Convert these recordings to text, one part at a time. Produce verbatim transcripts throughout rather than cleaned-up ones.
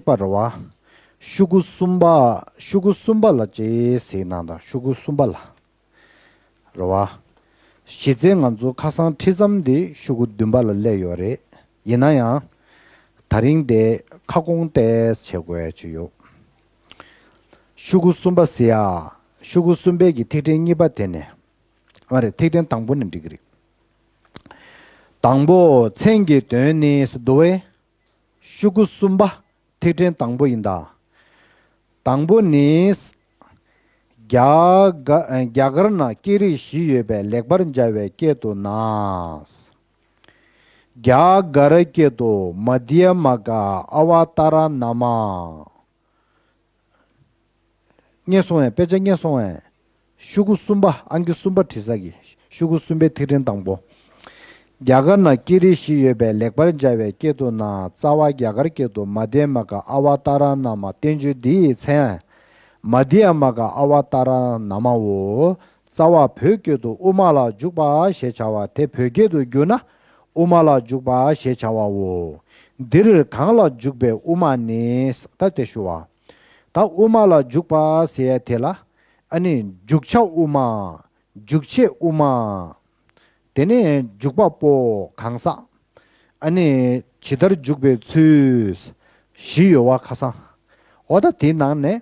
པ་རེད་བ། ཤོག་གུ་གསུམ་པ། ཤོག་གུ་གསུམ་པ་ལ་ཅིག་གཟིགས་གནང་དང་། ཤོག་གུ་གསུམ་པ་ལ། རེད་བ། གཞི་རྩའི་ང་ཚོ་ཁ་སང་ཁྲིད་མཚམས་འདི་ཤོག་གུ་བདུན་པ་ལ་སླེབས་ཡོད་རེད། ཡིན་ན་ཡང་། ད་རིང་དེ་ཁ་སྐོང་ཏོག་ཙམ་བྱེད་དགོས་ཡ་ཅིག་ཡོད། ཤོག་གུ་གསུམ་པ་ཟེར་ཡ། ཤོག་གུ་གསུམ་པའི་གི་ཐིག་ཕྲེང་གཉིས་པ་དེ་ནས། མ་རེད། ཐིག་ཕྲེང་དང་པོ་ནས་འགྲིག་གི་རེད། དང་པོ། མཚན་གྱི་དོན་ནི་ཟེར་འདུག་བས། ཤོག་གུ་གསུམ་པ། ཐིག་ཕྲེང་དང་པོ་ཡིན་ད། དང་པོ་ནི། རྒྱ་ག་རྒྱ་གར་ན་སྐད་རིགས་བཞི་ཡོད་པས་ལེགས་པར་སྦྱར་བའི་སྐད་དུ་ན། རྒྱ་གར་སྐད་དུ་མ་དྷྱ་མ་ག་ཨ་བ་ཏཱ་ར་ན་མ། རྙེད་སོང་ངས། དཔེ་ཆ་རྙེད་སོང་ངས། ཤོག་གུ་གསུམ་པ། ཨང་ཀི་གསུམ་པ་བྲིས་ས་གི། ཤོག་གུ་གསུམ་པའི་ཐིག་ཕྲེང་དང་པོ། རྒྱ་གར་ན་སྐད་རིགས་བཞི་ཡོད་པས་ལེགས་པར་སྦྱར་བའི་སྐད་དུ་ན། རྩ་བ་རྒྱ་གར་སྐད་དུ་མ་དྷྱ་མ་ག་ཨ་བ་ཏཱ་ར་ན་མ། བསྟན་བཅོས་འདི་ཡི་མཚན། མ་དྷྱ་མ་ག་ཨ་བ་ཏཱ་ར་ན་མའོ། རྩ་བ་བོད་སྐད་དུ་དབུ་མ་ལ་འཇུག་པ་ཞེས་བྱ་བ་དེ་བོད་སྐད་དུ་བསྒྱུར་ན་དབུ་མ་ལ་འཇུག་པ་ཞེས་བྱ་བའོ། འདིར་གང་ལ་འཇུག་པའི་དབུ་མ་ནི། ད་དེ་ཞུ་བ། ད་དབུ་མ་ལ་འཇུག་པ་ཟེར་ཡ་དེ་ལ། ཨ་ནི་འཇུག་བྱ་དབུ་མ། འཇུག་བྱེད་དབུ་མ། དེ་ནས་འཇུག་པ་པོ་གང་ཟག་ཨ་ནི་ཇི་ལྟར་འཇུག་པའི་ཚུལ། བཞི་ཡོད་བ་ཁ་སང་། འོ་ད་དེའི་ནང་ནས།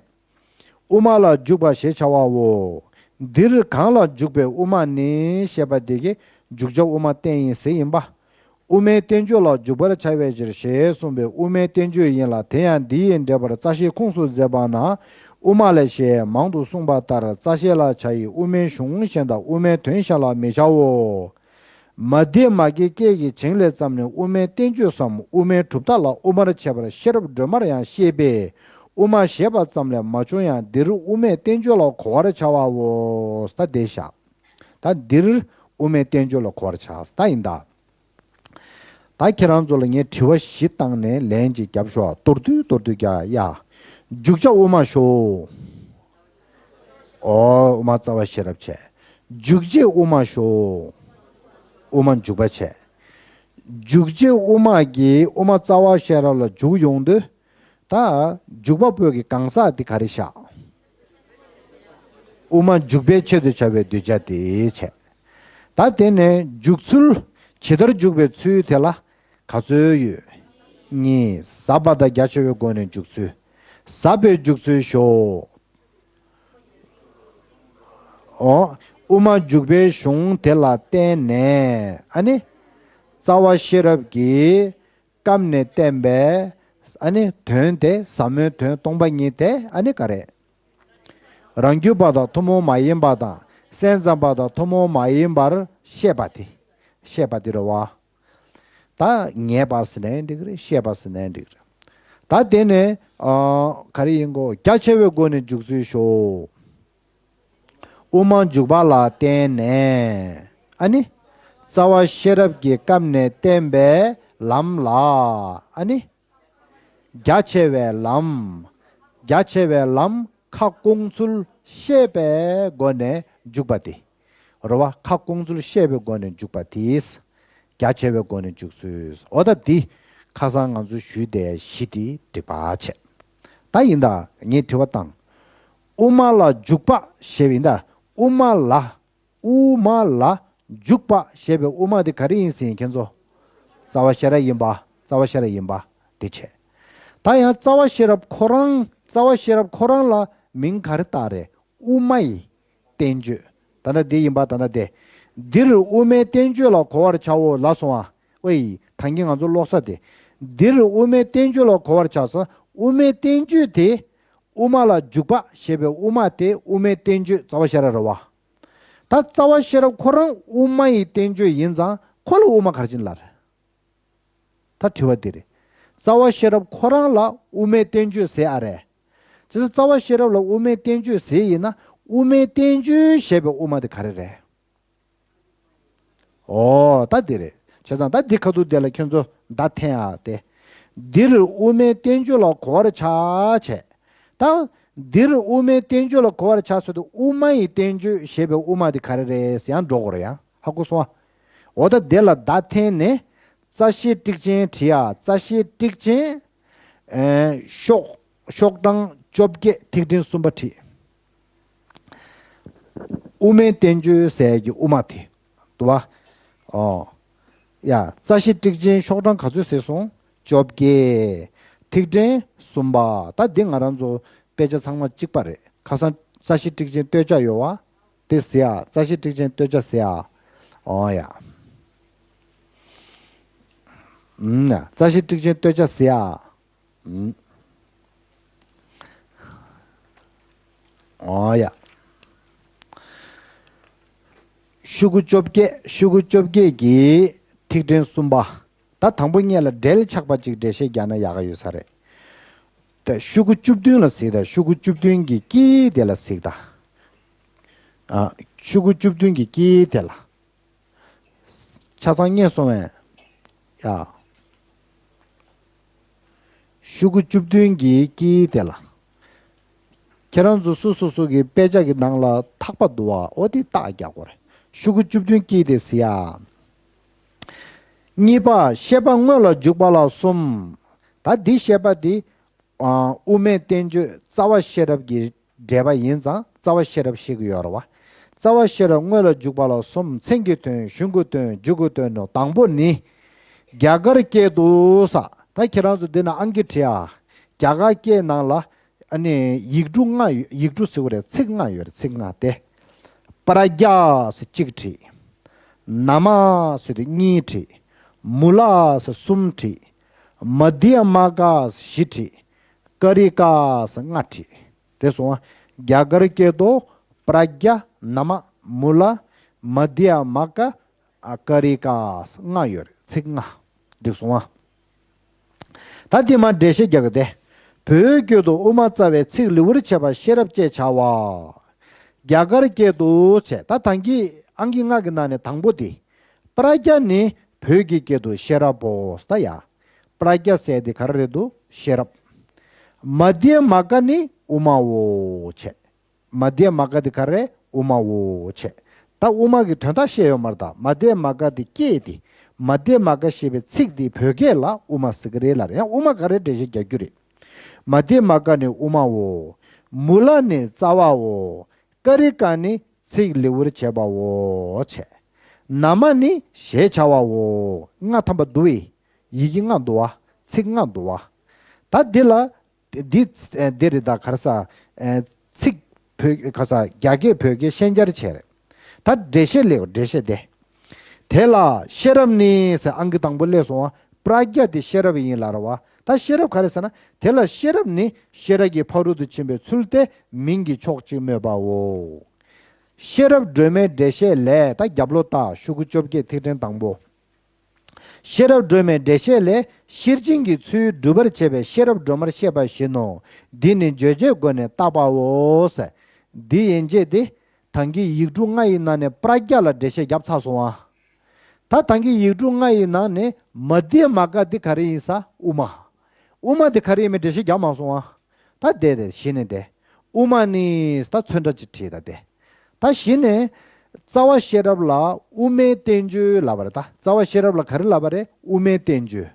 དབུ་མ་ལ་འཇུག་པ་ཞེས་བྱ་བའོ། འདིར་གང་ལ་འཇུག་པའི་དབུ་མ་ནི་ཞེས་པ་དེ་གི་འཇུག་བྱ་དབུ་མ་བསྟན་ཡིན་ཟེར་ཡིན་པ། དབུ་མའི་བསྟན་བཅོས་ལ་འཇུག་པར་བྱ་བའི་ཕྱིར་ཞེས་གསུངས་པའི་དབུ་མའི་བསྟན་བཅོས་ཡིན་ལ། དེ་ཡང་འདི་ཡི་འགྲེལ་པར་རྩ་ཤེའི་ཁུངས་སུ་མཛད་པ་ན། དབུ་མ་ལས་ཞེས་མང་དུ་གསུངས་པ་ལྟར་རྩ་ཤེ་ལ་བྱ་ཡི་དབུ་མའི་གཞུང་གཞན་དང་དབུ་མའི་དོན་གཞན་ལ་མི་བྱའོ། མ་དྷྱ་མ་གའི་སྐད་ཀྱི་བྱིངས་ལས་བརྩམས་ནས་དབུ་མའི་བསྟན་བཅོས་སམ་དབུ་མའི་གྲུབ་མཐའ་ལ་དབུ་མར་བྱས་པར་ཤེས་རབ་སྒྲོན་མར་ཡང་བཤད་པས། དབུ་མ་ཞེས་པ་ཙམ་ལས་མ་བྱུང་ཡང་འདིར་དབུ་མའི་བསྟན་བཅོས་ལ་གོ་བར་བྱ་བའོ། ད་དེ་བཞག་ད་འདིར་དབུ་མའི་བསྟན་བཅོས་ལ་གོ་བར་བྱ། ད་ཡིན་ད། ད་ཁྱེད་རང་ཚོ་ལ་ངས་དྲི་བ་བཞི་བཏང་ནས་ལན་ཅིག་རྒྱབ་ཤོག་མདོར་བསྡུས་མདོར་བསྡུས་རྒྱག་ཡ། འཇུག་བྱ་དབུ་མ་ཤོ། ཨོ། དབུ་མ་རྩ་བ་ཤེས་རབ་བྱས། འཇུག་བྱེད་དབུ་མ་ཤོ། དབུ་མ་འཇུག་པ་བྱས། འཇུག་བྱེད་དབུ་མ་གིས་དབུ་མ་རྩ་བ་ཤེས་རབ་ལ་འཇུག་ཡོང་དུས། ད་འཇུག་པ་པོ་གི་གང་ཟག་འདི་ག་རེ་བཞག་དབུ་མ་འཇུག་པའི་ཆེད་དུ་བྱ་བའི་གདུལ་བྱ་དེ་བྱས། ད་དེ་ནས་འཇུག་ཚུལ། ཇི་ལྟར་འཇུག་པའི་ཚུལ་དེ་ལ་ག་ཚོད་ཡོད། གཉིས། ཟབ་པ་དང་རྒྱ་ཆེ་བའི་སྒོ་ནས་འཇུག་ཚུལ། ཟབ་པའི་འཇུག་ཚུལ་ཤོ། ཨོ། དབུ་མ་འཇུག་པའི་གཞུང་དེ་ལ་བརྟེན་ནས་ཨ་ནི། རྩ་བ་ཤེས་རབ་ཀྱིས། སྐབས་ནས་བསྟན་པའི་ཨ་ནི་དོན་དེ་ཟབ་མོའི་དོན་སྟོང་པ་ཉིད་དེ་ཨ་ནི་ག་རེ། རང་རྒྱུད་པ་དང་ཐུན་མོང་མ་ཡིན་པ་དང་སེམས་ཙམ་པ་དང་ཐུན་མོང་མ་ཡིན་པར་བཤད་པ་དེ། བཤད་པ་དེ་རེད་བ། ད་ངེས་པ་ཟེར་ནའི་འགྲིག་གི་རེད། བཤད་པ་ཟེར་ནའི་འགྲིག་གི་རེད། ད་དེ་ནས་ཨ་ག་རེ་ཡིན་གོ་རྒྱ་ཆེ་བའི་སྒོ་ནས་འཇུག་ཚུལ་ཤོ། དབུ་མ་འཇུག་པ་ལ་བརྟེན་ནས་ཨ་ནི། རྩ་བ་ཤེས་རབ་ཀྱི་སྐབས་ནས་བསྟན་པའི་ལམ་ལ་ཨ་ནི། རྒྱ་ཆེ་བའི་ལམ། རྒྱ་ཆེ་བའི་ལམ་ཁ་སྐོང་ཚུལ་བཤད་པའི་སྒོ་ནས་འཇུག་པ་དེ། རེད་བ། ཁ་སྐོང་ཚུལ་བཤད་པའི་སྒོ་ནས་འཇུག་པ་དེས། རྒྱ་ཆེ་བའི་སྒོ་ནས་འཇུག་ཚུལ། འོ་ད་འདི། ཁ་སང་ང་ཚོ་ཞུས་དེ་བཞི་དེ་འགྲིག་པ་བྱས། ད་ཡིན་ད་ངས་དྲི་བ་བཏང་། དབུ་མ་ལ་འཇུག་པ་ཞེས་པ་ཡིན་ད། དབུ་མ་ལ། དབུ་མ་ལ་འཇུག་པ་ཞེས་པའི་དབུ་མ་དེ་ག་རེ་ཡིན་ཟེར་ཡིན་ཁྱེད་ཚོ། རྩ་བ་ཤེས་རབ་ཡིན་པ། རྩ་བ་ཤེས་རབ་ཡིན་པ། དེ་བྱས། ད་ཡང་རྩ་བ་ཤེས་རབ་ཁོ་རང་། རྩ་བ་ཤེས་རབ་ཁོ་རང་ལ་མིང་ག་རེ་བཏགས་རེད། དབུ་མ་ཡི་བསྟན་བཅོས། ད་ལྟ་འདི་ཡིན་པ། ད་ལྟ་འདི། འདིར་དབུ་མའི་བསྟན་བཅོས་ལ་གོ་བར་བྱའོ་ལབ་སོང་ཨ། ཨོའི། ད་གིན་ང་ཚོ་ཀློག་ས་དེ། འདིར་དབུ་མའི་བསྟན་བཅོས་ལ་གོ་བར་བྱ་ས། དབུ་མའི་བསྟན་བཅོས་དེ། དབུ་མ་ལ་འཇུག་པ་ཞེས་པའི་དབུ་མ་དེ་དབུ་མའི་བསྟན་བཅོས་རྩ་བ་ཤེས་རབ་རེད་བ། ད་རྩ་བ་ཤེས་རབ་ཁོ་རང་དབུ་མ་ཡི་བསྟན་བཅོས་ཡིན་ཙང་ཁོ་ལ་དབུ་མ་ག་རེ་བྱས་ནས་ལབ་རེད། ད་དྲི་བ་འདི་རེད། རྩ་བ་ཤེས་རབ་ཁོ་རང་ལ་དབུ་མའི་བསྟན་བཅོས་ཟེར་ཨ་རེད། བྱས་ཙང་རྩ་བ་ཤེས་རབ་ལ་དབུ་མའི་བསྟན་བཅོས་ཟེར་ཡིན་ན་དབུ་མའི་བསྟན་བཅོས་ཞེས་པའི་དབུ་མ་དེ་ག་རེ་རེད། ཨོ་ད་འདི་རེད། བྱས་ཙང་ད་འདི་ཁ་ཐུག་དེ་ལ་ཁྱོད་ཚོ་བརྡ་འཐེན་ཨ་སྟེ། འདིར་དབུ་མའི་བསྟན་བཅོས་ལ་གོ་བར་བྱ་བྱས། ད་འདིར་དབུ་མའི་བསྟན་བཅོས་ལ་གོ་བར་བྱ་ཟེར་དུས་དབུ་མ་ཡི་བསྟན་བཅོས་ཞེས་པའི་དབུ་མ་དེ་ག་རེ་རེད་ཟེར་ཡང་འགྲོ་དགོས་རེད་ཡ། ཧ་གོ་སོང་ཨ། འོ་ད་དེ་ལ་བརྡ་འཐེན་ནས། རྩ་ཤེ་ཊིཀ་ཅན་བྲིས་ཡ། རྩ་ཤེ་ཊིཀ་ཅན། ཨེ་ཤོག་ཤོག་གྲངས་བཅོ་བརྒྱད་ཐིག་ཕྲེང་གསུམ་པ་བྲིས། དབུ་མའི་བསྟན་བཅོས་ཟེར་གྱི་དབུ་མ་དེ། འདུག་བ། ཨོ། ཡ། རྩ་ཤེ་ཊཱིཀ་ཆེན་ཤོག་གྲངས་ག་ཚོད་ཟེར་སོང་། བཅོ་བརྒྱད། ཐིག་ཕྲེང་གསུམ་པ། ད་འདི་ང་རང་ཚོ་དཔེ་ཆ་ཚང་མ་གཅིག་པ་རེད། ཁ་སང་རྩ་ཤེ་ཊཱིཀ་ཆེན་སྟོད་ཆ་ཡོད་བ། དེ་ཟེར་ཡ། རྩ་ཤེ་ཊཱིཀ་ཆེན་སྟོད་ཆ་ཟེར་ཡ། ཨོ་ཡ། ཨུམ་ཡ། རྩ་ཤེ་ཊཱིཀ་ཆེན་སྟོད་ཆ་ཟེར་ཡ། ཨུམ། ཨོ་ཡ། ཤོག་གུ་བཅོ་བརྒྱད། ཤོག་གུ་བཅོ་བརྒྱད་ཀྱི་ཐིག་ཕྲེང་གསུམ་པ། ད་དང་པོ་སྔོན་ལ་འགྲེལ་ཆགས་པ་ཅིག་འགྲེལ་བཤད་རྒྱག་ན་ཡག་ག་ཡོད་ས་རེད། ད་ཤོག་གུ་བཅུ་བདུན་ལ་གཟིགས་དང་། ཤོག་གུ་བཅུ་བདུན་གྱི་དཀྱིལ་དེ་ལ་གཟིགས་དང་། ཨ། ཤོག་གུ་བཅུ་བདུན་གྱི་དཀྱིལ་དེ་ལ། ཆ་ཚང་རྙེད་སོང་བས། ཡ། ཤོག་གུ་བཅུ་བདུན་གྱི་དཀྱིལ་དེ་ལ། ཁྱེད་རང་ཚོ་སོ་སོ་སོ་གི་དཔེ་ཆ་གི་ནང་ལ་ཐག་པ་འདུག་བ། འོ་དེ་རྟགས་རྒྱག་དགོས་རེད། ཤོག་གུ་བཅུ་བདུན་དཀྱིལ་དེ་གཟིགས་ཡ། གཉིས་པ། བཤད་པ་དངོས་ལ་འཇུག་པ་ལ་གསུམ། ད་འདི་བཤད་པ་འདི། ཨ། དབུ་མའི་བསྟན་བཅོས་རྩ་བ་ཤེས་རབ་ཀྱི་འགྲེལ་པ་ཡིན་ཙང་རྩ་བ་ཤེས་རབ་བཤད་ཀྱི་ཡོད་རེད་བ། རྩ་བ་ཤེས་རབ་དངོས་ལ་འཇུག་པ་ལ་གསུམ། མཚན་གྱི་དོན། གཞུང་གི་དོན། མཇུག་གི་དོན་ནོ། དང་པོ་ནི། རྒྱ་གར་སྐད་དུ་ས། ད་ཁྱེད་རང་ཚོ་འདི་ན་ཨང་ཀི་བྲིས་ཨ། རྒྱ་གར་སྐད་ནང་ལ། ཨ་ནི་ཡིག་འབྲུ་ལྔ་ཡོད། ཡིག་འབྲུ་ཟེར་བ་རེད། ཚིག་ལྔ་ཡོད་རེད། ཚིག་ལྔ་སྟེ། པྲཛྙཱ་ཟེར་གཅིག་བྲིས། ན་མ་ཟེར་དེ་གཉིས་བྲིས། མུ་ལ་ཟེར་གསུམ་བྲིས། མ་དྷྱ་མ་ག་ཟེར་བཞི་བྲིས། ཀ་རི་ཀ་ཟེར་ལྔ་བྲིས། རེད་སོང་ང་། རྒྱ་གར་སྐད་དུ་པྲཛྙཱ། ན་མ། མུ་ལ། མ་དྷྱ་མ་ག། ཨ། ཀ་རི་ཀ་ལྔ་ཡོད་རེད། ཚིག་ལྔ། འགྲིག་སོང་ང་། ད་དེ་མར་འགྲེལ་བཤད་རྒྱག་གི་དེ། བོད་སྐད་དུ་དབུ་མ་རྩ་བའི་ཚིག་ལེའུར་བྱས་པ་ཤེས་རབ་ཅེས་བྱ་བ། རྒྱ་གར་སྐད་དུ་བྱས། ད་ད་གིན་ཨང་ཀི་ལྔ་གི་ནང་ནས་དང་པོ་དེ། པྲཛྙཱ་ནི་བོད་ཀྱི་སྐད་དུ་ཤེས་རབ་བོ། ད་ཡ། པྲཛྙཱ་ཟེར་དེ་ག་རེ་རེད་འདུག་ཤེས་རབ། མ་དྷྱ་མ་ག་ནི་དབུ་མའོ་བྱས། མ་དྷྱ་མ་ག་དེ་ག་རེ། དབུ་མའོ་བྱས། ད་དབུ་མ་གི་དོན་དག་བཤད་ཡོད་མ་རེད་ད། མ་དྷྱ་མ་ག་དེ་སྐད་དེ། མ་དྷྱ་མ་ག་ཞེས་པའི་ཚིག་དེ་བོད་སྐད་ལ་དབུ་མ་ཟེར་གི་རེད་ལབ་རེད། ཡང་དབུ་མ་ག་རེ་འགྲེལ་བཤད་རྒྱག་རྒྱུ་རེད། མ་དྷྱ་མ་ག་ནི་དབུ་མའོ། མུ་ལ་ནི་རྩ་བའོ། ཀ་རི་ཀ་ནི་ཚིག་ལེའུར་བྱས་པའོ་བྱས། ན་མ་ནི་ཞེས་བྱ་བའོ། ལྔ་ཐམ་པ་འདུག་བས། ཡི་གེ་ལྔ་འདུག་བ། ཚིག་ལྔ་འདུག་བ། ད་འདི་ལ། འདི། འདི་རེད་ད། ག་རེ་ཟ། ཚིག་བོད། ག་རེ་ཟ། རྒྱ་སྐད་བོད་སྐད་ཤན་སྦྱར་བྱས་རེད། ད་འགྲེལ་བཤད་སླེབས། འགྲེལ་བཤད་དེ། དེ་ལ་ཤེས་རབ་ནི་ཟེར་ཨང་ཀི་དང་པོ་སླེབས་སོང་བ། པྲཛྙཱ་དེ་ཤེས་རབ་ཡིན་ལབ་རེད་བ། ད་ཤེས་རབ་ག་རེ་ཟེར་ན། དེ་ལ་ཤེས་རབ་ནི་ཤེས་རབ་ཀྱི་ཕ་རོལ་ཏུ་ཕྱིན་པའི་ཚུལ་ཏེ་མིང་གི་ཕྱོགས་གཅིག་སྨོས་པའོ། ཤེས་རབ་སྒྲོན་མའི་འགྲེལ་བཤད་ལས། ད་རྒྱབ་ལོགས་ལྟ། ཤོག་གུ་བཅོ་བརྒྱད་ཐིག་ཕྲེང་དང་པོ། ཤེས་རབ་སྒྲོན་མའི་འགྲེལ་བཤད་ལས། ཤེར་ཕྱིན་གྱི་ཚུལ་སྒྲུབ་པར་བྱེད་པའི་ཤེས་རབ་སྒྲོན་མར་བཤད་པ་བཞིན་ནོ། འདི་ནི་བརྗོད་བྱའི་སྒོ་ནས་བཏགས་པའོ། འདི་ཡན་ཆད་དེ། ད་གིན་ཡིག་འབྲུ་ལྔ་ཡི་ནང་ནས་པྲཛྙཱ་ལ་འགྲེལ་བཤད་བརྒྱབ་ཚར་སོང་ཨ། ད་ད་གིན་ཡིག་འབྲུ་ལྔ་ཡི་ནང་ནས་མ་དྷྱ་མ་ག་འདི་ག་རེ་ཡིན་ས། དབུ་མ། དབུ་མ་འདི་ག་རེ་ཡིན་མིན་འགྲེལ་བཤད་བརྒྱབ་མ་སོང་ཨ། ད་དེ་དེ་གཞི་ནས་དེ། དབུ་མ་ནི་ད་ཚོན་ཁྲ་ཅིག་བྲིས་ད་དེ། ད་གཞི་ནས། རྩ་བ་ཤེས་རབ་ལ་དབུ་མའི་བསྟན་བཅོས་ལབ་པ་རེད་ད། རྩ་བ་ཤེས་རབ་ལ་ག་རེ་ལབ་པ་རེད། དབུ་མའི་བསྟན་བཅོས།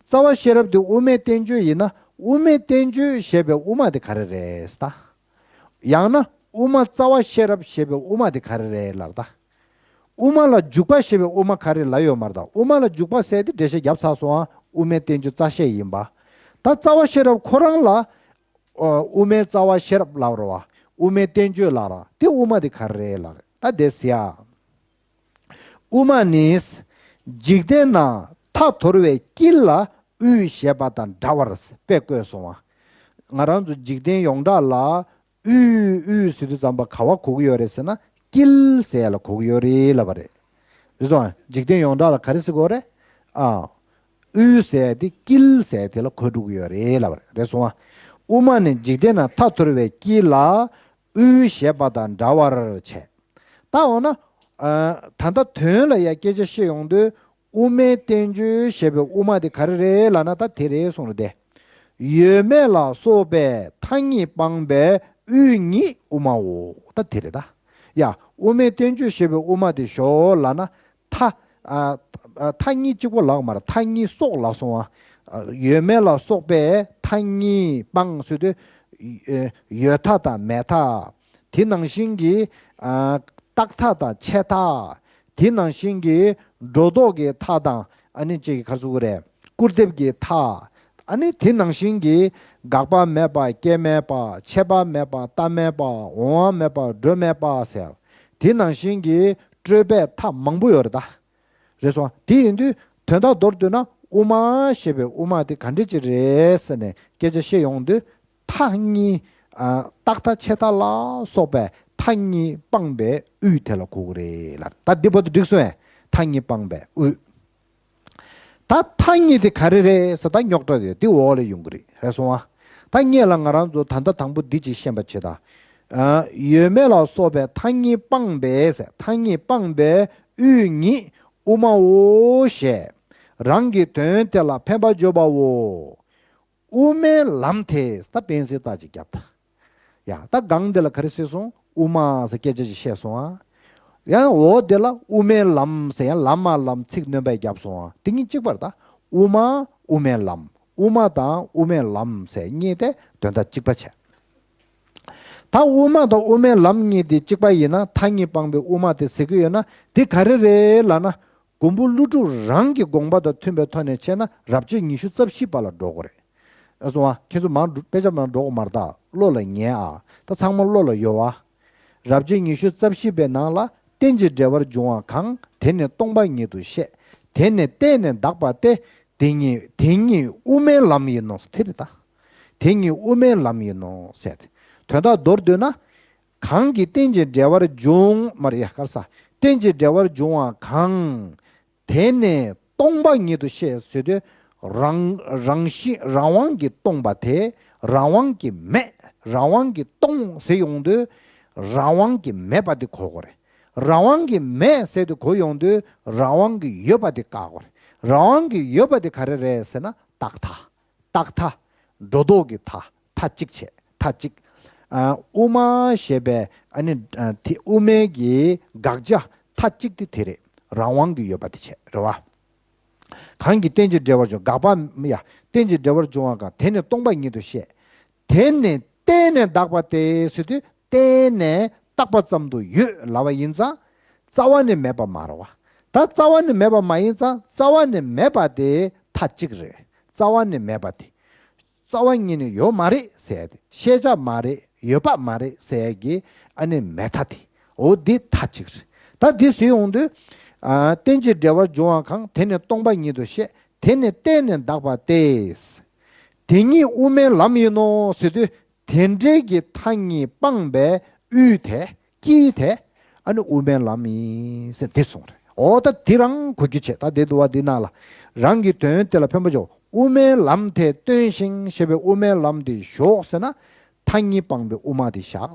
རྩ་བ་ཤེས་རབ་དེ་དབུ་མའི་བསྟན་བཅོས་ཡིན་ན། དབུ་མའི་བསྟན་བཅོས་ཞེས་པའི་དབུ་མ་དེ་ག་རེ་རེད་ད། ཡང་ན་དབུ་མ་རྩ་བ་ཤེས་རབ་ཞེས་པའི་དབུ་མ་དེ་ག་རེ་རེད་ལབ་ད། དབུ་མ་ལ་འཇུག་པ་ཞེས་པའི་དབུ་མ་ག་རེ་ལབ་ཡོད་མ་རེད་ད། དབུ་མ་ལ་འཇུག་པ་ཟེར་དེ་འགྲེལ་བཤད་བརྒྱབ་ཚར་སོང་ཨ། དབུ་མའི་བསྟན་བཅོས་རྩ་ཤེས་ཡིན་པ། ད་རྩ་བ་ཤེས་རབ་ཁོ་རང་ལ། ཨོ། དབུ་མའི་རྩ་བ་ཤེས་རབ་ལབ་རེད་བ། དབུ་མའི་བསྟན་བཅོས་ལབ་རེད། དེ་དབུ་མ་དེ་ག་རེ་རེད་ལབ་རེད། ད་དེ་ཟེར་ཡ། དབུ་མ་ནི། འཇིག་རྟེན་ན་ཐ་དོར་བའི་དཀྱིལ་ལ་དབུས་ཞེས་པ་དང་འདྲ་བར་དཔེ་བཀོད་སོང་བ། ང་རང་ཚོ་འཇིག་རྟེན་ཡོངས་གྲགས་ལ་དབུས་དབུས་ཟེར་དུས་ཙམ་པ་ག་བ་གོ་གི་ཡོད་རེད་ཟེར་ན། དཀྱིལ་ཟེར་ཡ་ལ་གོ་གི་ཡོད་རེད་ལབ་པ་རེད། རེད་སོང་། འཇིག་རྟེན་ཡོངས་གྲགས་ལ་ག་རེ་ཟེར་གི་ཡོད་རེད། ཨ། དབུས་ཟེར་ཡ་དེ་དཀྱིལ་ཟེར་ཡ་དེ་ལ་གོ་འགྲོ་གི་ཡོད་རེད་ལབ་པ་རེད། རེད་སོང་ཨ། དབུ་མ་ནི་འཇིག་རྟེན་ན་ཐ་དོར་བའི་དཀྱིལ་ལ་དབུས་ཞེས་པ་དང་འདྲ་བར་བྱས། ད་འོ་ན། ཨ། ད་ལྟ་དོན་ལ་ཡ་སྐད་ཆ་བཤད་ཡོང་དུས། དབུ་མའི་བསྟན་བཅོས་ཞེས་པའི་དབུ་མ་དེ་ག་རེ་རེད་ལབ་ན། ད་དེ་རེད་གསུངས་རེད་དེ། ཡོད་མེད་ལ་སོགས་པའི་མཐའ་གཉིས་སྤངས་པའི་དབུས་ཉིད་དབུ་མའོ། ད་དེ་རེད་ད། ཡ། དབུ་མའི་བསྟན་བཅོས་ཞེས་པའི་དབུ་མ་དེ་ཞོག་ལབ་ན། མཐའ། ཨ། མཐའ་གཉིས་གཅིག་པོ་ལབ་མ་རེད། མཐའ་གཉིས་སོགས་ལབ་སོང་ཨ། ཡོད་མེད་ལ་སོགས་པའི་མཐའ་ མཐའ་གཉིས་སྤངས་ཟེར་དུས། ཨ་ཡོད་མཐའ་དང་མེད་མཐའ། དེ་ནང་བཞིན་གྱི་ཨ་རྟག་མཐའ་དང་ཆད་མཐའ། དེ་ནང་བཞིན་གྱི་སྒྲོ་འདོགས་ཀྱི་མཐའ་དང་ཨ་ནི་གཅིག་གི་ག་རེ་ཟེར་དགོས་རེད། སྐུར་འདེབས་ཀྱི་མཐའ། ཨ་ནི་དེ་ནང་བཞིན་གྱི་འགག་པ་མེད་པ་སྐྱེ་མེད་པ་ཆད་པ་མེད་པ་ལྟ་མེད་པ་འོང་བ་མེད་པ་འགྲོ་མེད་པ་ཟེར། དེ་ནང་བཞིན་གྱི་སྤྲོས་པའི་མཐའ་མང་པོ་ཡོད་རེད་ད། རེད་སོང་། དེ་ཡིན་དུས་དོན་དག་མདོར་བསྡུས་ན་དབུ་མ་ཞེས་པའི་དབུ་མ་དེ་ག་འདྲ་ཅིག་རེད་ཟེར་ནས་སྐད་ཆ་བཤད་ཡོང་དུས། མཐའ་གཉིས། ཨ་རྟག་མཐའ་ཆད་མཐའ་ལ་སོགས་པའི་མཐའ་གཉིས་སྤངས་པའི་དབུས་དེ་ལ་གོ་གི་རེད་ལབ། ད་འདི་བར་དུ་འགྲིག་སོང་ངས། མཐའ་གཉིས་སྤངས་པའི་དབུས། ད་མཐའ་གཉིས་དེ་ག་རེ་རེད་ཟེར། ད་རྙོག་དྲ་དེ་འདི་འོག་ལ་ཡོང་གི་རེད། རེད་སོང་ཨ། ད་སྔོན་ལ་ང་རང་ཚོ་ད་ལྟ་དང་པོ་འདི་ཅིག་ཤེས་པ་བྱེད་ད། ཨ་ཡོད་མེད་ལ་སོགས་པའི་མཐའ་གཉིས་སྤངས་པའི་ཟེར། མཐའ་གཉིས་སྤངས་པའི་དབུས་ཉིད་དབུ་མའོ་ཞེས། རང་གི་དོན་དེ་ལ་ཕན་པར་བརྗོད་པའོ། དབུ་མའི་ལམ་དེ། ད་དཔེ་གསལ་ལྟ་ཅིག་བརྒྱབ་ད། ཡ་ད་སྒང་འདི་ལ་ག་རེ་ཟེར་སོང་། དབུ་མ་ཟེར་སྐད་ཆ་ཅིག་བཤད་སོང་ཨ། ཡང་འོག་འདི་ལ་དབུ་མའི་ལམ་ཟེར། ཡང་ལམ་མ་ལམ་ཚིག་སྣོན་པ་བརྒྱབ་སོང་ཨ། དེ་གཉིས་གཅིག་པ་རེད་ད། དབུ་མ་དབུ་མའི་ལམ། དབུ་མ་དང་དབུ་མའི་ལམ་ཟེར་གཉིས་དེ་དོན་དག་གཅིག་པ་བྱས། ད་དབུ་མ་དང་དབུ་མའི་ལམ་གཉིས་དེ་གཅིག་པ་ཡིན་ན། མཐའ་གཉིས་སྤངས་པའི་དབུ་མ་དེ་ཟེར་གྱི་ཡོད་ན། དེ་ག་རེ་རེད་ལབ་ན། མགོན་པོ་ཀླུ་སྒྲུབ་རང་གི་དགོངས་པ་དང་མཐུན་པའི་ཐོག་ནས་བྱས་ན་རབ་བྱེད་ཉི་ཤུ་རྩ་བཞི་པ་ལ་འགྲོ་དགོས་རེད། ཨ་སོང་བ། ཁྱེད་ཚོ་མར་འགྲོ། དཔེ་ཆ་མར་འགྲོ་དགོས་མ་རེད་ད། བློ་ལ་ངེས་ཨ། ད་ཚང་མ་བློ་ལ་ཡོད་བ། རབ་བྱེད་ཉི་ཤུ་རྩ་བཞི་པའི་ནང་ལ། རྟེན་ཅིང་འབྲེལ་བར་འབྱུང་བ་གང་། དེ་ནི་སྟོང་པ་ཉིད་དུ་བཤད། དེ་ནི་བརྟེན་ནས་འདག་པ་སྟེ། དེ་ཉིད་དེ་ཉིད་དབུ་མའི་ལམ་ཡིན་ནོ། དེ་རེད་ད། དེ་ཉིད་དབུ་མའི་ལམ་ཡིན་ནོ་ཟེར་ཏེ། དོན་དག་མདོར་བསྡུས་ན། གང་གིས་རྟེན་ཅིང་འབྲེལ་བར་འབྱུང་། མར་ཡ་གར་ས། རྟེན་ཅིང་འབྲེལ་བར་འབྱུང་བ་གང་། དེ་ནི་སྟོང་པ་ཉིད་དུ་བཤད་ཟེར་དུས། རང་རང་བཞིན་རང་དབང་གིས་སྟོང་པ་དེ། རང་དབང་གིས་མེད། རང་དབང་གིས་སྟོང་ཟེར་ཡོང་དུས། རང་དབང་གིས་མེད་པ་དེ་གོ་དགོས་རེད། རང་དབང་གིས་མེད་ཟེར་དུས་གོ་ཡོང་དུས། རང་དབང་གིས་ཡོད་པ་དེ་བཀག་དགོས་རེད། རང་དབང་གིས་ཡོད་པ་དེ་ག་རེ་རེད་ཟེར་ན། རྟག་མཐའ། རྟག་མཐའ། སྒྲོ་འདོགས་ཀྱི་མཐའ། མཐའ་གཅིག་བྱས། མཐའ་གཅིག་ཨ་དབུ་མ་ཞེས་པའི་ཨ་ནི་ཨ་དེ་དབུ་མའི་གི་དགག་བྱ་མཐའ་གཅིག་དེ་དེ་རེད། རང་དབང་གིས་ཡོད་པ་དེ་བྱས་རེད་བ། གང་གིས་རྟེན་ཅིང་འབྲེལ་བར་འབྱུང་། དགག་པ་ཡ། རྟེན་ཅིང་འབྲེལ་བར་འབྱུང་བ་གང་། དེ་ནི་སྟོང་པ་ཉིད་དུ་བཤད། དེ་ནི་བརྟེན་ནས་འདག་པ་སྟེ་ཟེར་དུས། བརྟེན་ནས་བཏགས་པ་ཙམ་དུ་ཡོད་ལབ་པ་ཡིན་ཙང་། རྩ་བ་ནས་མེད་པ་མ་རེད་བ། ད་རྩ་བ་ནས་མེད་པ་མ་ཡིན་ཙང་། རྩ་བ་ནས་མེད་པ་དེ་མཐའ་གཅིག་རེད། རྩ་བ་ནས་མེད་པ་དེ། རྩ་བ་ཉིད་ནས་ཡོད་མ་རེད་ཟེར་ཡ་དེ། ཤེས་བྱ་མ་རེད། ཡོད་པ་མ་རེད་ཟེར་ཡ་གི་ཨ་ནི་མེད་མཐའ་དེ། འོ་འདི་མཐའ་གཅིག་རེད། ད་འདི་ཟེར་ཡོང་དུས། ཨ་རྟེན་ཅིང་འབྲེལ་བར་འབྱུང་བ་གང་། དེ་ནི་སྟོང་པ་ཉིད་དུ་བཤད། དེ་ནི་བརྟེན་ནས་འདག་པ་སྟེ། དེ་ཉིད་དབུ་མའི་ལམ་ཡིན་ནོ་ཟེར་དུས། དེ་འདྲའི་གི་མཐའ་གཉིས་སྤངས་པའི་དབུས་དེ། དཀྱིལ་དེ། ཨ་ནི་དབུ་མའི་ལམ་ཡིན་ཟེར་འདི་གསུངས་རེད། འོ་ད་འདི་རང་གོ་རྒྱུ་བྱས། ད་འདི་འདུག་བ། འདི་ནང་ལ། རང་གི་དོན་དེ་ལ་ཕན་པར་འཇོག། དབུ་མའི་ལམ་དེ་སྟོན་ཞིང་ཞེས་པའི་དབུ་མའི་ལམ་དེ་ཞོག་ཟེར་ན། མཐའ་གཉིས་སྤངས་པའི་དབུ་མ་དེ་བཞག།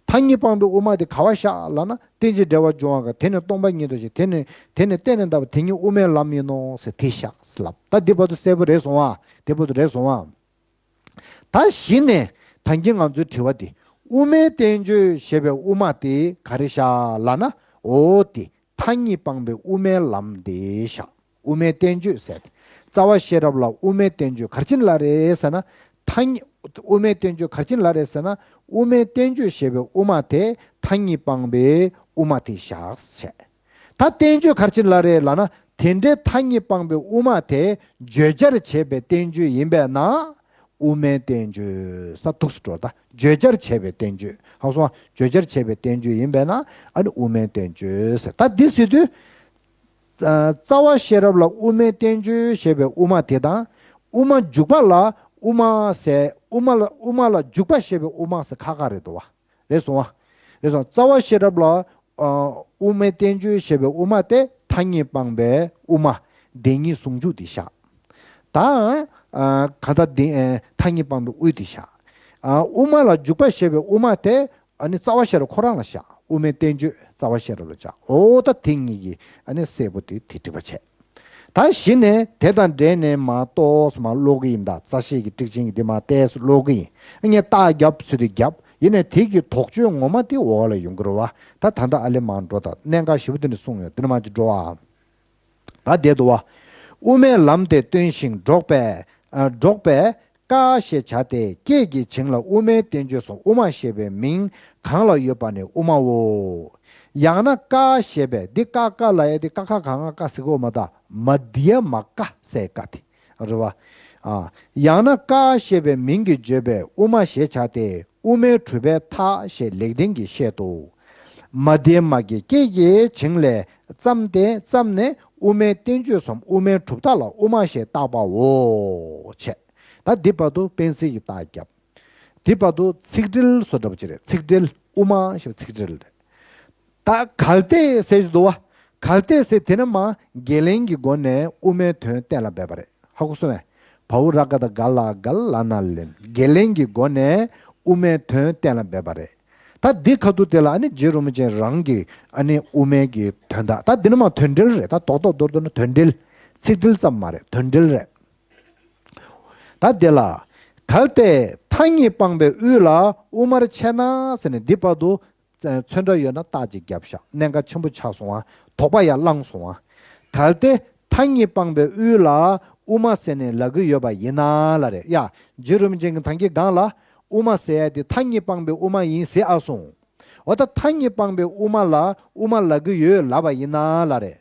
མཐའ་གཉིས་སྤངས་པའི་དབུ་མ་དེ་ག་བ་བཞག་ལབ་ན། རྟེན་ཅིང་འབྲེལ་བར་འབྱུང་བ་གང་། དེ་ནི་སྟོང་པ་ཉིད་དུ་བཤད། དེ་ནི་དེ་ནི་བརྟེན་ནས་འདག་པ། དེ་ཉིད་དབུ་མའི་ལམ་ཡིན་ནོ་ཟེར་དེ་བཞག་ལབ། ད་འདི་བར་དུ་གསལ་པོ་རེད་སོང་བ། འདི་བར་དུ་རེད་སོང་བ། ད་གཞི་ནས་ད་གིན་ང་ཚོའི་དྲི་བ་འདི། དབུ་མའི་བསྟན་བཅོས་ཞེས་པའི་དབུ་མ་དེ་ག་རེ་བཞག་ལབ་ན། འོ་དེ་མཐའ་གཉིས་སྤངས་པའི་དབུ་མའི་ལམ་དེ་བཞག། དབུ་མའི་བསྟན་བཅོས་ཟེར། རྩ་བ་ཤེས་རབ་ལ་དབུ་མའི་བསྟན་བཅོས་ག་རེ་བྱས་ནས་ལབ་རེད་ཟེར་ན། མཐའ་གཉིས། དབུ་མའི་བསྟན་བཅོས་ག་རེ་བྱས་ནས་ལབ་རེད་ཟེར་ན། དབུ་མའི་བསྟན་བཅོས་ཞེས་པའི་དབུ་མ་དེ་མཐའ་གཉིས་སྤངས་པའི་དབུ་མ་དེ་བཞག་བྱས། ད་བསྟན་བཅོས་ག་རེ་བྱས་ནས་ལབ་རེད་ལབ་ན། དེ་འདྲའི་མཐའ་གཉིས་སྤངས་པའི་དབུ་མ་དེ་བརྗོད་བྱར་བྱས་པའི་བསྟན་བཅོས་ཡིན་པས་ན། དབུ་མའི་བསྟན་བཅོས་ཟེར། ཐུགས་སུ་འགྲོ། ད་བརྗོད་བྱར་བྱས་པའི་བསྟན་བཅོས། ཧ་གོ་སོང་ང་། བརྗོད་བྱར་བྱས་པའི་བསྟན་བཅོས་ཡིན་པས་ན། ཨ་ནི་དབུ་མའི་བསྟན་བཅོས་ཟེར། ད་འདི་ཟེར་དུས། ཨ་རྩ་བ་ཤེས་རབ་ལ་དབུ་མའི་བསྟན་བཅོས་ཞེས་པའི་དབུ་མ་དེ་དང་། དབུ་མ་འཇུག་པ་ལ་དབུ་མ་ཟེར། དབུ་མ་ལ་དབུ་མ་ལ་འཇུག་པ་ཞེས་པའི་དབུ་མ་ཟེར་ཁག་ཁག་རེད་འདུག་བ། རེད་སོང་བ། རེད་སོང་། རྩ་བ་ཤེས་རབ་ལ་ཨ་དབུ་མའི་བསྟན་བཅོས་ཞེས་པའི་དབུ་མ་དེ་མཐའ་གཉིས་སྤངས་པའི་དབུ་མ། བདེན་གཉིས་ཟུང་འཇུག་དེ་བཞག། ད་ཨ་གང་ལྟར་བདེན་ཨ་མཐའ་གཉིས་སྤངས་པའི་དབུས་དེ་བཞག། ཨ་དབུ་མ་ལ་འཇུག་པ་ཞེས་པའི་དབུ་མ་དེ་ཨ་ནི་རྩ་བ་ཤེས་རབ་ཁོ་རང་ལ་བཞག། དབུ་མའི་བསྟན་བཅོས་རྩ་བ་ཤེས་རབ་ལ་བཞག། འོ་ད་དེ་གཉིས་ཀྱི་ཨ་ནི་གསལ་པོ་དེ་དེ་འགྲིག་པ་བྱས། ད་གཞི་ནས་དེ་དང་འབྲེལ་ནས་མར་ཏོག་ཙམ་མར་ཀློག་གི་ཡིན། ད་རྩ་ཤེས་ཀྱི་ཊིཀ་ཆེན་གྱི་དེ་མར་ཏོག་ཙམ་ཀློག་གི་ཡིན། ངས་རྟགས་བརྒྱབ་ཟེར་དུས་བརྒྱབ། ཡིན་ནའི་དེ་གི་དོགས་གཅོད་ངོ་མ་དེ་འོག་ལ་ཡོང་གི་རེད་བ། ད་ད་ལྟ་ཨ་ལེ་མར་འགྲོ། ད་གནད་འགག་ཞེ་པོ་དེ་འདྲ་གསུངས་ཡོད། དེ་ནས་མར་ཅིག་འགྲོ་ཨ། ད་བསྡད་འདུག་བ། དབུ་མའི་ལམ་དེ་སྟོན་ཞིང་སྒྲོག་པས། ཨ་སྒྲོག་པས། ཀ་ཞེས་བྱ་སྟེ། སྐད་ཀྱི་བྱིངས་ལ་དབུ་མའི་བསྟན་བཅོས་སུ་དབུ་མ་ཞེས་པའི་མིང་གང་ལ་ཡོད་པ་ནི་དབུ་མའོ། ཡང་ན་ཀ་ཞེས་པས་འདི་ཀ་ཀ་ལ་ཡ་འདི་ཀ་ཁ་ག་ང་ཀ་ཟེར་གོ་མ་ད་མ་དེ་ཡ་མ་ཀ་ཟེར་ཀ་དེ། རེད་བ། ཨ། ཡང་ན་ཀ་ཞེས་པའི་མིང་གིས་བརྗོད་པས་དབུ་མ་ཞེས་བྱ་སྟེ། དབུ་མའི་གྲུབ་པའི་མཐའ་ཞེས་ལེགས་ལྡན་གྱིས་བཤད་དོ། མ་དེ་མ་གི་སྐད་ཀྱི་བྱིངས་ལས་བརྩམས་ཏེ་བརྩམས་ནས་དབུ་མའི་བསྟན་བཅོས་སམ་དབུ་མའི་གྲུབ་མཐའ་ལ་དབུ་མ་ཞེས་བཏགས་པའོ། བྱས། ད་འདི་བར་དུ་དཔེ་གཟིགས་ཀྱི་རྟགས་བརྒྱབ། འདི་བར་དུ་ཚིག་འགྲེལ་བཟོ་འདྲ་པོ་ཅིག་རེད། ཚིག་འགྲེལ་དབུ་མ་ཞེས་པའི་ཚིག་འགྲེལ་རེད། ད་གལ་ཏེ་ཟེར་གྱི་འདུག་བ། གལ་ཏེ་ཟེར་དེ་ནི་མ་བརྒལ་ལན་གྱི་སྒོ་ནས་དབུ་མའི་དོན་གཏན་ལ་འབེབས་པ་རེད། ཧ་གོ་སོང་ངས། བའུ་ར་ག་ད་ག་ལ་ག་ལ་ན་ལེན། བརྒལ་ལན་གྱི་སྒོ་ནས་དབུ་མའི་དོན་གཏན་ལ་འབེབས་པ་རེད། ད་འདི་ཁ་ཐུག་དེ་ལ་ཨ་ནི་རྗེ་རིན་པོ་ཆེ་རང་གི་ཨ་ནི་དབུ་མའི་གི་དོན་དག་ད་འདི་ནི་མ་དོན་འགྲེལ་རེད། ད་རྡོག་རྡོག་མདོར་བསྡུ་ན་དོན་འགྲེལ། ཚིག་འགྲེལ་ཙམ་མ་རེད། དོན་འགྲེལ་རེད། ད་དེ་ལ། གལ་ཏེ་མཐའ་གཉིས་སྤངས་པའི་དབུས་ལ་དབུ་མར་ཕྱེ་ན་ཟེར་ནས་འདི་བར་དུ་མཚོན་འདྲ་ཡོད་ན་རྟགས་ཅིག་བརྒྱབ་ཤག་གནད་འགག་ཆེན་པོ་ཆགས་སོང་ཨ། དོགས་པ་ཡར་བསླངས་སོང་ཨ། གལ་ཏེ་མཐའ་གཉིས་སྤངས་པའི་དབུས་ལ་དབུ་མ་ཟེར་ནས་ལབ་ཀྱི་ཡོད་པ་ཡིན་ན་ལབ་རེད་ཡ། རྗེ་རིན་པོ་ཆེ་གི་ཐང་གི་སྒང་ལ་དབུ་མ་ཟེར་ཡ་དེ་མཐའ་གཉིས་སྤངས་པའི་དབུ་མ་ཡིན་ཟེར་ཨ་སོང་། འོ་ད་མཐའ་གཉིས་སྤངས་པའི་དབུ་མ་ལ་དབུ་མ་ལབ་ཀྱི་ཡོད་ལབ་པ་ཡིན་ན་ལབ་རེད།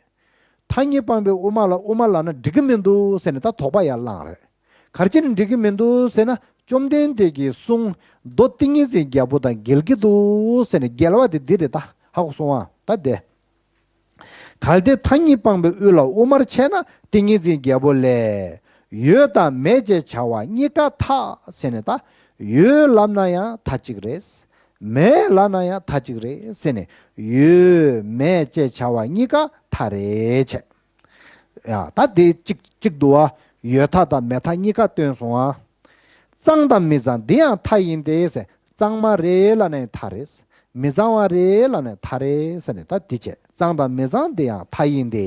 མཐའ་གཉིས་སྤངས་པའི་དབུ་མ་ལ་དབུ་མ་ལབ་ན་འགྲིག་གི་མི་འདུག་ཟེར་ནས་ད་དོགས་པ་ཡར་བསླངས་རེད། ག་རེ་བྱས་ནས་འགྲིག་གི་མི་འདུག་ཟེར་ན་བཅོམ་ལྡན་འདས་ཀྱི་གསུང་མདོ་ཏིང་ངེ་འཛིན་རྒྱལ་པོ་དང་འགལ་གྱི་འདུག་ཟེར་ནས་འགལ་བ་དེ་འདི་རེད། ད་ཧ་གོ་སོང་ཨ། ད་དེ། གལ་ཏེ་མཐའ་གཉིས་སྤངས་པའི་དབུས་ལ་དབུ་མར་ཕྱེ་ན་ཏིང་ངེ་འཛིན་རྒྱལ་པོ་ལས། ཡོད་དང་མེད་ཅེས་བྱ་བ་གཉིས་ཀ་མཐའ་ཟེར་ནས་ད། ཡོད་ལབ་ན་ཡང་མཐའ་གཅིག་རེད། མེད་ལབ་ན་ཡང་མཐའ་གཅིག་རེད་ཟེར་ནས་ཡོད་མེད་ཅེས་བྱ་བ་གཉིས་ཀ་མཐའ་རེད་བྱས། ཡ་ད་དེ་གཅིག་གཅིག་འདུག་བ། ཡོད་མཐའ་དང་མེད་མཐའ་གཉིས་ཀ་སྟོན་སོང་ཨ། གཙང་དང་མི་གཙང་འདི་ཡང་མཐའ་ཡིན་ཏེ་ཟེར། གཙང་མ་རེད་ལབ་ནས་མཐའ་རེད། མི་གཙང་བ་རེད་ལབ་ནས་མཐའ་རེད་ཟེར་ནས་ད་འདི་བྱས། གཙང་དང་མི་གཙང་འདི་ཡང་མཐའ་ཡིན་ཏེ།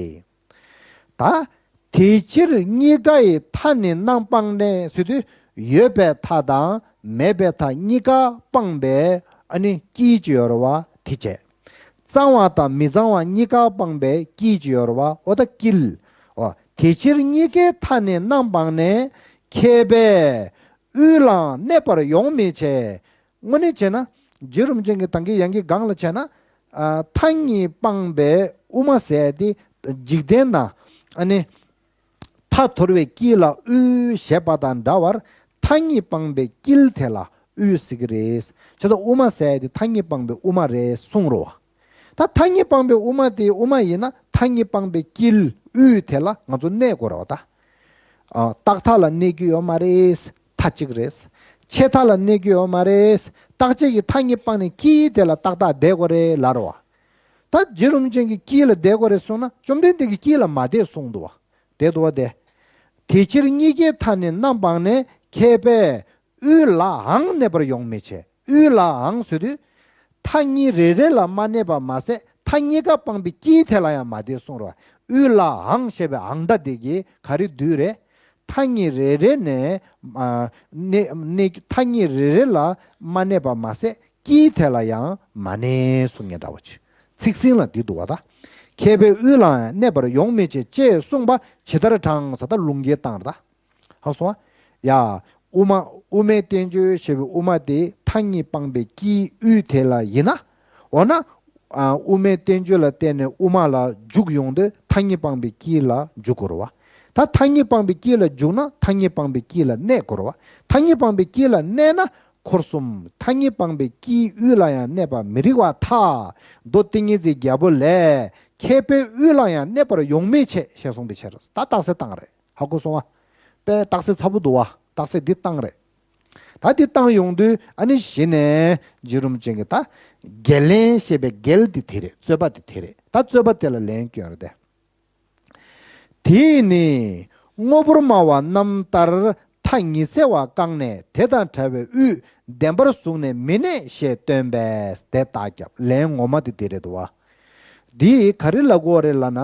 ད། དེ་ཕྱིར་གཉིས་ཀ་ཡི་མཐའ་ནི་རྣམ་སྤངས་ནས་ཟེར་དུས་ཡོད་པའི་མཐའ་དང་མེད་པའི་མཐའ་གཉིས་ཀ་སྤངས་པའི་ཨ་ནི་དཀྱིལ་གྱི་ཡོད་རེད་བ་དེ་བྱས། གཙང་བ་དང་མི་གཙང་བ་གཉིས་ཀ་སྤངས་པའི་དཀྱིལ་གྱི་ཡོད་རེད་བ་འོ་ད་དཀྱིལ། འོ་དེ་ཕྱིར་གཉིས་ཀའི་མཐའ་ནི་རྣམ་སྤངས་ནས་མཁས་པས་དབུས་ལའང་གནས་པར་ཡོང་མི་བྱེད། དངོས་གནས་བྱས་ན། རྗེ་རིན་པོ་ཆེ་གི་ད་གིན་ཡང་གི་སྒང་ལ་བྱས་ན། ཨ། མཐའ་གཉིས་སྤངས་པའི་དབུ་མ་ཟེར་ཏེ་འཇིག་རྟེན་ན། ཨ་ནི། མཐའ་དོར་བའི་དཀྱིལ་ལ་དབུས་ཞེས་པ་དང་འདྲ་བར་མཐའ་གཉིས་སྤངས་པའི་དཀྱིལ་དེ་ལ་དབུས་ཟེར་གི་རེད། བྱས་ཙང་དབུ་མ་ཟེར་ཏེ་མཐའ་གཉིས་སྤངས་པའི་དབུ་མ་རེད་གསུངས་རོ། ད་མཐའ་གཉིས་སྤངས་པའི་དབུ་མ་དེ་དབུ་མ་ཡིན་ན་མཐའ་གཉིས་སྤངས་པའི་དཀྱིལ་དབུས་དེ་ལ་ང་ཚོ་གནས་དགོས་རེད་བ་ད། ཨ། རྟག་མཐའ་ལ་གནས་རྒྱུ་ཡོད་མ་རེད། མཐའ་གཅིག་རེད། ཆད་མཐའ་ལ་གནས་རྒྱུ་ཡོད་མ་རེད། རྟག་ཆད་ཀྱི་མཐའ་གཉིས་སྤངས་ནས་དཀྱིལ་དེ་ལ་ཏག་ཏག་བསྡད་དགོས་རེད་ལབ་རེད་བ། ད་རྗེ་རིན་པོ་ཆེ་གི་དཀྱིལ་ལ་བསྡད་དགོས་རེད་གསུངས་ན་བཅོམ་ལྡན་འདས་ཀྱི་དཀྱིལ་ལ་མ་བསྡད་གསུངས་འདུག་བ། བསྡད་འདུག་བ་དེ། དེ་ཕྱིར་གཉིས་ཀའི་མཐའ་ནི་རྣམ་སྤངས་ནས་མཁས་པས། དབུས་ལའང་གནས་པར་ཡོང་མི་བྱེད། དབུས་ལའང་ཟེར་དུས། མཐའ་གཉིས་རེ་རེ་ལ་མ་གནས་པ་མ་ཟད་མཐའ་གཉིས་ཀ་སྤངས་པའི་དཀྱིལ་དེ་ལ་ཡང་མ་བསྡད་གསུངས་རེད་བ། དབུས་ལའང་ཞེས་པའི་ཨང་སྒྲ་དེ་གིས་ག་རེ་བསྡུས་རེད། མཐའ་གཉིས་རེ་རེ་ནས། ཨ། གནས་གནས་མཐའ་གཉིས་རེ་རེ་ལ་མ་གནས་པ་མ་ཟད་དཀྱིལ་དེ་ལ་ཡང་མ་གནས་གསུང་མཁན་འདྲ་བོ་ཅིག་ཚིག་ཟིན་ལ་འདི་འདུག་བ་ད། མཁས་པས་དབུས་ལའང་གནས་པར་ཡོང་མི་བྱེད་ཅེས་གསུངས་པ་ཇི་ལྟར་དྲང་ས་ད་ལུང་འགལ་བཏང་རེད་ད། ཧ་སོང་ཨ། ཡ། དབུ་མ། དབུ་མའི་བསྟན་བཅོས་ཞེས་པའི་དབུ་མ་དེ་མཐའ་གཉིས་སྤངས་པའི་དཀྱིལ་དབུས་དེ་ལ་ཡིན་ན། འོ་ན། ཨ། དབུ་མའི་བསྟན་བཅོས་ལ་བརྟེན་ནས་དབུ་མ་ལ་འཇུག་ཡོང་དུས་མཐའ་གཉིས་སྤངས་པའི་དཀྱིལ་ལ་འཇུག་དགོས་རེད་བ། ད་མཐའ་གཉིས་སྤངས་པའི་དཀྱིལ་ལ་འཇུག་ན་མཐའ་གཉིས་སྤངས་པའི་དཀྱིལ་ལ་གནས་དགོས་རེད་བ། མཐའ་གཉིས་སྤངས་པའི་དཀྱིལ་ལ་གནས་ན་འཁོར་གསུམ་མཐའ་གཉིས་སྤངས་པའི་དཀྱིལ་དབུས་ལ་ཡང་གནས་པ་མི་རིགས་པར་ཐལ། མདོ་ཏིང་ངེ་འཛིན་རྒྱལ་པོ་ལས། མཁས་པས་དབུས་ལ་ཡང་གནས་པར་ཡོང་མི་བྱེད་ཞེས་གསུངས་པའི་ཕྱིར། ད་རྟགས་གསལ་བཏང་རེད། ཧ་གོ་སོང་ཨ། དཔེ་རྟགས་གསལ་ཚ་པོ་འདུག་བ། རྟགས་གསལ་འདི་བཏང་རེད། ད་འདི་བཏང་ཡོང་དུས་ཨ་ནི་གཞི་ནས་རྗེ་རིན་པོ་ཆེ་གིས་ད་བརྒལ་ལན་ཞེས་པའི་བརྒལ་འདི་དེ་རེད། རྩོད་པ་འདི་དེ་རེད། ད་རྩོད་པ་དེ་ལ་ལན་སྐྱོན་རེད་དེ། དེས་ནི་དངོས་པོར་སྨྲ་བ་རྣམས་ལྟར་མཐའ་ཉི་ཚེ་བ་བཀག་ནས་དེ་དང་བྲལ་བའི་དབུས་བདེན་པར་གཟུགས་ནས་མི་གནས་ཞེས་སྟོན་པས་དེ་རྟགས་བརྒྱབ། ལན་ངོ་མ་དེ་འདི་རེད་འདུག་བ། འདི་ག་རེ་ལབ་དགོས་རེད་ལབ་ན།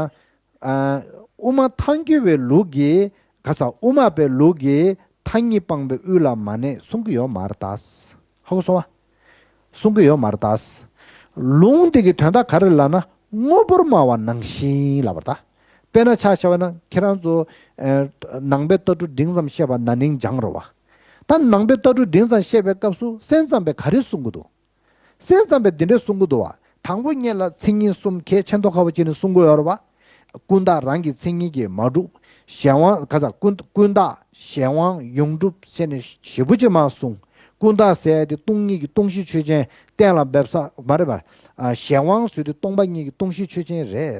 ཨ། དབུ་མ་ཐལ་འགྱུར་བའི་ལུགས་ཀྱིས། ག་ས་དབུ་མ་པའི་ལུགས་ཀྱིས་མཐའ་གཉིས་སྤངས་པའི་དབུས་ལ་མ་གནས་གསུང་གི་ཡོད་མ་རེད་ད། ཧ་གོ་སོང་བ། གསུང་གི་ཡོད་མ་རེད་ད། ལུང་འདི་གི་དོན་དག་ག་རེ་ལབ་ན་དངོས་པོར་སྨྲ་བ་ནང་བཞིན་ལབ་པ་རེད་ད། དཔེར་ན་ཆ་བཞག་པ་ན་ཁྱེད་རང་ཚོ། ཨ། ནང་པའི་ལྟ་གྲུབ་འབྲིང་ཙམ་བཤད་པ་ན་ནིང་སྦྱངས་རེད་བ། ད་ནང་པའི་ལྟ་གྲུབ་འབྲིང་ཙམ་བཤད་པའི་སྐབས་སུ་སེམས་ཙམ་པས་ག་རེ་གསུང་གི་འདུག་སེམས་ཙམ་པས་འདི་འདྲས་གསུང་གི་འདུག་བ། དང་པོ་ཉིད་ལ་མཚན་ཉིད་གསུམ་གལ་ཆེན་ཐོག་ཁ་བོ་བྱས་ནས་གསུང་གི་ཡོད་རེད་བ། ཀུན་བརྟགས་རང་གི་མཚན་ཉིད་ཀྱིས་མ་གྲུབ། གཞན་དབང་ག་ས་ཀུན་ཀུན་བརྟགས་གཞན་དབང་ཡོངས་གྲུབ་ཟེར་ནས་ཞེ་པོ་ཅིག་མར་གསུངས། ཀུན་བརྟགས་ཟེར་ཡ་དེ་སྟོང་ཉིད་ཀྱི་སྟོང་གཞི་ཆོས་ཅན་གཏན་ལ་འབེབས་ས་མ་རེད་པ། ཨ་གཞན་དབང་ཟེར་དུས་སྟོང་པ་ཉིད་ཀྱི་སྟོང་གཞི་ཆོས་ཅན་རེད།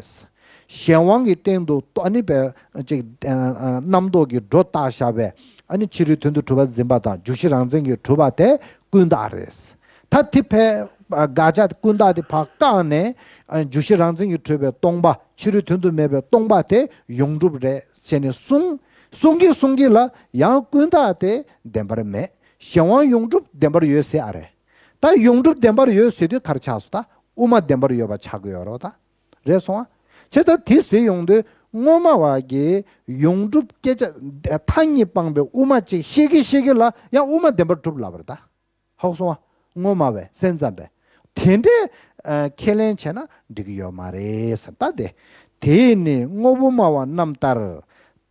གཞན་དབང་གི་སྟེང་དུ་ཨ་ནི་པའི་ཅིག་ཨ་ཨ་རྣམ་རྟོག་གི་སྒྲོ་བཏགས་བཞག་པའི་ཨ་ནི་ཕྱི་རོལ་དོན་དུ་གྲུབ་པ་འཛིན་པ་དང་འཇུག་གཞི་རང་མཚན་གྱིས་གྲུབ་པ་དེ་ཀུན་བརྟགས་རེད། ད་དེ་ཕའི་དགག་བྱ་ཀུན་བརྟགས་དེ་ཕར་བཀག་ནས་ཨ་འཇུག་གཞི་རང་མཚན་གྱིས་གྲུབ་པའི་སྟོང་པ་ཕྱི་རོལ་དོན་དུ་མེད་པའི་སྟོང་པ་དེ་ཡོངས་གྲུབ་རེད་ཟེར་ནས་གསུངས། གསུང་གིན་གསུང་གིན་ལ་ཡང་ཀུན་བརྟགས་དེ་བདེན་པར་མེད། གཞན་དབང་ཡོངས་གྲུབ་བདེན་པར་ཡོད་ཟེར་ཨ་རེད། ད་ཡོངས་གྲུབ་བདེན་པར་ཡོད་ཟེར་དུས་ག་རེ་ཆགས་སོང་ད། དབུ་མ་བདེན་པར་ཡོད་པ་ཆགས་ཀྱི་ཡོད་རེད་ད། རེད་སོང་ཨ། བྱས་ཙང་དེ་ཟེར་ཡོང་དུས་སྔོན་མ་བ་གི་ཡོངས་གྲུབ་སྐད་ཆ་མཐའ་གཉིས་སྤངས་པའི་དབུ་མ་གཅིག་བཤད་གི་བཤད་གི་ལ་ཡང་དབུ་མ་བདེན་པར་གྲུབ་ལབ་པ་རེད་ད། ཧོག་སོང་ཨ། སྔོན་མ་བས་སེམས་ཙམ་པས་དེ་འདྲའི་ཨ་ཁས་ལེན་བྱས་ན་འགྲིག་གི་ཡོད་མ་རེད་ཟེར་ད་དེ། དེས་ནི་དངོས་པོ་སྨྲ་བ་རྣམས་ལྟར་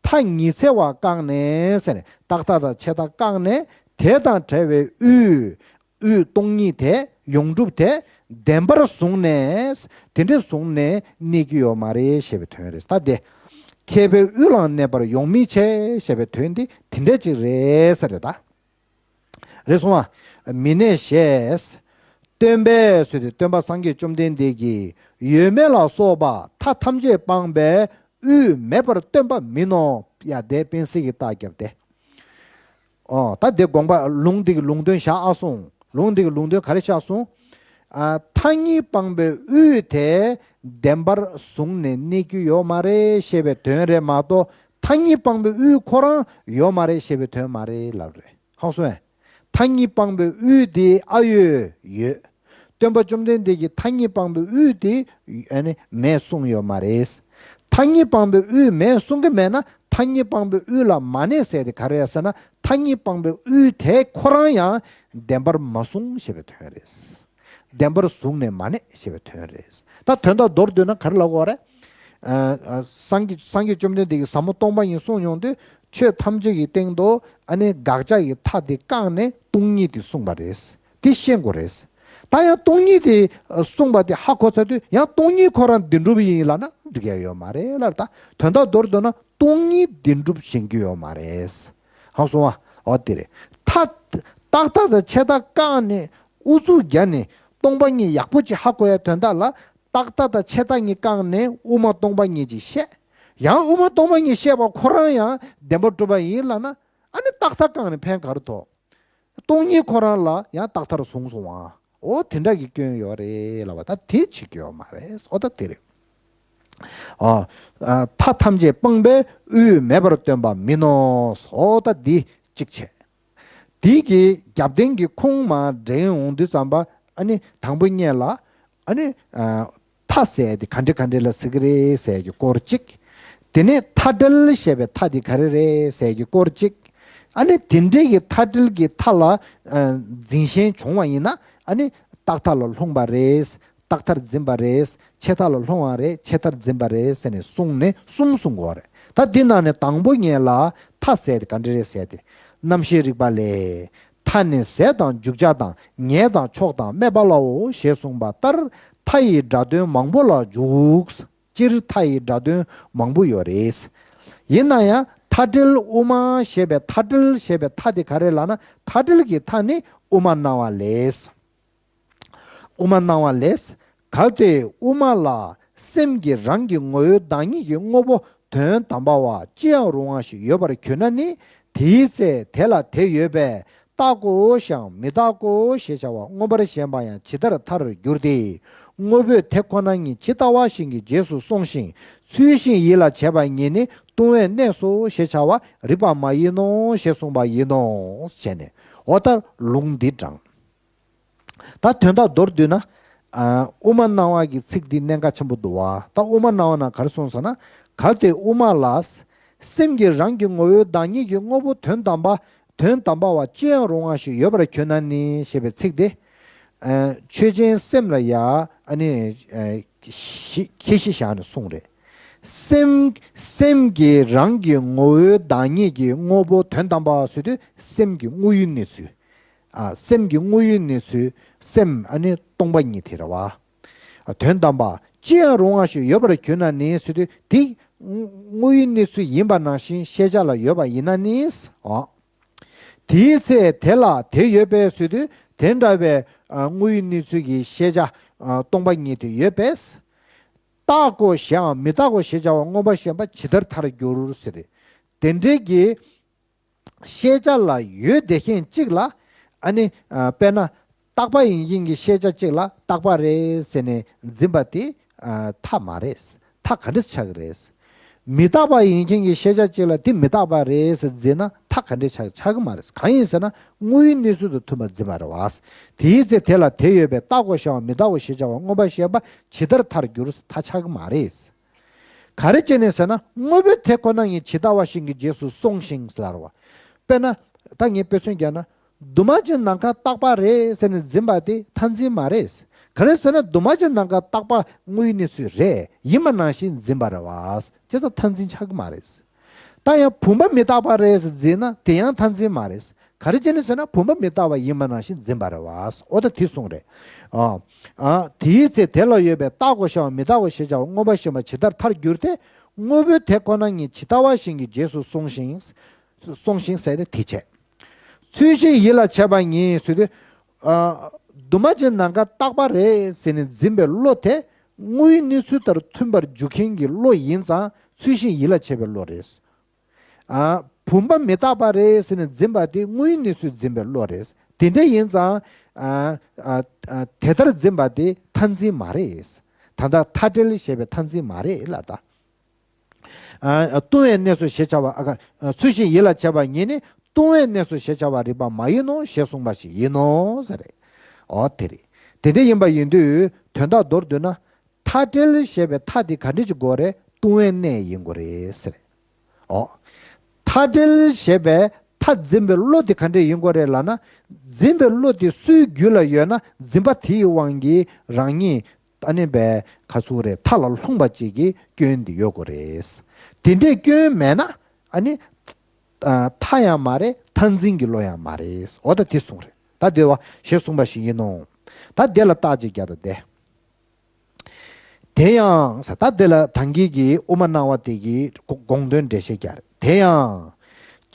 མཐའ་ཉི་ཚེ་བ་བཀག་ནས་ཟེར་ནས་རྟག་མཐའ་དང་ཆད་མཐའ་བཀག་ནས་དེ་དང་བྲལ་བའི་དབུས་དབུས་སྟོང་ཉིད་དེ་ཡོངས་གྲུབ་དེ་བདེན་པར་བཟུང་ནས་དེ་འདྲ་བཟུང་ནས་གནས་ཀྱི་ཡོད་མ་རེད་ཞེས་པའི་དོན་རེད་ད་དེ། མཁས་པས་དབུས་ལའང་གནས་པར་ཡོང་མི་བྱེད་ཞེས་པའི་དོན་དེ་དེ་འདྲ་ཅིག་རེད་ས་རེད་ད། རེད་སོང་བ། མི་གནས་ཞེས། སྟོན་པས་ཟེར་ཏེ་སྟོན་པ་སངས་རྒྱས་བཅོམ་ལྡན་འདས་ཀྱིས་ཡོད་མེད་ལ་སོགས་པ་མཐའ་ཐམས་ཅད་སྤངས་པའི་དབུས་མེད་པར་སྟོན་པ་མིན་ནོ། ཡ་དེ་དཔེ་སྲིད་ཀྱི་རྟགས་བརྒྱབ་སྟེ། ཨོ་ད་དེ་དགོངས་པ་ལུང་འདི་གི་ལུང་དོན་བཞག་ཨ་སོང་། ལུང་འདི་གི་ལུང་དོན་ག་རེ་བཞག་སོང་། ཨ་མཐའ་གཉིས་སྤངས་པའི་དབུས་དེ་བདེན་པར་བཟུང་ནས་གནས་རྒྱུ་ཡོད་མ་རེད་ཞེས་པའི་དོན་རེད་མ་གཏོགས་མཐའ་གཉིས་སྤངས་པའི་དབུས་ཁོ་རང་ཡོད་མ་རེད་ཞེས་པའི་དོན་མ་རེད་ལབ་རེད། ཧང་སོང་ངས། མཐའ་གཉིས་སྤངས་པའི་དབུས་དེ་ཨ་ཡོད་ཡོད། སྟོན་པ་བཅོམ་ལྡན་འདས་ཀྱིས་མཐའ་གཉིས་སྤངས་པའི་དབུས་དེ་ཨ་ནི་མེད་གསུངས་ཡོད་མ་རེད། མཐའ་གཉིས་སྤངས་པའི་དབུས་མེད་གསུང་གི་མེད་ན་མཐའ་གཉིས་སྤངས་པའི་དབུས་ལ་མ་གནས་ཟེར་དེ་ག་རེ་ཟེར་ན་མཐའ་གཉིས་སྤངས་པའི་དབུས་དེ་ཁོ་རང་ཡང་བདེན་པར་མ་བཟུང་ཞེས་པའི་དོན་རེད། བདེན་པར་བཟུང་ནས་མ་གནས་ཞེས་པའི་དོན་རེད། ད་དོན་དག་མདོར་བསྡུས་ན་ག་རེ་ལབ་དགོས་རེད། ཨ་ཨ་སངས་རྒྱས་སངས་རྒྱས་བཅོམ་ལྡན་འདས་ཀྱིས་ཟབ་མོ་སྟོང་པ་ཉིད་གསུངས་ཡོང་དུས་ཆོས་ཐམས་ཅད་ཀྱི་སྟེང་དུ་ཨ་ནི་དགག་བྱ་ཡི་མཐའ་དེ་བཀག་ནས་སྟོང་ཉིད་དེ་གསུངས་པ་རེད། དེ་ཤེས་དགོས་རེད། ད་ཡང་སྟོང་ཉིད་དེ་གསུངས་པ་དེ་ཧ་གོ་ཚར་དུས་ཡང་སྟོང་ཉིད་ཁོ་རང་བདེན་གྲུབ་ཡིན་ལབ་ན་འགྲིག་ཡ་ཡོད་མ་རེད་ལབ། ད་དོན་དག་མདོར་བསྡུས་ན་སྟོང་ཉིད་བདེན་གྲུབ་ཞེན་གྱི་ཡོད་མ་རེད། ཧང་སོང་བ། འོ་དེ་རེད། ད་རྟག་མཐའ་དང་ཆད་མཐའ་བཀག་ནས་ཨུ་ཚུགས་བརྒྱབ་ནས་སྟོང་པ་ཉིད་ཡག་པོ་ཅིག་ཧ་གོ་ཡ་དོན་དག་ལ་རྟག་མཐའ་དང་ཆད་མཐའ་གཉིས་བཀག་ནས་དབུ་མ་སྟོང་པ་ཉིད་ཅིག་བཤད། ཡང་དབུ་མ་སྟོང་པ་ཉིད་བཤད་པ་ཁོ་རང་ཡང་བདེན་པར་གྲུབ་པ་ཡིན་ལབ་ན་ཨ་ནི་རྟག་མཐའ་བཀག་ནས་ཕན་ག་རེ་ཐོགས། སྟོང་ཉིད་ཁོ་རང་ལ་ཡང་རྟག་མཐར་བཟུང་སོང་བ། འོ་དེ་འདྲ་གི་སྐྱོན་ཡོད་རེད་ལབ་པ་ད་དེ་བྱེད་ཀྱི་ཡོད་མ་རེད། འོ་ད་དེ་རེད། ཨ་ཨ་མཐའ་ཐམས་ཅད་སྤངས་པའི་དབུས་མེད་པར་སྟོན་པ་མིན་ནོ། འོ་ད་འདི་གཅིག་བྱས། དེ་གི་རྒྱབ་རྟེན་གྱི་ཁུངས་མར་འདྲེན་ཡོང་དུས་ཙམ་པ་ཨ་ནི་དང་པོ་ཉིད་ལ་ཨ་ནི་ཨ་མཐའ་ཟེར་དེ་ག་འདྲ་ག་འདྲ་ལ་ཟེར་གི་རེད་ཟེར་གྱི་སྐོར་གཅིག་དེ་ནས་མཐའ་བྲལ་ཞེས་པའི་མཐའ་དེ་ག་རེ་རེད་ཟེར་གྱི་སྐོར་གཅིག་ཨ་ནི་དེ་འདྲའི་གི་མཐའ་བྲལ་གྱི་མཐའ་ལ་ཨ་འཛིན་ཞེན་བྱུང་བ་ཡིན་ན་ཨ་ནི་རྟག་མཐའ་ལ་ལྷུང་བ་རེད། རྟག་མཐར་འཛིན་པ་རེད། ཆད་མཐའ་ལ་ལྷུང་བ་རེད། ཆད་མཐར་འཛིན་པ་རེད་ཟེར་ནས་གསུངས་ནས་གསུམ་གསུང་གི་ཡོད་རེད། ད་འདི་ནང་ནས་དང་པོ་ཉིད་ལ་མཐའ་ཟེར་དེ་ག་འདྲ་རེད་ཟེར་དེ། རྣམ་ཤེས་རིག་པ་ལས། མཐའ་ནི་ཟད་དང་འཇུག་བྱ་དང་ཉལ་དང་ཕྱོགས་དང་སྨད་པ་ལའོ་ཞེས་གསུངས་པ་ལྟར་མཐའ་ཡི་སྒྲ་དོན་མང་པོ་ལ་འཇུག་སྤྱིར་མཐའ་ཡི་སྒྲ་དོན་མང་པོ་ཡོད་རེད། ཡིན་ན་ཡང་མཐའ་བྲལ་དབུ་མ་ཞེས་པའི་མཐའ་བྲལ་ཞེས་པའི་མཐའ་དེ་ག་རེ་ལབ་ན་མཐའ་བྲལ་གྱི་མཐའ་ནི་དབུ་མ་སྣང་བ་ལས། དབུ་མ་སྣང་བ་ལས། གལ་ཏེ་དབུ་མ་ལ་སེམས་ཀྱི་རང་གི་ངོ་བོའི་བདག་ཉིད་ཀྱི་དངོས་པོ་དོན་དམ་པ་བ་ཅི་ཡང་རུང་བ་ཞིག་ཡོད་པར་གྱུར་ན་ནི་དེའི་ཚེ་དེ་ལ་དེ་ཡོད་པས་རྟག་གོ་ཞེའམ་མི་རྟག་གོ་ཞེས་བྱ་བ་མངོན་པར་ཞེན་པ་ཡང་ཇི་ལྟར་མཐར་འགྱུར་ཏེ། དངོས་པོས་དེ་ཁོ་ན་ཉིད་ཇི་ལྟ་བ་བཞིན་གྱི་རྗེས་སུ་སོང་ཞིང་ཚུལ་བཞིན་ཡིད་ལ་བྱེད་པ་ཉིད་ནི་ལྟུང་བའི་གནས་སོ་ཞེས་བྱ་བ་རིགས་པ་མ་ཡིན་ནོ་ཞེས་གསུངས་པ་ཡིན་ནོ། བྱས་ནས་འོ་ད་ལུང་འདི་དྲངས། ད་དོན་དག་མདོར་བསྡུས་ན། ཨ་དབུ་མ་སྣང་བ་གི་ཚིག་འདི་གནད་འགག་ཆེན་པོ་འདུག་བ། ད་དབུ་མ་སྣང་བ་ན་ག་རེ་གསུངས་སོང་ན། གལ་ཏེ་དབུ་མ་ལ། སེམས་ཀྱི་རང་གི་ངོ་བོའི་བདག་ཉིད་ཀྱི་དངོས་པོ་དོན་དམ་པ། དོན་དམ་པ་བ་ཅི་ཡང་རུང་བ་ཞིག་ཡོད་པར་གྱུར་ན་ནི་ཞེས་པའི་ཚིག་དེ། ཨ་ཆོས་ཅན་སེམས་ལ་ཡ་ཨ་ནི་ཨ་ཁྱད་གཞི་བཞག་ནས་གསུངས་རེད། སེམས་སེམས་ཀྱི་རང་གི་ངོ་བོའི་བདག་ཉིད་ཀྱི་དངོས་པོ་དོན་དམ་པ་ཟེར་དུས་སེམས་ཀྱི་དངོས་ཡུལ་གནས་ཚུལ། ཨ། སེམས་ཀྱི་དངོས་ཡུལ་གནས་ཚུལ། སེམས་ཨ་ནི་སྟོང་པ་ཉིད་དེ་རེད་བ། ཨ། དོན་དམ་པ་ཅི་ཡང་རུང་བ་ཞིག་ཡོད་པར་གྱུར་ན་ནི་ཟེར་དུས་དེ་དངོས་ཡུལ་གནས་ཚུལ་ཡིན་པ་ནང་བཞིན་ཤེས་བྱ་ལ་ཡོད་པ་ཡིན་ན་ནི། ཨ། དེའི་ཚེ་དེ་ལ་དེ་ཡོད་པས་ཟེར་དུས་དེ་འདྲ་བའི་ཨ་དངོས་ཡུལ་གནས་ཚུལ་གྱི་ཤེས་བྱ་ཨ་སྟོང་པ་ཉིད་དེ་ཡོད་པས། རྟག་གོ་ཞེའམ་མི་རྟག་གོ་ཞེས་བྱ་བ་མངོན་པར་ཞེན་པ་ཇི་ལྟར་ཐལ་འགྱུར་ཟེར་ཏེ། དེ་འདྲའི་གི་ཤེས་བྱ་ལ་ཡོད་དེ་མཁན་གཅིག་ལ་ཨ་ནི་ཨ་དཔེར་ན་རྟག་པ་ཡིན་མཁན་གྱི་ཤེས་བྱ་གཅིག་ལ་རྟག་པ་རེད་ཟེར་ནས་འཛིན་པ་དེ་ཨ་ཐལ་མ་རེད། ཐལ་ག་འདྲ་ཆགས་ཀྱི་རེད། མི་རྟག་པ་ཡིན་མཁན་གྱི་ཤེས་བྱ་གཅིག་ལ་དེ་མི་རྟག་པ་རེད་ཟེར་འཛིན་ན་ཐལ་ག་འདྲ་ཆགས་ཆགས་ཀྱི་མ་རེད། གང་ཡིན་ཟེར་ན་དངོས་ཡུལ་གནས་ཚུལ་དང་མཐུན་པར་འཛིན་པ་རེད་བ། དེའི་ཚེ་དེ་ལ་དེ་ཡོད་པས་རྟག་གོ་ཞེའམ་མི་རྟག་གོ་ཞེས་བྱ་བ་མངོན་པར་ཞེན་པ་ཇི་ལྟར་ཐལ་འགྱུར། ཐལ་ཆགས་ཀྱི་མ་རེད། ག་རེ་བྱས་ནས་ཟེར་ན་དངོས་པོའི་དེ་ཁོ་ན་ཉིད་ཇི་ལྟ་བ་བཞིན་གྱི་རྗེས་སུ་སོང་ཞིང་ལབ་རེད་བ། དཔེར་ན་ད་ངས་དཔེ་མཚོན་བརྒྱབ་ན། འདུས་མ་བྱས་ནམ་མཁའ་རྟག་པ་རེད་ཟེར་ནས་འཛིན་པ་དེ་མཐར་འཛིན་མ་རེད། ག་རེ་ཟེར་ན་འདུས་མ་བྱས་ནམ་མཁའ་རྟག་པ་དངོས་ཡུལ་གནས་ཚུལ་རེད། ཡིན་པ་ནང་བཞིན་འཛིན་པ་རེད་བ། དེ་ཚོ་མཐར་འཛིན་ཆགས་ཀྱི་མ་རེད། ད་ཡང་བུམ་པ་མི་རྟག་པ་རེད་ཟེར་འཛིན་ན་དེ་ཡང་མཐར་འཛིན་མ་རེད། ག་རེ་བྱས་ནས་ཟེར་ན་བུམ་པ་མི་རྟག་པ་ཡིན་པ་ནང་བཞིན་འཛིན་པ་རེད་བ། འོ་ད་དེ་གསུངས་རེད། ཨ། ཨ། དེའི་ཚེ་དེ་ལ་ཡོད་པའི་རྟག་གོ་ཞེས་པ་མི་རྟག་གོ་ཞེས་བྱ་བ་མངོན་པར་ཞེན་པ་ཇི་ལྟར་ཐལ་འགྱུར་ཏེ། དངོས་པོའི་དེ་ཁོ་ན་ཉིད་ཇི་ལྟ་བ་བཞིན་གྱི་རྗེས་སུ་སོང་ཞིང་། སོང་ཞིང་ཟེར་ཏེ་དེ་བྱས། ཚུལ་བཞིན་ཡིད་ལ་བྱེད་པ་ཉིད་ཟེར་དུས། ཨ། འདུས་མ་བྱས་ནམ་མཁའ་རྟག་པ་རེད་ཟེར་ནས་འཛིན་པའི་བློ་དེ་དངོས་ཡུལ་གནས་ཚུལ་ལྟར་མཐུན་པར་འཇུག་མཁན་གྱི་བློ་ཡིན་ཙང་ཚུལ་བཞིན་ཡིད་ལ་བྱེད་པའི་བློ་རེད། ཨ། བུམ་པ་མི་རྟག་པ་རེད་ཟེར་ནས་འཛིན་པ་དེ་དངོས་ཡུལ་གནས་ཚུལ་འཛིན་པའི་བློ་རེད། དེ་འདྲ་ཡིན་ཙང་། ཨ། ཨ། ཨ། དེ་ལྟར་འཛིན་པ་དེ་མཐར་འཛིན་མ་རེད། ད་ལྟ་མཐའ་བྲལ་ཞེས་པའི་མཐར་འཛིན་མ་རེད་ལབ་ད། ཨ། ལྟུང་བའི་གནས་སོ་ཞེས་བྱ་བ། ཨ། ཚུལ་བཞིན་ཡིད་ལ་བྱེད་པ་ཉིད་ནི་ལྟུང་བའི་གནས་སོ་ཞེས་བྱ་བ་རིགས་པ་མ་ཡིན་ནོ་ཞེས་གསུངས་པ་ཞིག་ཡིན་ནོ་ཟེར་རེད། འོ་དེ་རེད། དེ་འདྲ་ཡིན་པ་ཡིན་དུས་དོན་དག་མདོར་བསྡུས་ན། མཐའ་བྲལ་ཞེས་པའི་མཐའ་དེ་ག་འདྲ་ཅིག་དགོས་རེད། ལྟུང་བའི་གནས་ཡིན་དགོས་རེད་ཟེར། འོ། མཐའ་བྲལ་ཞེས་པའི་མཐའ་འཛིན་པའི་བློ་དེ་ག་འདྲ་ཡིན་དགོས་རེད་ལབ་ན། འཛིན་པའི་བློ་དེ་སུའི་རྒྱུད་ལ་ཡོད་ན་འཛིན་པ་དེའི་དབང་གིས་རང་ཉིད་ཨ་ནི་པའི་ག་ཚུགས་རེད། མཐའ་ལ་ལྷུང་བ་ཅིག་གི་སྐྱོན་དེ་ཡོད་དགོས་རེད། དེ་འདྲའི་སྐྱོན་མེད་ན་ཨ་ནི། ཨ། མཐའ་ཡང་མ་རེད། མཐར་འཛིན་གྱི་བློ་ཡང་མ་རེད། འོ་ད་དེ་གསུངས་རེད། ད་དེ་བ་ཞེས་གསུངས་པ་ཞིག་ཡིན་ནོ། ད་དེ་ལ་རྟགས་ཅིག་རྒྱག་ད་དེ། དེ་ཡང་ཟེར། ད་དེ་ལ་ད་གིན་གྱི་དབུ་མ་སྣང་བ་དེ་གི་དགོངས་དོན་འགྲེལ་བཤད་རྒྱག་རེད། དེ་ཡང་།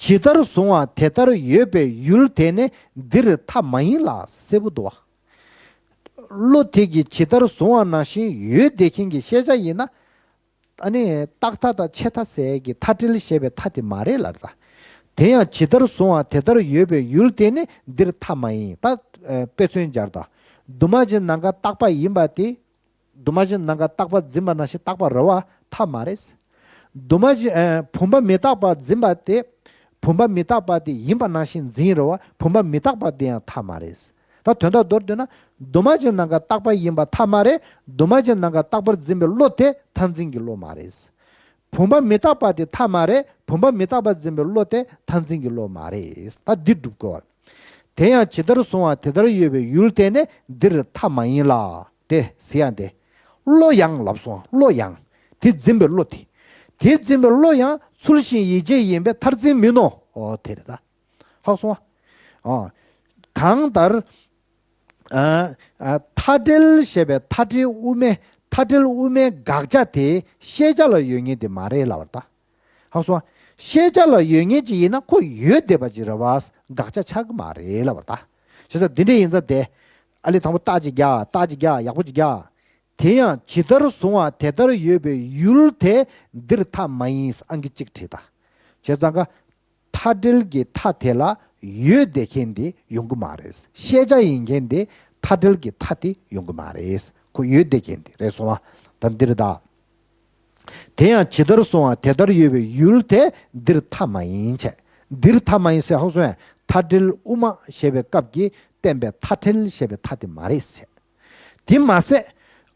ཇི་ལྟར་བཟུང་བ་དེ་ལྟར་ཡོད་པའི་ཡུལ་དེ་ནི་འདིར་མཐའ་མ་ཡིན་ལ་གསལ་པོ་འདུག་བ། བློ་དེ་གིས་ཇི་ལྟར་བཟུང་བ་ནང་བཞིན་ཡོད་བསྡད་མཁན་གྱི་ཤེས་བྱ་ཡིན་ན། ཨ་ནི་རྟག་མཐའ་དང་ཆད་མཐའ་ཟེར་གྱི་མཐའ་བྲལ་ཞེས་པའི་མཐའ་དེ་མ་རེད་ལབ་ད། དེ་ཡང་ཇི་ལྟར་བཟུང་བ་དེ་ལྟར་ཡོད་པའི་ཡུལ་དེ་ནི་འདིར་མཐའ་མ་ཡིན། ད་དཔེ་མཚོན་སྦྱར་ད། འདུས་མ་བྱས་ནམ་མཁའ་རྟག་པ་ཡིན་པ་དེ། འདུས་མ་བྱས་ནམ་མཁའ་རྟག་པར་འཛིན་པ་ནང་བཞིན་རྟག་པ་རེད་བ། མཐའ་མ་རེད། འདུས་མ་བྱས། ཨ། བུམ་པ་མི་རྟག་པར་འཛིན་པ་དེ། བུམ་པ་མི་རྟག་པ་དེ་ཡིན་པ་ནང་བཞིན་འཛིན་རེད་བ། བུམ་པ་མི་རྟག་པ་དེ་ཡང་མཐའ་མ་རེད། ད་དོན་དག་མདོར་བསྡུས་ན། འདུས་མ་བྱས་ནམ་མཁའ་རྟག་པ་ཡིན་པ་མཐའ་མ་རེད། འདུས་མ་བྱས་ནམ་མཁའ་རྟག་པར་འཛིན་པའི་བློ་དེ་མཐར་འཛིན་གྱི་བློ་མ་རེད། བུམ་པ་མི་རྟག་པ་དེ་མཐའ་མ་རེད། བུམ་པ་མི་རྟག་པར་འཛིན་པའི་བློ་དེ་མཐར་འཛིན་གྱི་བློ་མ་རེད། ད་འདི་སྒྲུབ་དགོས། དེ་ཡང་ཇི་ལྟར་བཟུང་བ་དེ་ལྟར་ཡོད་པའི་ཡུལ་དེ་ནི་འདིར་མཐའ་མ་ཡིན་ལ། དེ་ཟེར་ཡང་དེ། བློ་ཡང་ལབ་སོང་། བློ་ཡང་། དེ་འཛིན་པའི་བློ་དེ། དེ་འཛིན་པའི་བློ་ཡང་ཚུལ་བཞིན་ཡིད་བྱེད་ཡིན་པས་མཐར་འཛིན་མིན་ནོ། འོ་དེ་རེད་ད། ཧ་གོ་སོང་ཨ། གང་ལྟར། ཨ། ཨ། མཐའ་བྲལ་ཞེས་པའི་མཐའ་བྲལ་དབུ་མའི་མཐའ་བྲལ་དབུ་མའི་དགག་བྱ་དེ་ཤེས་བྱ་ལ་ཡོད་མཁན་དེ་མ་རེད་ལབ་པ་རེད་ད། ཧ་གོ་སོང་ཨ། ཤེས་བྱ་ལ་ཡོད་མཁན་ཅིག་ཡིན་ན་ཁོ་ཡོད་བསྡད་པ་ཅིག་རེད་བ། དགག་བྱ་ཆགས་ཀྱི་མ་རེད་ལབ་པ་རེད་ད། བྱས་ཙང་འདི་འདྲ་ཡིན་ཙང་དེ། ཨ་ལས་དང་པོ་རྟགས་ཅིག་རྒྱག་རྟགས་ཅིག་རྒྱག་ཡག་པོ་ཅིག་རྒྱག་དེ་ཡང་ཇི་ལྟར་བཟུང་བ་དེ་ལྟར་ཡོད་པའི་ཡུལ་དེ་འདིར་མཐའ་མ་ཡིན་ཨང་ཀི་གཅིག་བྲིས་ད། བྱས་ཙང་ཀ་མཐའ་བྲལ་གྱི་མཐའ་དེ་ལ་ཡོད་བསྡད་མཁན་དེ་ཡོང་གི་མ་རེད། ཤེས་བྱ་ཡིན་མཁན་དེ་མཐའ་བྲལ་གྱི་མཐའ་དེ་ཡོང་གི་མ་རེད། ཁོ་ཡོད་བསྡད་མཁན་དེ་རེད་སོང་བ། ད་འདིར་ད། དེ་ཡང་ཇི་ལྟར་བཟུང་བ་དེ་ལྟར་ཡོད་པའི་ཡུལ་དེ་འདིར་མཐའ་མ་ཡིན་བྱས། འདིར་མཐའ་མ་ཡིན་ཟེར་ཧ་གོ་སོང་ངས། མཐའ་བྲལ་དབུ་མ་ཞེས་པའི་སྐབས་ཀྱི་བསྟན་པའི་མཐའ་བྲལ་ཞེས་པའི་མཐའ་དེ་མ་རེད་བྱས། དེ་མ་ཟད།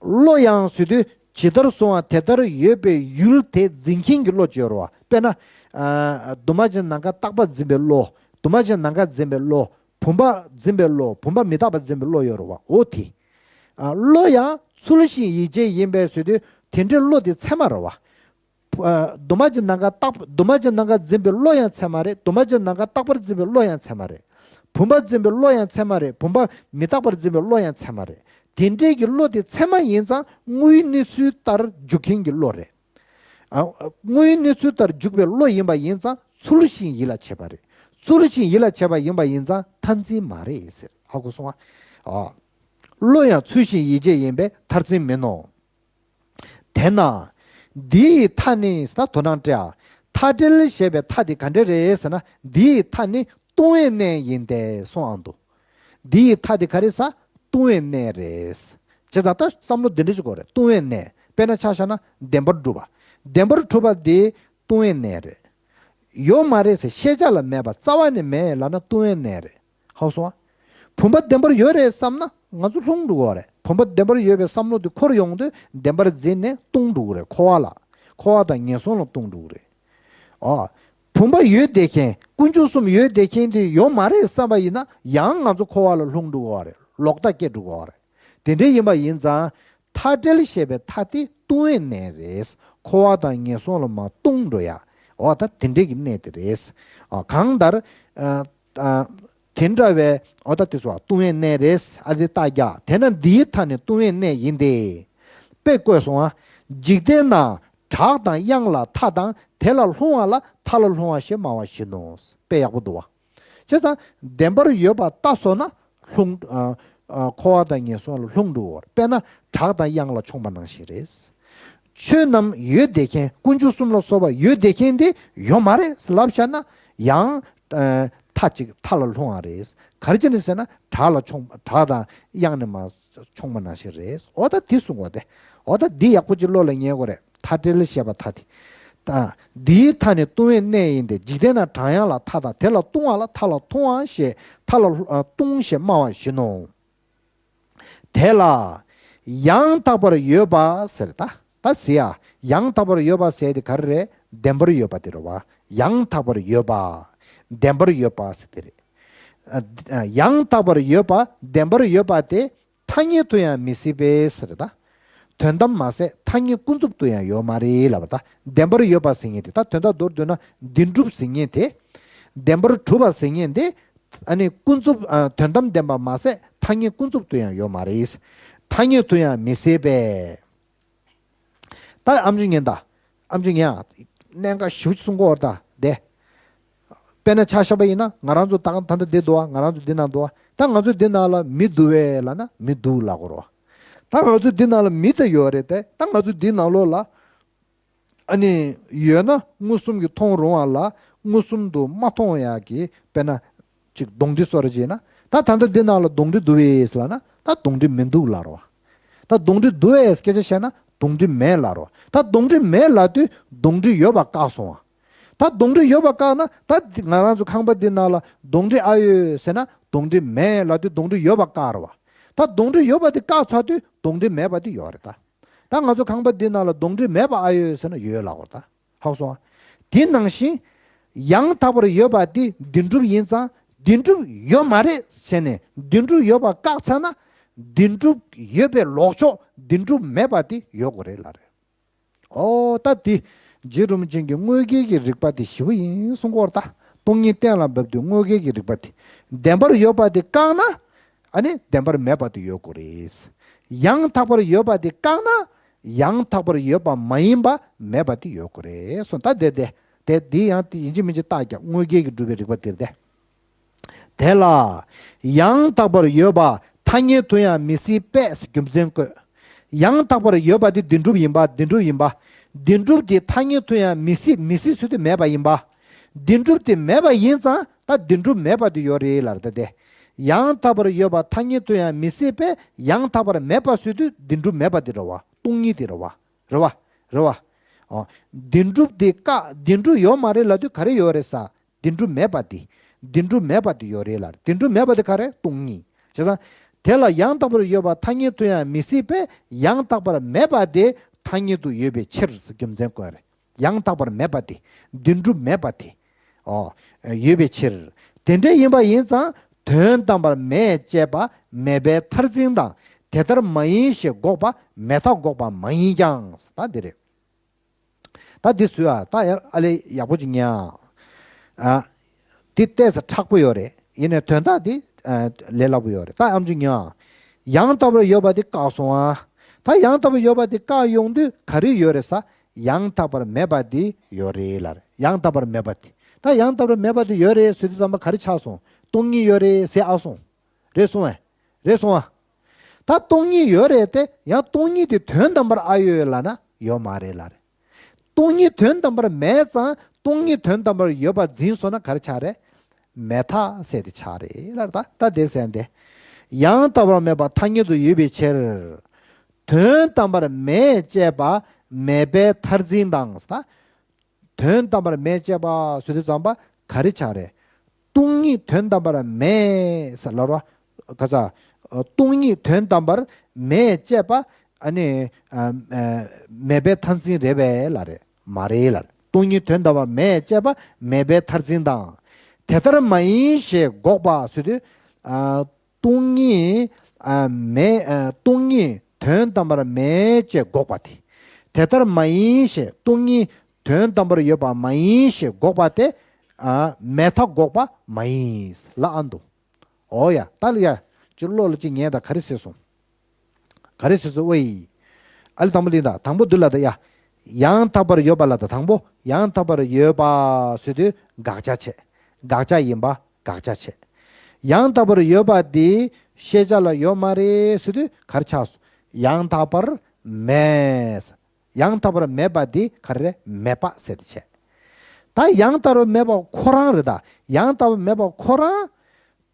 བློ་ཡང་ཟེར་དུས་ཇི་ལྟར་བཟུང་བ་དེ་ལྟར་ཡོད་པའི་ཡུལ་དེ་འཛིན་མཁན་གྱི་བློ་ཅིག་ཡོད་རེད་བ། དཔེར་ན། ཨ། འདུས་མ་བྱས་ནམ་མཁའ་རྟག་པར་འཛིན་པའི་བློ། འདུས་མ་བྱས་ནམ་མཁའ་འཛིན་པའི་བློ། བུམ་པ་འཛིན་པའི་བློ། བུམ་པ་མི་རྟག་པ་འཛིན་པའི་བློ་ཡོད་རེད་བ། འོ་དེ། ཨ། བློ་ཡང་ཚུལ་བཞིན་ཡིད་བྱེད་ཡིན་པས་ཟེར་དུས་དེ་འདྲའི་བློ་དེ་ཚད་མ་རེད་བ། ཨ། འདུས་མ་བྱས་ནམ་མཁའ་རྟག་འདུས་མ་བྱས་ནམ་མཁའ་འཛིན་པའི་བློ་ཡང་ཚད་མ་རེད། འདུས་མ་བྱས་ནམ་མཁའ་རྟག་པར་འཛིན་པའི་བློ་ཡང་ཚད་མ་རེད། བུམ་པ་འཛིན་པའི་བློ་ཡང་ཚད་མ་རེད། བུམ་པ་མི་རྟག་པར་འཛིན་པའི་བློ་ཡང་ཚད་མ་རེད། དེ་འདྲའི་གི་བློ་དེ་ཚད་མ་ཡིན་ཙང་དངོས་ཡོད་གནས་ཚུལ་ལྟར་འཇུག་མཁན་གྱི་བློ་རེད། ཨ། དངོས་ཡོད་གནས་ཚུལ་ལྟར་འཇུག་པའི་བློ་ཡིན་པ་ཡིན་ཙང་ཚུལ་བཞིན་ཡིད་ལ་བྱེད་པ་རེད། ཚུལ་བཞིན་ཡིད་ལ་བྱེད་པ་ཡིན་པ་ཡིན་ཙང་མཐར་འཛིན་མ་རེད་ཟེར། ཧ་གོ་སོང་ཨ། ཨ། བློ་ཡང་ཚུལ་བཞིན་ཡིད་བྱེད་ཡིན་པས་མཐར་འཛིན་མིན་ནོ། དེས་ན། འདི་ཡི་མཐའ་ནི་ཟེར་ན་དོ་སྣང་སྤྲད་ཨ། མཐའ་བྲལ་ཞེས་པའི་མཐའ་དེ་ག་འདྲ་རེད་ཟེར་ན། འདི་ཡི་མཐའ་ནི་ལྟུང་བའི་གནས་ཡིན་ཏེ་གསུངས་ཨ་འདུག་འདི་ཡི་མཐའ་དེ་ག་རེ་ཟེར། ལྟུང་བའི་གནས་རེད། བྱས་ཙང་ད་བསམ་བློ་འདི་འདྲ་ཞིག་དགོས་རེད། ལྟུང་བའི་གནས། དཔེར་ན་ཆ་བཞག་ན་བདེན་པར་གྲུབ་པ། བདེན་པར་གྲུབ་པ་འདི་ལྟུང་བའི་གནས་རེད། ཡོད་མ་རེད་ཟེར་ཤེས་བྱ་ལ་མེད་པ་རྩ་བ་ནས་མེད་ལབ་ན་ལྟུང་བའི་གནས་རེད། ཧ་གོ་སོང་ཨ། བུམ་པ་བདེན་པར་ཡོད་རེད་བསམ་ན་ང་ཚོ་ལྷུང་འགྲོ་གི་རེད། བུམ་པ་བདེན་པར་ཡོད་པའི་བསམ་བློ་དེ་འཁོར་ཡོང་དུས་བདེན་པར་འཛིན་ནས་ལྟུང་འགྲོ་གི་རེད། འཁོར་བ་ལ། འཁོར་བ་དང་ངན་སོང་ལ་ལྟུང་འགྲོ་གི་རེད། ཨ། བུམ་པ་ཡོད་བསྡད་མཁན། དཀོན་མཆོག་གསུམ་ཡོད་བསྡད་མཁན་དེ་ཡོད་མ་རེད་བསམ་པ་ཡིན་ན་ཡང་ང་ཚོ་འཁོར་བ་ལ་ལྷུང་འགྲོ་གི་རེད། ལོག་ལྟ་སྐྱེ་འགྲོ་གི་རེད། དེ་འདྲ་ཡིན་པ་ཡིན་ཙང་། མཐའ་བྲལ་ཞེས་པའི་མཐའ་དེ་ལྟུང་བའི་གནས་རེད། འཁོར་བ་དང་ངན་སོང་ལ་མར་ལྟུང་འགྲོ་ཡ། འོ་ད་དེ་འདྲའི་གི་གནས་དེ་རེད། ཨ། གང་ལྟར། ཨ། ཨ། དེ་འདྲ་བའི་འོ་ད་དེ་ཚོ་ལྟུང་བའི་གནས་རེད། ཨ། དེ་རྟགས་རྒྱག་དེས་ན་འདིའི་མཐའ་ནི་ལྟུང་བའི་གནས་ཡིན་ཏེ། དཔེ་བཀོད་སོང་ཨ། འཇིག་རྟེན་ན་བྲག་དང་གཡང་ལ་མཐའ་དང་། དེ་ལ་ལྷུང་བ་ལ་མཐའ་ལ་ལྷུང་བ་ཞེས་སྨྲ་བ་བཞིན་ནོ། དཔེ་ཡག་པོ་འདུག་བ། བྱས་ཙང་བདེན་པར་ཡོད་པ་ལྟ་སོང་ན་ལྷུང་། ཨ། ཨ། འཁོར་བ་དང་ངན་སོང་ལ་ལྷུང་འགྲོ་བར། དཔེར་ན་བྲག་དང་གཡང་ལ་མཆོངས་པ་ནང་བཞིན་རེད། ཆོས་རྣམས་ཡོད་བསྡད་མཁན། དཀོན་མཆོག་གསུམ་ལ་སོགས་པ་ཡོད་བསྡད་མཁན་དེ་ཡོད་མ་རེད་ལབ་བཞག་ན་ཡང་། ཨ། མཐའ་གཅིག་མཐའ་ལ་ལྷུང་བ་རེད། ག་རེ་བྱས་ནས་ཟེར་ན་བྲག་ལ་མཆོངས། བྲག་དང་གཡང་ནས་མར་མཆོངས་པ་ནང་བཞིན་རེད། འོ་ད་འདི་གསུང་བ་དེ། འོ་ད་འདི་ཡག་པོ་ཅིག་བློ་ལ་ངེས་དགོས་རེད། མཐའ་བྲལ་ཞེས་པ་མཐའ་དེ། ད་འདིའི་མཐའ་ནི་ལྟུང་བའི་གནས་ཡིན་ཏེ། འཇིག་རྟེན་ན་བྲག་གཡང་ལ་མཐའ་དང་། དེ་ལ་ལྟུང་བ་ལ་མཐའ་ལ་ལྷུང་བ་ཞེས། མཐའ་ལ་ལྟུང་ཞེས་སྨྲ་བ་བཞིན་ནོ། དེ་ལ་ཡང་དག་པར་ཡོད་པ་ཟེར། ད་ད་ཟེར་ཡ། ཡང་དག་པར་ཡོད་པ་ཟེར་དེ་ག་རེ་རེད། བདེན་པར་ཡོད་པ་དེ་རེད་བ། ཡང་དག་པར་ཡོད་པ། བདེན་པར་ཡོད་པ་ཟེར་དེ་རེད། ཨ། ཡང་དག་པར་ཡོད་པ། བདེན་པར་ཡོད་པ་དེ། ཐ་སྙད་དུ་ཡང་མི་སྲིད་པས་ཟེར་ད། དོན་དམ་མ་ཟད་ཐ་སྙད་ཀུན་རྫོབ་ཏུ་ཡང་ཡོད་མ་རེད་ལབ་པ། ད་བདེན་པར་ཡོད་པ་ཟེར་མཁན་དེ། ད་དོན་དག་མདོར་བསྡུས་ན་བདེན་གྲུབ་ཟེར་མཁན་དེ། བདེན་པར་གྲུབ་པ་ཟེར་མཁན་དེ། ཨ་ནི་ཀུན་རྫོབ། ཨ། དོན་དམ་བདེན་པ་མ་ཟད་ཐ་སྙད་ཀུན་རྫོབ་ཏུ་ཡང་ཡོད་མ་རེད། ཐ་སྙད་དུ་ཡང་མི་སྲིད་པས། ད་ཨམ་ཆི་ཉན་ད། ཨམ་ཆི་ཉན། གནད་འགག་ཞེ་པོ་ཅིག་གསུང་གི་ཡོད་རེད་ད་དེ། དཔེར་ན་ཆ་བཞག་པ་ཡིན་ན་ང་རང་ཚོ་ད་ད་ལྟ་འདི་འདུག་བ། ང་རང་ཚོ་འདི་ནང་འདུག་བ། ད་ང་ཚོ་འདི་ནང་ལ་མི་འདུག་བས་ལབ་ན་མི་འདུག་ལབ་དགོས་རེད་བ། ད་ང་ཚོ་འདི་ནང་ལ་མི་ད་ཡོད་རེད་དེ། ད་ང་ཚོ་འདི་ནང་ལོགས་ལ་ཨ་ནི་ཡོད་ན་མངོན་སུམ་གྱིས་མཐོང་རུང་བ་ལ་མངོན་སུམ་དུ་མ་མཐོང་ཡག་གི། དཔེར་ན་ཅིག་གདོན་འདྲེ་སོགས་རེ་བྱས་ན། ད་ད་ལྟ་འདི་ནང་ལ་གདོན་འདྲེ་འདུག་བས་ལབ་ན་ད་གདོན་འདྲེ་མི་འདུག་ལབ་རེད་བ། ད་གདོན་འདྲེ་འདུག་བས་སྐད་ཆ་བཤད་ན་གདོན་འདྲེ་མེད་ལབ་རེད་བ། ད་གདོན་འདྲེ་མེད་ལབ་དུས་གདོན་འདྲེ་ཡོད་པ་བཀག་སོང་བ། ད་གདོན་འདྲེ་ཡོད་པ་བཀག་ན་ད་ང་རང་ཚོ་ཁང་པ་འདི་ནང་ལ་གདོན་འདྲེ་ཨ་ཡོད་ཟེར་ན་གདོན་འདྲེ་མེད་ལབ་དུས་གདོན་འདྲེ་ཡོད་པ་བཀག་རེད་བ། ད་གདོན་འདྲེ་ཡོད་པ་དེ་བཀག་ཚར་དུས་གདོན་འདྲེ་མེད་པ་དེ་ཡོད་རེད་ད། ད་ང་ཚོ་ཁང་པ་འདི་ནང་ལ་གདོན་འདྲེ་མེད་པ་ཨ་ཡོད་ཟེར་ན་ཡོད་ལབ་དགོས་རེད་ད། ཧ་གོ་སོང་ཨ། དེ་ནང་བཞིན་ཡང་དག་པར་ཡོད་པ་དེ་བདེན་གྲུབ་ཡིན་ཙང་བདེན་གྲུབ་ཡོད་མ་རེད་ཟེར་ནས་བདེན་གྲུབ་ཡོད་པ་བཀག་ཚར་ན་བདེན་གྲུབ་ཡོད་པའི་ལོག་ཕྱོགས་བདེན་གྲུབ་མེད་པ་དེ་ཡོད་དགོས་རེད་ལབ་རེད། ཨོ་ད་དེ་རྗེ་རིན་པོ་ཆེ་གི་དངོས་འགལ་གྱི་རིགས་པ་དེ་ཞེ་པོ་ཡིན་གསུང་གི་ཡོད་རེད་ད། སྟོང་ཉིད་གཏན་ལ་འབེབས་དུས་དངོས་འགལ་གྱི་རིགས་པ་དེ། བདེན་པར་ཡོད་པ་དེ་བཀག་ན། ཨ་ནི་བདེན་པར་མེད་པ་དེ་ཡོད་དགོས་རེད། ཡང་དག་པར་ཡོད་པ་དེ་བཀག་ན། ཡང་དག་པར་ཡོད་པ་མ་ཡིན་པ་མེད་པ་དེ་ཡོད་དགོས་རེད་གསུངས། ད་དེ་དེ་དེ་འདི་ཡང་དེ་ཡིན་གཅིག་མིན་གཅིག་རྟགས་རྒྱག་དངོས་འགལ་གྱིས་སྒྲུབ་པའི་རིགས་པ་དེ་རེད་དེ། དེ་ལ་ཡང་དག་པར་ཡོད་པ་ཐ་སྙད་དུ་ཡང་མི་སྲིད་པས་རྒྱུ་མཚན་བཀོད། ཡང་དག་པར་ཡོད་པ་དེ་བདེན་གྲུབ་ཡིན་པ། བདེན་གྲུབ་ཡིན་པ། བདེན་གྲུབ་དེ་ཐ་སྙད་དུ་ཡང་མི་སྲིད། མི་སྲིད་ཟེར་དུས་མེད་པ་ཡིན་པ། བདེན་གྲུབ་དེ་མེད་པ་ཡིན་ཙང་ད་བདེན་གྲུབ་མེད་པ་དེ་ཡོད་རེད་ལབ་རེད་ད་དེ། ཡང་དག་པར་ཡོད་པ་ཐ་སྙད་དུ་ཡང་མི་སྲིད་པས་ཡང་དག་པར་མེད་པ་ཟེར་དུས་བདེན་གྲུབ་མེད་པ་དེ་རེད་བ། སྟོང་ཉིད་དེ་རེད་བ། རེད་བ། རེད་བ། ཨོ། བདེན་གྲུབ་དེ་བཀག་བདེན་གྲུབ་ཡོད་མ་རེད་ལབ་དུས་ག་རེ་ཡོད་རེད་ཟེར། བདེན་གྲུབ་མེད་པ་དེ། བདེན་གྲུབ་མེད་པ་དེ་ཡོད་རེད་ལབ། བདེན་གྲུབ་མེད་པ་དེ་ག་རེ། སྟོང་ཉིད། བྱས་ཙང་། དེ་ལ་ཡང་དག་པར་ཡོད་པ་ཐ་སྙད་དུ་ཡང་མི་སྲིད་པས་ཡང་དག་པར་མེད་པ་དེ་ཐ་སྙད་དུ་ཡོད་པའི་ཕྱིར་ཟེར་རྒྱུ་མཚན་བཀོད་རེད། ཡང་དག་པར་མེད་པ་དེ། བདེན་གྲུབ་མེད་པ་དེ། ཨོ། ཡོད་པའི་ཕྱིར། དེ་འདྲ་ཡིན་པ་ཡིན་ཙང་དོན་དམ་པར་མེད་ཅེས་པ་མེད་པའི་མཐར་འཛིན་དང་དེ་ལྟར་མ་ཡིན་ཞེས་འགོག་པ་མེད་མཐའ་འགོག་པ་མ་ཡིན་ཀྱང་། ད་འདི་རེད། ད་འདི་བཟོས་ཨ། ད་ཡར་ཨ་ལས་ཡག་པོ་ཅིག་ཉན་ཨ། ཨ། འདི་ཏོག་ཙམ་མཁྲེགས་པོ་ཡོད་རེད། ཡིན་ནའི་དོན་དག་འདི་ཨ་ལས་སླ་པོ་ཡོད་རེད། ད་ཨམ་ཅིག་ཉན་ཨ། ཡང་དག་པར་ཡོད་པ་འདི་བཀག་སོང་ཨ། ད་ཡང་དག་པར་ཡོད་པ་འདི་བཀག་ཡོང་དུས་ག་རེ་ཡོད་རེད་ཟེར། ཡང་དག་པར་མེད་པ་འདི་ཡོད་རེད་ལབ་རེད། ཡང་དག་པར་མེད་པ་འདི། ད་ཡང་དག་པར་མེད་པ་འདི་ཡོད་རེད་ཟེར་དུས་ཙམ་པ་ག་རེ་ཆགས་སོང་། སྟོང་ཉིད་ཡོད་རེད་ཟེར་ཨ་སོང་། རེད་སོང་ཨེ། རེད་སོང་ཨ། ད་སྟོང་ཉིད་ཡོད་རེད་དེ། ཡང་སྟོང་ཉིད་དེ་དོན་དམ་པར་ཨ་ཡོད་ལབ་ན་ཡོད་མ་རེད་ལབ་རེད། སྟོང་ཉིད་དོན་དམ་པར་མེད་ཙང་སྟོང་ཉིད་དོན་དམ་པར་ཡོད་པ་འཛིན་སོང་ན་ག་རེ་ཆགས་རེད། མེད་མཐའ་ཟེར་དེ་ཆགས་རེད་ལབ་རེད། ད་ད་དེ་ཟེར་འདི། ཡང་དག་པར་མེད་པ་ཐ་སྙད་དུ་ཡོད་པའི་ཕྱིར། དོན་དམ་པར་མེད་ཅེས་པ་མེད་པའི་མཐར་འཛིན་དང་ཟེར། དོན་དམ་པར་མེད་ཅེས་པ་ཟེར་དུས་ཙམ་པ་ག་རེ་ཆགས་རེད། སྟོང་ཉིད་དོན་དམ་པར་མེད་ཟེར་ལབ་རོ། ག་ས། སྟོང་ཉིད་དོན་དམ་པར་མེད་ཅེས་པ་ཨ་ནི་ཨ་ཨ་མེད་པའི་མཐར་འཛིན་རེད་པས་ལབ་རེད། མ་རེད་ལབ་རེད། སྟོང་ཉིད་དོན་དམ་པར་མེད་ཅེས་པ་མེད་པའི་མཐར་འཛིན་དང་། དེ་ལྟར་མ་ཡིན་ཞེས་འགོག་པ་ཟེར་དུས་ཨ། སྟོང་ཉིད་ཨ་མེད་ཨ་སྟོང་ཉིད་དོན་དམ་པར་མེད་ཅེས་འགོག་པ་དེ། དེ་ལྟར་མ་ཡིན་ཞེས་སྟོང་ཉིད་དོན་དམ་པར་ཡོད་པ་མ་ཡིན་ཞེས་འགོག་པ་དེ། ཨ་མེད་མཐའ་འགོག་པ་མ་ཡིན་ལབ་ཨ་འདུག་འོ་ཡ། ད་ལ་ཡ། ཅི་བློ་ལ་ཅི་ཉན་ད་ག་རེ་ཟེར་སོང་། ག་རེ་ཟེར་སོང་། ཨོ་ཡི། ཨ་ལི་དང་པོ་ལི་ད་དང་པོ་འདི་ལ་ད་ཡ། ཡང་དག་པར་ཡོད་པ་ལ་ད་དང་པོ་ཡང་དག་པར་ཡོད་པ་ཟེར་དུས་དགག་བྱ་བྱས། དགག་བྱ་ཡིན་པ་དགག་བྱ་བྱས། ཡང་དག་པར་ཡོད་པ་འདི་ཤེས་བྱ་ལ་ཡོད་མ་རེད་ཟེར་དུས་ག་རེ་ཆགས་སོང་། ཡང་དག་པར་མེད། ཡང་དག་པར་མེད་པ་འདི་ག་རེ་རེད། མེད་པ་ཟེར་དུ་བྱས། ད་ཡང་དག་པར་མེད་པ་ཁོ་རང་རེད་ད། ཡང་དག་པར་མེད་པ་ཁོ་རང་།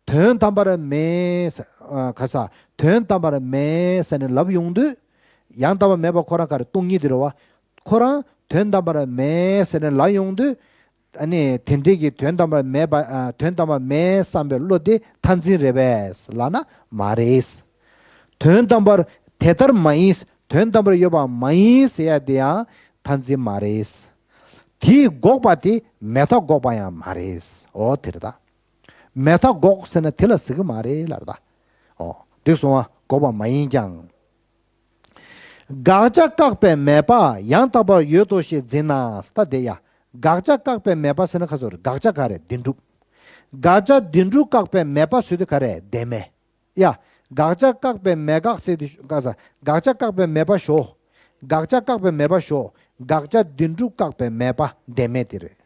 དོན་དམ་པར་མེད་ཟེར། ཨ་ག་ས། དོན་དམ་པར་མེད་ཟེར་ནས་ལབ་ཡོང་དུས། ཡང་དག་པར་མེད་པ་ཁོ་རང་ག་རེ། སྟོང་ཉིད་དེ་རེད་བ། ཁོ་རང་དོན་དམ་པར་མེད་ཟེར་ནས་ལབ་ཡོང་དུས། ཨ་ནི་དེ་འདྲས་ཀྱི་དོན་དམ་པར་མེད་པ། ཨ་དོན་དམ་པར་མེད་བསམ་པའི་བློ་དེ་མཐར་འཛིན་རེད་པས་ལབ་ན་མ་རེད། དོན་དམ་པར་དེ་ལྟར་མ་ཡིན། དོན་དམ་པར་ཡོད་པ་མ་ཡིན་ཟེར་ཡ་དེ་ཡང་མཐར་འཛིན་མ་རེད། དེས་འགོག་པ་དེ་མེད་མཐའ་འགོག་པ་ཡང་མ་རེད། འོ་དེ་རེད་ད། མེད་མཐའ་འགོག་ཟེར་ན་དེ་ལ་ཟེར་གི་མ་རེད་ལབ་རེད་ད། འོ་འགྲིག་སོང་ཨ། འགོག་པ་མ་ཡིན་ཀྱང་། དགག་བྱ་བཀག་པའི་མེད་པ་ཡང་དག་པར་ཡོད་དོ་ཞེས་འཛིན་ན་ད་དེ་ཡ། དགག་བྱ་བཀག་པའི་མེད་པ་ཟེར་ན་ག་ཚོད་རེད། དགག་བྱ་ག་རེ། བདེན་གྲུབ། དགག་བྱ་བདེན་གྲུབ་བཀག་པའི་མེད་པ་ཟེར་དུས་ག་རེ། བདེན་མེད། ཡ། དགག་བྱ་བཀག་པའི་མེད་དགག་ཟེར་དུས་ག་ས། དགག་བྱ་བཀག་པའི་མེད་པ་ཞོག་དགག་བྱ་བཀག་པའི་མེད་པ་ཞོག་དགག་བྱ་བདེན་གྲུབ་བཀག་པའི་མེད་པ་བདེན་མེད་དེ་རེད།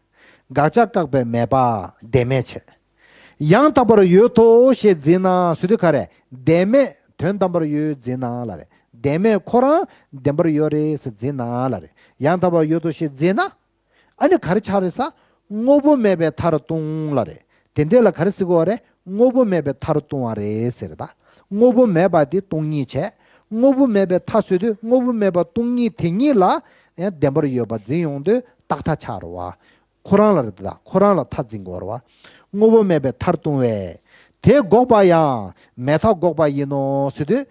དགག་བྱ་བཀག་པའི་མེད་པ་བདེན་མེད་བྱས། ཡང་དག་པར་ཡོད་དོ་ཞེས་འཛིན་ན་ཟེར་དུས་ག་རེ། བདེན་མེད་དོན་དམ་པར་ཡོད་འཛིན་ན་ལབ་རེད། བདེན་མེད་ཁོ་རང་བདེན་པར་ཡོད་རེད་ཟེར་འཛིན་ན་ལབ་རེད། ཡང་དག་པར་ཡོད་དོ་ཞེས་འཛིན་ན། ཨ་ནི་ག་རེ་ཆགས་རེད་ཟེར། དངོས་པོ་མེད་པའི་མཐར་ལྟུང་ལབ་རེད། དེ་འདྲས་ལ་ག་རེ་ཟེར་དགོས་པ་རེད། དངོས་པོ་མེད་པའི་མཐར་ལྟུང་བ་རེད་ཟེར་ད། དངོས་པོ་མེད་པ་དེ་སྟོང་ཉིད་བྱས། དངོས་པོ་མེད་པའི་མཐའ་ཟེར་དུས་དངོས་པོ་མེད་པ་སྟོང་ཉིད་དེ་ཉིད་ལ་ཡང་བདེན་པར་ཡོད་པ་འཛིན་ཡོང་དུས་རྟག་མཐའ་ཆགས་རེད་བ། ཁོ་རང་ལ་རེད་ད། ཁོ་རང་ལ་མཐའ་འཛིན་དགོས་རེད་བ། དངོས་པོ་མེད་པའི་མཐར་ལྟུང་བས། དེ་འགོག་པ་ཡང་མེད་མཐའ་འགོག་པ་ཡིན་ནོ་ཟེར་དུས།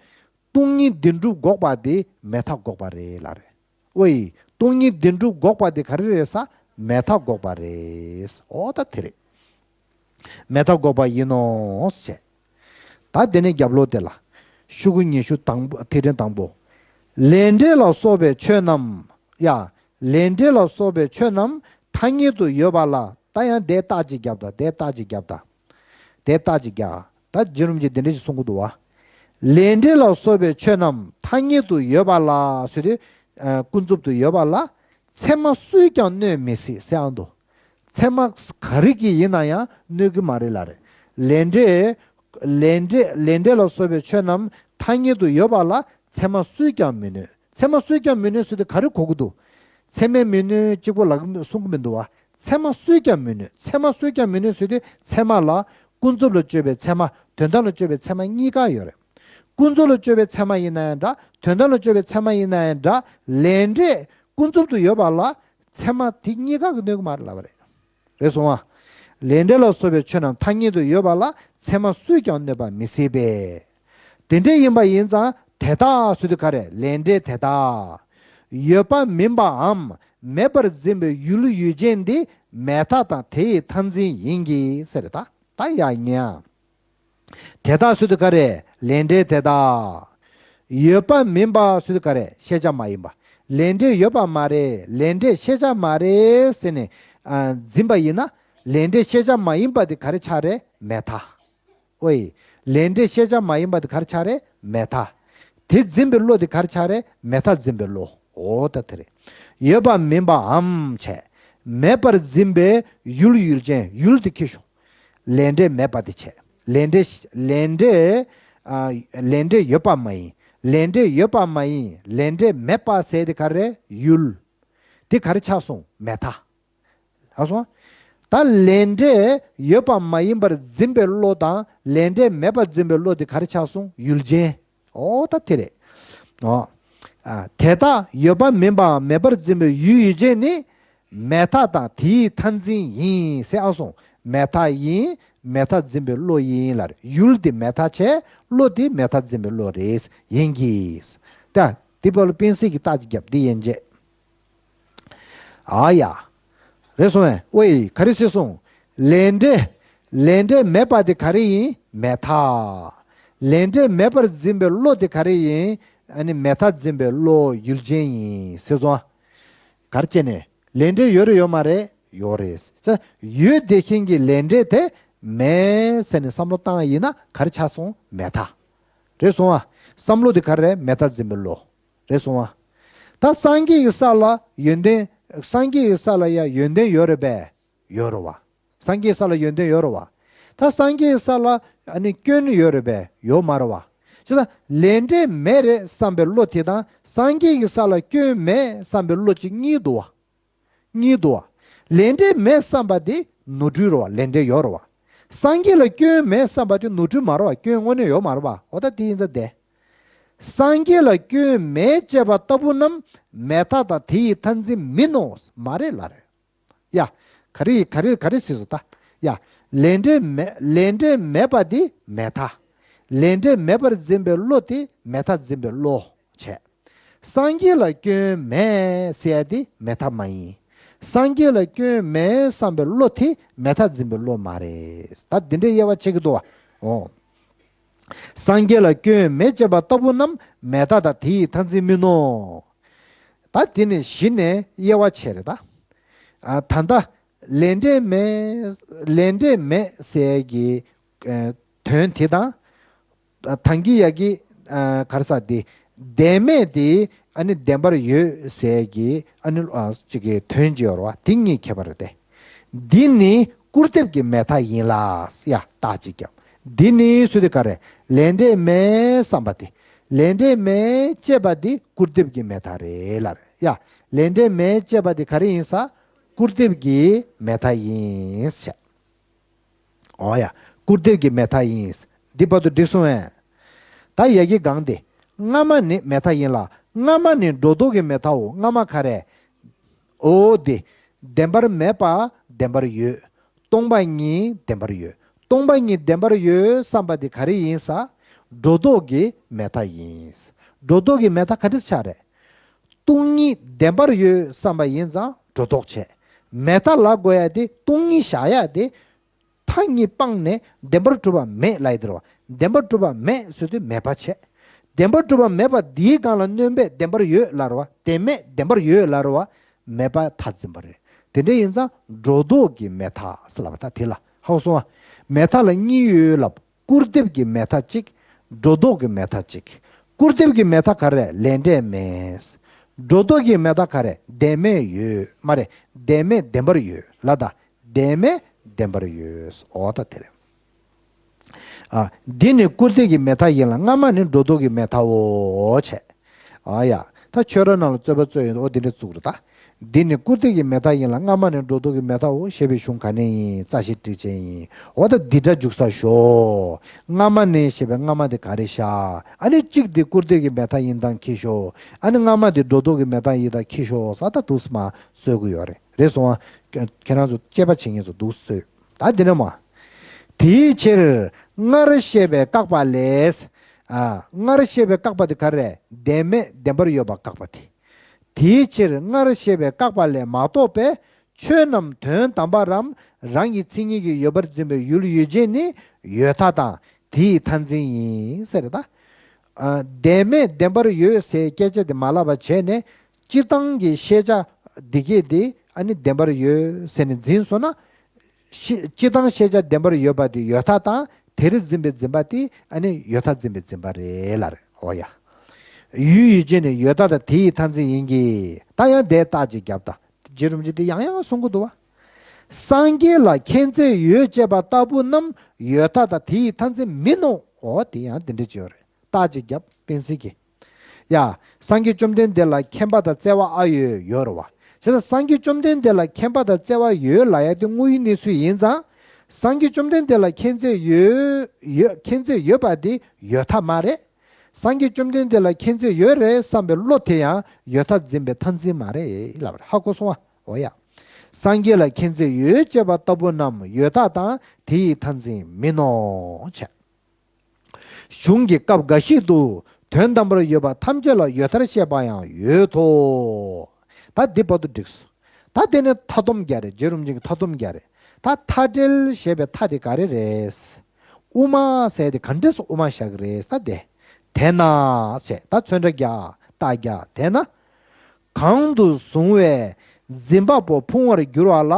སྟོང་ཉིད་བདེན་གྲུབ་འགོག་པ་དེ་མེད་མཐའ་འགོག་པ་རེད་ལབ་རེད། ཨོ་ཡི། སྟོང་ཉིད་བདེན་གྲུབ་འགོག་པ་དེ་ག་རེ་རེད་ཟེར། མེད་མཐའ་འགོག་པ་རེད། ཨོ་ད་དེ་རེད། མེད་མཐའ་འགོག་པ་ཡིན་ནོ་ཞེས། ད་དེ་ནས་རྒྱབ་ལོགས་དེ་ལ། ཤོག་གུ་ཉི་ཤུ་དང་པོ་ཐིག་ཕྲེང་དང་པོ། ལས་འབྲས་ལ་སོགས་པའི་ཆོས་རྣམས། ཡ། ལས་འབྲས་ལ་སོགས་པའི་ཆོས་རྣམས་ཐ་སྙད་དུ་ཡོད་པ་ལ། ད་ཡང་དེ་རྟགས་ཅིག་རྒྱབ་དང་། དེ་རྟགས་ཅིག་རྒྱབ་དང་། དེ་རྟགས་ཅིག་རྒྱག་ད་རྗེ་རིན་པོ་ཆེ་འདི་འདྲ་ཞིག་གསུང་གི་འདུག་བ། ལས་འབྲས་ལ་སོགས་པའི་ཆོས་རྣམས་ཐ་སྙད་དུ་ཡོད་པ་ལ་ཟེར་དུས། ཨ་ཀུན་རྫོབ་ཏུ་ཡོད་པ་ལ། ཚད་མ་སུས་ཀྱང་གནོད་མི་སྲིད་ཟེར་ཨང་འདུག་ཚད་མ་ག་རེ་གིས་ཡིན་ན་ཡང་གནོད་ཀྱི་མ་རེད་ལབ་རེད། ལས་འབྲས། ལས་འབྲས་ལས་འབྲས་ལ་སོགས་པའི་ཆོས་རྣམས་ཐ་སྙད་དུ་ཡོད་པ་ལ་ཚད་མ་སུས་ཀྱང་མི་གནོད། ཚད་མ་སུས་ཀྱང་མི་གནོད་ཟེར་དུས་ག་རེ་གོ་གི་འདུག་ཚད་མས་མི་གནོད་གཅིག་པོ་ལབ་གསུང་གི་མི་འདུག་བ། ཚད་མ་སུས་ཀྱང་མི་གནོད། ཚད་མ་སུས་ཀྱང་མི་གནོད་ཟེར་དུས་ཚད་མ་ལ་ཀུན་རྫོབ་ལ་དཔྱོད་པའི་ཚད་མ། དོན་དམ་ལ་དཔྱོད་པའི་ཚད་མ་གཉིས་ཀ་ཡོད་རེད། ཀུན་རྫོབ་ལ་དཔྱོད་པའི་ཚད་མ་ཡིན་ན་ཡང་འདྲ། དོན་དམ་ལ་དཔྱོད་པའི་ཚད་མ་ཡིན་ན་ཡང་འདྲ། ལས་འབྲས་ཀུན་རྫོབ་ཏུ་ཡོད་པ་ལ་ཚད་མ་དེ་གཉིས་ཀ་གིས་གནོད་ཀྱི་མ་རེད་ལབ་པ་རེད། རེད་སོང་ང་། ལས་འབྲས་ལ་སོགས་པའི་ཆོས་རྣམས་ཐ་སྙད་དུ་ཡོད་པ་ལ་ཚད་མ་སུས་ཀྱང་གནོད་པ་མི་སྲིད་པས། དེ་འདྲ་ཡིན་པ་ཡིན་ཙང་དེ་དག་ཟེར་དུས་ག་རེ། ལས་འབྲས་དེ་དག་ཡོད་པ་མིན་པའམ་མེད་པར་འཛིན་པའི་ཡུལ་ཡུལ་ཅན་འདི་མེད་མཐའ་དང་དེ་ཡི་མཐར་འཛིན་ཡིན་གྱི་ཟེར་ད། ད་ཡ་ཉན། དེ་དག་ཟེར་དུས་ག་རེ། ལས་འབྲས་དེ་དག་ཡོད་པ་མིན་པ་ཟེར་དུས་ག་རེ། ཤེས་བྱ་མ་ཡིན་པ། ལས་འབྲས་ཡོད་པ་མ་རེད། ལས་འབྲས་ཤེས་བྱ་མ་རེད་ཟེར་ནས་ཨ་འཛིན་པ་ཡིན་ན། ལས་འབྲས་ཤེས་བྱ་མ་ཡིན་པ་དེ་ག་རེ་ཆགས་རེད། མེད་མཐའ། ཨོ་ཡི། ལས་འབྲས་ཤེས་བྱ་མ་ཡིན་པ་དེ་ག་རེ་ཆགས་རེད། མེད་མཐའ། དེ་འཛིན་པའི་བློ་དེ་ག་རེ་ཆགས་རེད། མེད་མཐའ་འཛིན་པའི་བློ། འོ་ད་དེ་རེད། ཡོད་པ་མིན་པའམ་བྱས། མེད་པར་འཛིན་པའི་ཡུལ་ཡུལ་ཅན། ཡུལ་དེ་ཁྱེར་ཤོག་ལས་འབྲས་མེད་པ་དེ་བྱས། ལས་འབྲས་ལས་འབྲས་ཨ་ལས་འབྲས་ཡོད་པ་མ་ཡིན། ལས་འབྲས་ཡོད་པ་མ་ཡིན། ལས་འབྲས་མེད་པ་ཟེར་དེ་ག་རེ་རེད། ཡུལ། དེ་ག་རེ་ཆགས་སོང་། མེད་མཐའ། ཧ་སོང་། ད་ལས་འབྲས་ཡོད་པ་མ་ཡིན་པར་འཛིན་པའི་བློ་དང་ལས་འབྲས་མེད་པར་འཛིན་པའི་བློ་དེ་ག་རེ་ཆགས་སོང་། ཡུལ་ཅན། ཨོ་ད་དེ་རེད། ཨོ། ཨ་དེ་དག་ཡོད་པ་མིན་པའམ་མེད་པར་འཛིན་པའི་ཡུལ་ཡུལ་ཅན་ནི་མེད་མཐའ་དང་དེའི་མཐར་འཛིན་ཡིན་ཟེར། ཨ་སོང་། མེད་མཐའ་ཡིན། མེད་མཐའ་འཛིན་པའི་བློ་ཡིན་ལ། ཡུལ་དེ་མེད་མཐའ་བྱས། བློ་དེ་མེད་མཐའ་འཛིན་པའི་བློ་རེད། ཡིན་གྱི། ད་དེ་བར་ལ་དཔེ་གསལ་གྱི་རྟགས་ཅིག་བརྒྱབ། འདི་ཡན་ཆད། ཨ་ཡ། རེད་སོང་ངས། ཝེ། ག་རེ་ཟེར་སོང་། ལས་འབྲས། ལས་འབྲས་མེད་པ་དེ་ག་རེ་ཡིན། མེད་མཐའ། ལས་འབྲས་མེད་པར་འཛིན་པའི་བློ་དེ་ག་རེ་ཡིན། ཨ་ནི་མེད་མཐའ་འཛིན་པའི་བློ་ཡུལ་ཅན་ཡིན་ཟེར་སོང་ཨ། ག་རེ་བྱས་ནས། ལས་འབྲས་ཡོད་རེད་ཡོད་མ་རེད། ཡོད་རེད། ཙ། ཡོད་བསྡད་མཁན་གྱི་ལས་འབྲས་དེ་མེད་ཟེར་ནས་བསམ་བློ་བཏང་ཡིན་ན་ག་རེ་ཆགས་སོང་། མེད་མཐའ། རེད་སོང་ཨ། བསམ་བློ་དེ་ག་རེ་རེད། མེད་མཐའ་འཛིན་པའི་བློ། རེད་སོང་ཨ། ད་སངས་རྒྱས་ཀྱི་ས་ལ་ཡོན་ཏན། སངས་རྒྱས་ཀྱི་ས་ལ་ཡ་ཡོན་ཏན་ཡོད་རེད་པས། ཡོད་རེད་བ། སངས་རྒྱས་ས་ལ་ཡོན་ཏན་ཡོད་རེད་བ། ད་སངས་རྒྱས་ས་ལ་ཨ་ནི་སྐྱོན་ཡོད་རེད་པས། ཡོད་མ་རེད་བ། བྱས་ཙང་ལས་འབྲས་མེད་རེད་བསམ་པའི་བློ་དེ་དང་སངས་རྒྱས་ཀྱི་ས་ལ་སྐྱོན་མེད་བསམ་པའི་བློ་གཅིག་གཉིས་འདུག་བ། གཉིས་འདུག་བ། ལས་འབྲས་མེད་བསམ་པ་དེ་ནོར་འཁྲུལ་རེད་བ། ལས་འབྲས་ཡོད་རེད་བ། སངས་རྒྱས་ལ་སྐྱོན་མེད་བསམ་པ་དེ་ནོར་འཁྲུལ་མ་རེད་བ། སྐྱོན་དངོས་གནས་ཡོད་མ་རེད་བ། འོ་ད་དེ་ཡིན་ཙང་དེ། སངས་རྒྱས་ལ་སྐྱོན་མེད་ཅེས་པ་ལྟ་བུ་རྣམས་མེད་མཐའ་དང་དེ་ཡི་མཐར་འཛིན་མིན་ནོ། མ་རེད་ལ་རེད། ཡ། ག་རེ་ག་རེ་ག་རེ་ཟེར་སོང་ད། ཡ། ལས་འབྲས་མེད། ལས་འབྲས་མེད་པ་འདི་མེད་མཐའ། ལས་འབྲས་མེད་པར་འཛིན་པའི་བློ་དེ་མེད་མཐའ་འཛིན་པའི་བློ་བྱས། སངས་རྒྱས་ལ་སྐྱོན་མེད་ཟེར་ཡ་དེ་མེད་མཐའ་མ་ཡིན། སངས་རྒྱས་ལ་སྐྱོན་མེད་བསམ་པའི་བློ་དེ་མེད་མཐའ་འཛིན་པའི་བློ་མ་རེད། ད་འདི་འདྲའི་དབྱེ་བ་ཕྱེ་གི་འདུག་བ། འོ། སངས་རྒྱས་ལ་སྐྱོན་མེད་ཅེས་པ་ལྟ་བུ་རྣམས་མེད་མཐའ་དང་དེ་ཡི་མཐར་འཛིན་མིན་ནོ། ད་དེ་ནི་གཞི་ནས་དབྱེ་བ་ཕྱེ་རེད་ད། ཨ་ད་ལྟ་ལས་འབྲས་མེད། ལས་འབྲས་མེད་ཟེར་གྱི་ཨ་དོན་དེ་དང་། ཨ་ད་གིན་ཡ་གི་ཨ་ག་རེ་ཟེར་དེ། བདེན་མེད་དེ་ཨ་ནི་བདེན་པར་ཡོད་ཟེར་གྱི་ཨ་ནི་ཨ་ཅིག་གི་དོན་ཅིག་ཡོད་རེད་བ། དེ་གཉིས་ཁྱད་པར་རེད་དེ། འདི་ནི་སྐུར་འདེབས་ཀྱི་མེད་མཐའ་ཡིན་ལ། ཡ་རྟགས་ཅིག་བརྒྱབ། འདི་ནི་ཟེར་དུས་ག་རེ། ལས་འབྲས་མེད་བསམ་པ་དེ། ལས་འབྲས་མེད་ཅེས་པ་འདི་སྐུར་འདེབས་ཀྱི་མེད་མཐའ་རེད་ལ། ཡ། ལས་འབྲས་མེད་ཅེས་པ་འདི་ག་རེ་ཡིན་ས། སྐུར་འདེབས་ཀྱི་མེད་མཐའ་ཡིན་ཟེར། འོ་ཡ། སྐུར་འདེབས་ཀྱི་མེད་མཐའ་ཡིན། འདི་བར་དུ་འགྲིག་སོང་ངས། ད་ཡ་གི་སྒང་དེ། སྔ་མ་ནི་མེད་མཐའ་ཡིན་ལ། སྔ་མ་ནི་སྒྲོ་འདོགས་ཀྱི་མེད་མཐའོ། སྔ་མ་ག་རེ། འོ་དེ། བདེན་པར་མེད་པ་བདེན་པར་ཡོད། སྟོང་པ་ཉིད་བདེན་པར་ཡོད། སྟོང་པ་ཉིད་བདེན་པར་ཡོད་བསམ་པ་དེ་ག་རེ་ཡིན་ས། སྒྲོ་འདོགས་ཀྱི་མེད་མཐའ་ཡིན། སྒྲོ་འདོགས་ཀྱི་མེད་མཐའ་ག་འདྲ་ཆགས་རེད། སྟོང་ཉིད་བདེན་པར་ཡོད་བསམ་པ་ཡིན་ཙང་སྒྲོ་འདོགས་བྱས། མེད་མཐའ་ལབ་དགོས་ཡ་དེ་སྟོང་ཉིད་བཞག་ཡ་དེ། མཐའ་གཉིས་སྤངས་ནས་བདེན་པར་གྲུབ་པ་མེད་ལབ་ཡ་དེ་རེད་བ། བདེན་པར་གྲུབ་པ་མེད་ཟེར་དུས་མེད་པ་བྱས། བདེན་པར་གྲུབ་པ་མེད་པ་འདིའི་སྒང་ལ་སྣོན་པས་བདེན་པར་ཡོད་ལབ་རེད་བ། བདེན་མེད་བདེན་པར་ཡོད་ལབ་རེད་བ། མེད་པ་མཐའ་འཛིན་པ་རེད། དེ་འདྲ་ཡིན་ཙང་སྒྲོ་འདོགས་ཀྱི་མེད་མཐའ་ཟེར་ལབ་པ། ད་དེ་ལ་ཧ་གོ་སོང་ང་། མེད་མཐའ་ལ་གཉིས་ཡོད་ལབ། སྐུར་འདེབས་ཀྱི་མེད་མཐའ་གཅིག། སྒྲོ་འདོགས་ཀྱི་མེད་མཐའ་གཅིག། སྐུར་འདེབས་ཀྱི་མེད་མཐའ་ག་རེ། ལས་འབྲས་མེད། སྒྲོ་འདོགས་ཀྱི་མེད་མཐའ་ག་རེ། བདེན་མེད་ཡོད་མ་རེད། བདེན་མེད་བདེན་པར་ཡོད་ལ། ད་བདེན་མེད་བདེན་པར་ཡོད། འོ་ད་དེ་རེད། ཨ། འདི་ནི་སྐུར་འདེབས་ཀྱི་མེད་མཐའ་ཡིན་ལ། སྔ་མ་ནི་སྒྲོ་འདོགས་ཀྱི་མེད་མཐའོ་བྱས། ཨ་ཡ། ད་ཆོས་ར་ནང་ལ་རྩོད་པ་རྩོད་ཡོང་དུས་འོ་འདི་འདྲ་བཙུགས་རེད་ད། འདི་ནི་སྐུར་འདེབས་ཀྱི་མེད་མཐའ་ཡིན་ལ། སྔ་མ་ནི་སྒྲོ་འདོགས་ཀྱི་མེད་མཐའོ་ཞེས་པའི་གཞུང་ག་ནས་ཡིན། རྩ་ཤེ་ཊཱིཀ་ཅན་ཡིན། འོ་ད་འདི་སྒྲ་འཇུག་ས་ཞོག། སྔ་མ་ནི་ཞེས་པའི་སྔ་མ་དེ་ག་རེ་བཞག། ཨ་ནི་གཅིག་དེ་སྐུར་འདེབས་ཀྱི་མེད་མཐའ་ཡིན་སྟངས་ཁྱེར་ཤོག། ཨ་ནི་སྔ་མ་དེ་སྒྲོ་འདོགས་ཀྱི་མེད་མཐའ་ཡིན་སྟངས་ཁྱེར་ཤོག་ཟེར། ད་འདུག་སེ་མར་རྩོད་ཀྱི་ཡོད་རེད། རེད་སོང་ང་། ཁྱེད་རང་ཚོ་དཔྱད་པ་བྱེད་མཁན་ཚོ་འདུག་སེ་རྩོད། ད་འདི་ནས་མར། དེའི་ཕྱིར་སྔར་བཤད་པའི་བཀག་པ་ལས། ཨ། སྔར་བཤད་པའི་བཀག་པ་དེ་ག་རེ། བདེན་མེད་བདེན་པར་ཡོད་པ་བཀག་པ་དེ། དེའི་ཕྱིར་སྔར་བཤད་པའི་བཀག་པ་ལས་མ་གཏོགས་པའི་ཆོས་རྣམས་དོན་དམ་པར་རམ་རང་གི་མཚན་ཉིད་ཀྱིས་ཡོད་པར་འཛིན་པའི་ཡུལ་ཡུལ་ཅན་ནི་ཡོད་མཐའ་དང་དེའི་མཐར་འཛིན་ཡིན་ཟེར་རེད་ད། ཨ། བདེན་མེད་བདེན་པར་ཡོད་ཟེར་སྐད་ཆ་དེ་མ་ལབ་པ་བྱས་ནས། སྤྱིར་བཏང་གི་ཤེས་བྱ་འདི་གས་དེ་ཨ་ནི་བདེན་པར་ཡོད་ཟེར་ནས་འཛིན་སོང་ན། ཤེ- སྤྱིར་བཏང་ཤེས་བྱ་བདེན་པར་ཡོད་པ་དེ་ཡོད་མཐའ་དང་དེར་འཛིན་པའི་འཛིན་པ་དེ་ཨ་ནི་ཡོད་མཐའ་འཛིན་པའི་འཛིན་པ་རེད་ལབ་རེད། འོ་ཡ། ཡུལ་ཡུལ་ཅན་ནི་ཡོད་མཐའ་དང་དེ་ཡི་མཐར་འཛིན་ཡིན་གྱི། ད་ཡང་དེ་རྟགས་ཅིག་བརྒྱབ་ད། རྗེ་རིན་པོ་ཆེ་དེ་ཡང་ཡང་གསུང་གི་འདུག་བ། སངས་རྒྱས་ལ་མཁྱེན་བརྩེ་ཡོད་ཅེས་པ་ལྟ་བུ་རྣམས་ཡོད་མཐའ་དང་དེ་ཡི་མཐར་འཛིན་མིན་ནོ། འོ་དེ་ཡང་དེ་འདྲ་ཅིག་ཡོད་རེད། རྟགས་ཅིག་བརྒྱབ་པིན་སི་གི། ཡ། སངས་རྒྱས་བཅོམ་ལྡན་འདས་ལ་མཁྱེན་པ་དང་བརྩེ་བ་ཨ་ཡོད་ཡོད་རེད་བ། བྱས་ཙང་སངས་རྒྱས་བཅོམ་ལྡན་འདས་ལ་མཁྱེན་པ་དང་བརྩེ་བ་ཡོད་ལབ་ཡ་དེ་དངོས་ཡོད་གནས་ཚུལ་ཡིན་ཙང་། སངས་རྒྱས་བཅོམ་ལྡན་འདས་ལ་མཁྱེན་བརྩེ་ཡོད་ཡོད་མཁྱེན་བརྩེ་ཡོད་པ་དེ་ཡོད་མཐའ་མ་རེད། སངས་རྒྱས་བཅོམ་ལྡན་འདས་ལ་མཁྱེན་བརྩེ་ཡོད་རེད་བསམ་པའི་བློ་དེ་ཡང་ཡོད་མཐའ་འཛིན་པའི་མཐར་འཛིན་མ་རེད་ལབ་རེད། ཧ་གོ་སོང་བ། འོ་ཡ། སངས་རྒྱས་ལ་མཁྱེན་བརྩེ་ཡོད་ཅེས་པ་ལྟ་བུ་རྣམས་ཡོད་མཐའ་དང་དེ་ཡི་མཐར་འཛིན་མིན་ནོ། བྱས། གཞུང་གི་སྐབས་འགའ་ཞིག་ཏུ་དོན་དམ་པར་ཡོད་པ་ཐམས་ཅད་ལ་ཡོད་མཐར་བཤད་པ་ཡང་ཡོད་དོ། ད་འདི་བར་དུ་འགྲིགས་སོང་། ད་དེ་ནས་མཐའ་སྡོམ་རྒྱག་རེད། རྗེ་རིན་པོ་ཆེ་གི་མཐའ་སྡོམ་རྒྱག་རེད། ད་མཐའ་བྲལ་ཞེས་པའི་མཐའ་དེ་ག་རེ་རེད། དབུ་མ་ཟེར་དེ་ག་འདྲས་སུ་དབུ་མ་བཞག་གི་རེད། ད་དེ། དེས་ན་ཟེར་ད་ཚོན་ཁྲ་རྒྱག་རྟགས་རྒྱག་དེས་ན། གང་དུ་བཟུང་བའི་འཛིན་པ་པོ་ཕུང་བར་འགྱུར་བ་ལ་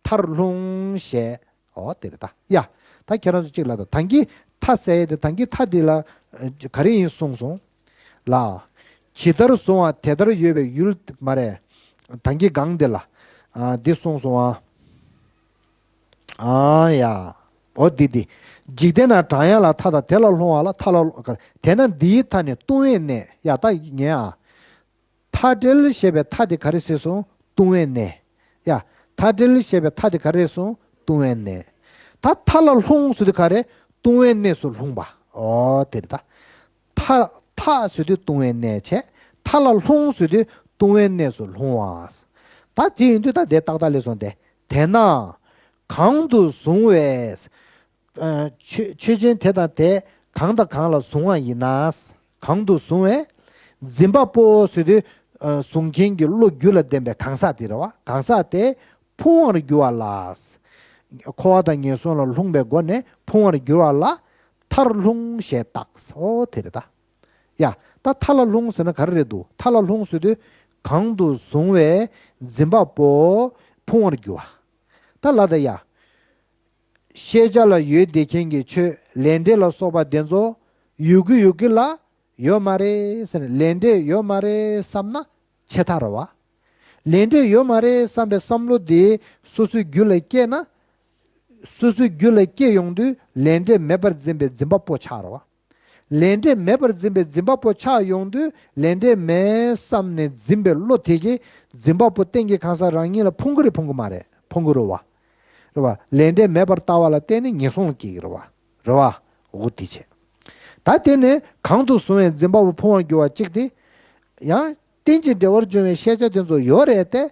མཐར་ལྷུང་ཞེས། འོ་དེ་རེད་ད། ཡ། ད་ཁྱེད་རང་ཚོ་གཅིག་ལ་ད་ཐང་གི་མཐའ་ཟེར་ཡས་དེ་ཐང་གི་མཐའ་དེ་ལ་ཨ་ག་རེ་ཡིན་གསུངས་སོང་། ལ། ཇི་ལྟར་བཟུང་བ་དེ་ལྟར་ཡོད་པའི་ཡུལ་མ་རེད། ཐང་གི་སྒང་དེ་ལ། ཨ་འདི་གསུངས་སོང་ཨ། ཨ་ཡ། འོ་འདི་འདི། འཇིག་རྟེན་ན་གྲང་ཡང་ལ་མཐའ་དང་དེ་ལ་ལྷུང་བ་ལ་མཐའ་ལ་ལྷུང་། དེས་ན་འདིའི་མཐའ་ནི་ལྟུང་བའི་གནས། ཡ་ད་ཉན་ཨ། མཐའ་བྲལ་ཞེས་པའི་མཐའ་དེ་ག་རེ་ཟེར་སོང་། ལྟུང་བའི་གནས། ཡ། མཐའ་བྲལ་ཞེས་པའི་མཐའ་དེ་ག་རེ་སོང་། ལྟུང་བའི་གནས། ད་མཐའ་ལ་ལྷུང་ཟེར་དུས་ག་རེ། ལྟུང་བའི་གནས་སུ་ལྷུང་བ། འོ་དེ་རེད་ད། མཐའ་མཐའ་ཟེར་དུས་ལྟུང་བའི་གནས་བྱས། མཐའ་ལ་ལྷུང་ཟེར་དུས་ལྟུང་བའི་གནས་སུ་ལྷུང་བ། ད་དེ་ཡིན་དུས་ད་དེ་ཏག་ཏག་སླེབས་སོང་སྟེ། དེས་ན། གང་དུ་བཟུང་བའི། ཨ་ཆོས་ཆོས་ཅན་དེ་དང་དེ་གང་དང་གང་ལ་བཟུང་བ་ཡིན་ན། གང་དུ་བཟུང་བས། འཛིན་པ་པོ་ཟེར་དུས་ཨ་བཟུང་མཁན་གྱི་བློ་རྒྱུད་ལ་ལྡན་པའི་གང་ཟག་དེ་རེད་བ། གང་ཟག་དེ་ཕུང་བར་འགྱུར་བ་ལ། འཁོར་བ་དང་ངན་སོང་ལ་ལྷུང་པའི་སྒོ་ནས་ཕུང་བར་འགྱུར་བ་ལ་མཐར་ལྷུང་ཞེས་བཏགས། འོ་དེ་རེད་ད། ཡ། ད་མཐའ་ལ་ལྷུང་ཟེར་ན་ག་རེ་རེད་འདུག་མཐའ་ལ་ལྷུང་ཟེར་དུས་གང་དུ་བཟུང་བས་འཛིན་པ་པོ་ཕུང་བར་འགྱུར་བ། ད་ལ་ད་ཡ། ཤེས་བྱ་ལ་ཡོད་བསྡད་མཁན་གྱི་ཆོས་ལས་འབྲས་ལ་སོགས་པ་དེ་ཚོ་ཡོད་ཀྱི་ཡོད་ཀྱི་ལ་ཡོད་མ་རེད་ཟེར་ནས་ལས་འབྲས་ཡོད་མ་རེད་བསམ་ན་ཆད་མཐའ་རེད་བ། ལས་འབྲས་ཡོད་མ་རེད་བསམ་པའི་བསམ་བློ་དེ་སོ་སོའི་རྒྱུད་ལ་སྐྱེས་ན། སོ་སོའི་རྒྱུད་ལ་སྐྱེས་ཡོང་དུས་ལས་འབྲས་མེད་པར་འཛིན་པའི་འཛིན་པ་པོ་ཆགས་རེད་བ། ལས་འབྲས་མེད་པར་འཛིན་པའི་འཛིན་པ་པོ་ཆགས་ཡོང་དུས་ལས་འབྲས་མེད་བསམ་ནས་འཛིན་པའི་བློ་དེ་གིས་འཛིན་པ་པོ་རྟེན་གྱི་གང་ཟག་རང་ཉིད་ལ་ཕུང་གི་རེད་ཕུང་གི་མ་རེད། ཕུང་གི་རེད་བ། རེད་བ། ལས་འབྲས་མེད་པར་ལྟ་བ་ལ་བརྟེན་ནས་ངན་སོང་ལ་སྐྱེ་གི་རེད་བ། རེད་བ། འོ་དེ་བྱས། ད་དེ་ནས་གང་དུ་བཟུང་བའི་འཛིན་པ་པོ་ཕུང་བར་འགྱུར་བ་གཅིག་དེ། ཡང་། རྟེན་ཅིང་འབྲེལ་བར་འབྱུང་བའི་ཤེས་བྱ་དེ་ཚོ་ཡོད་རེད་དེ།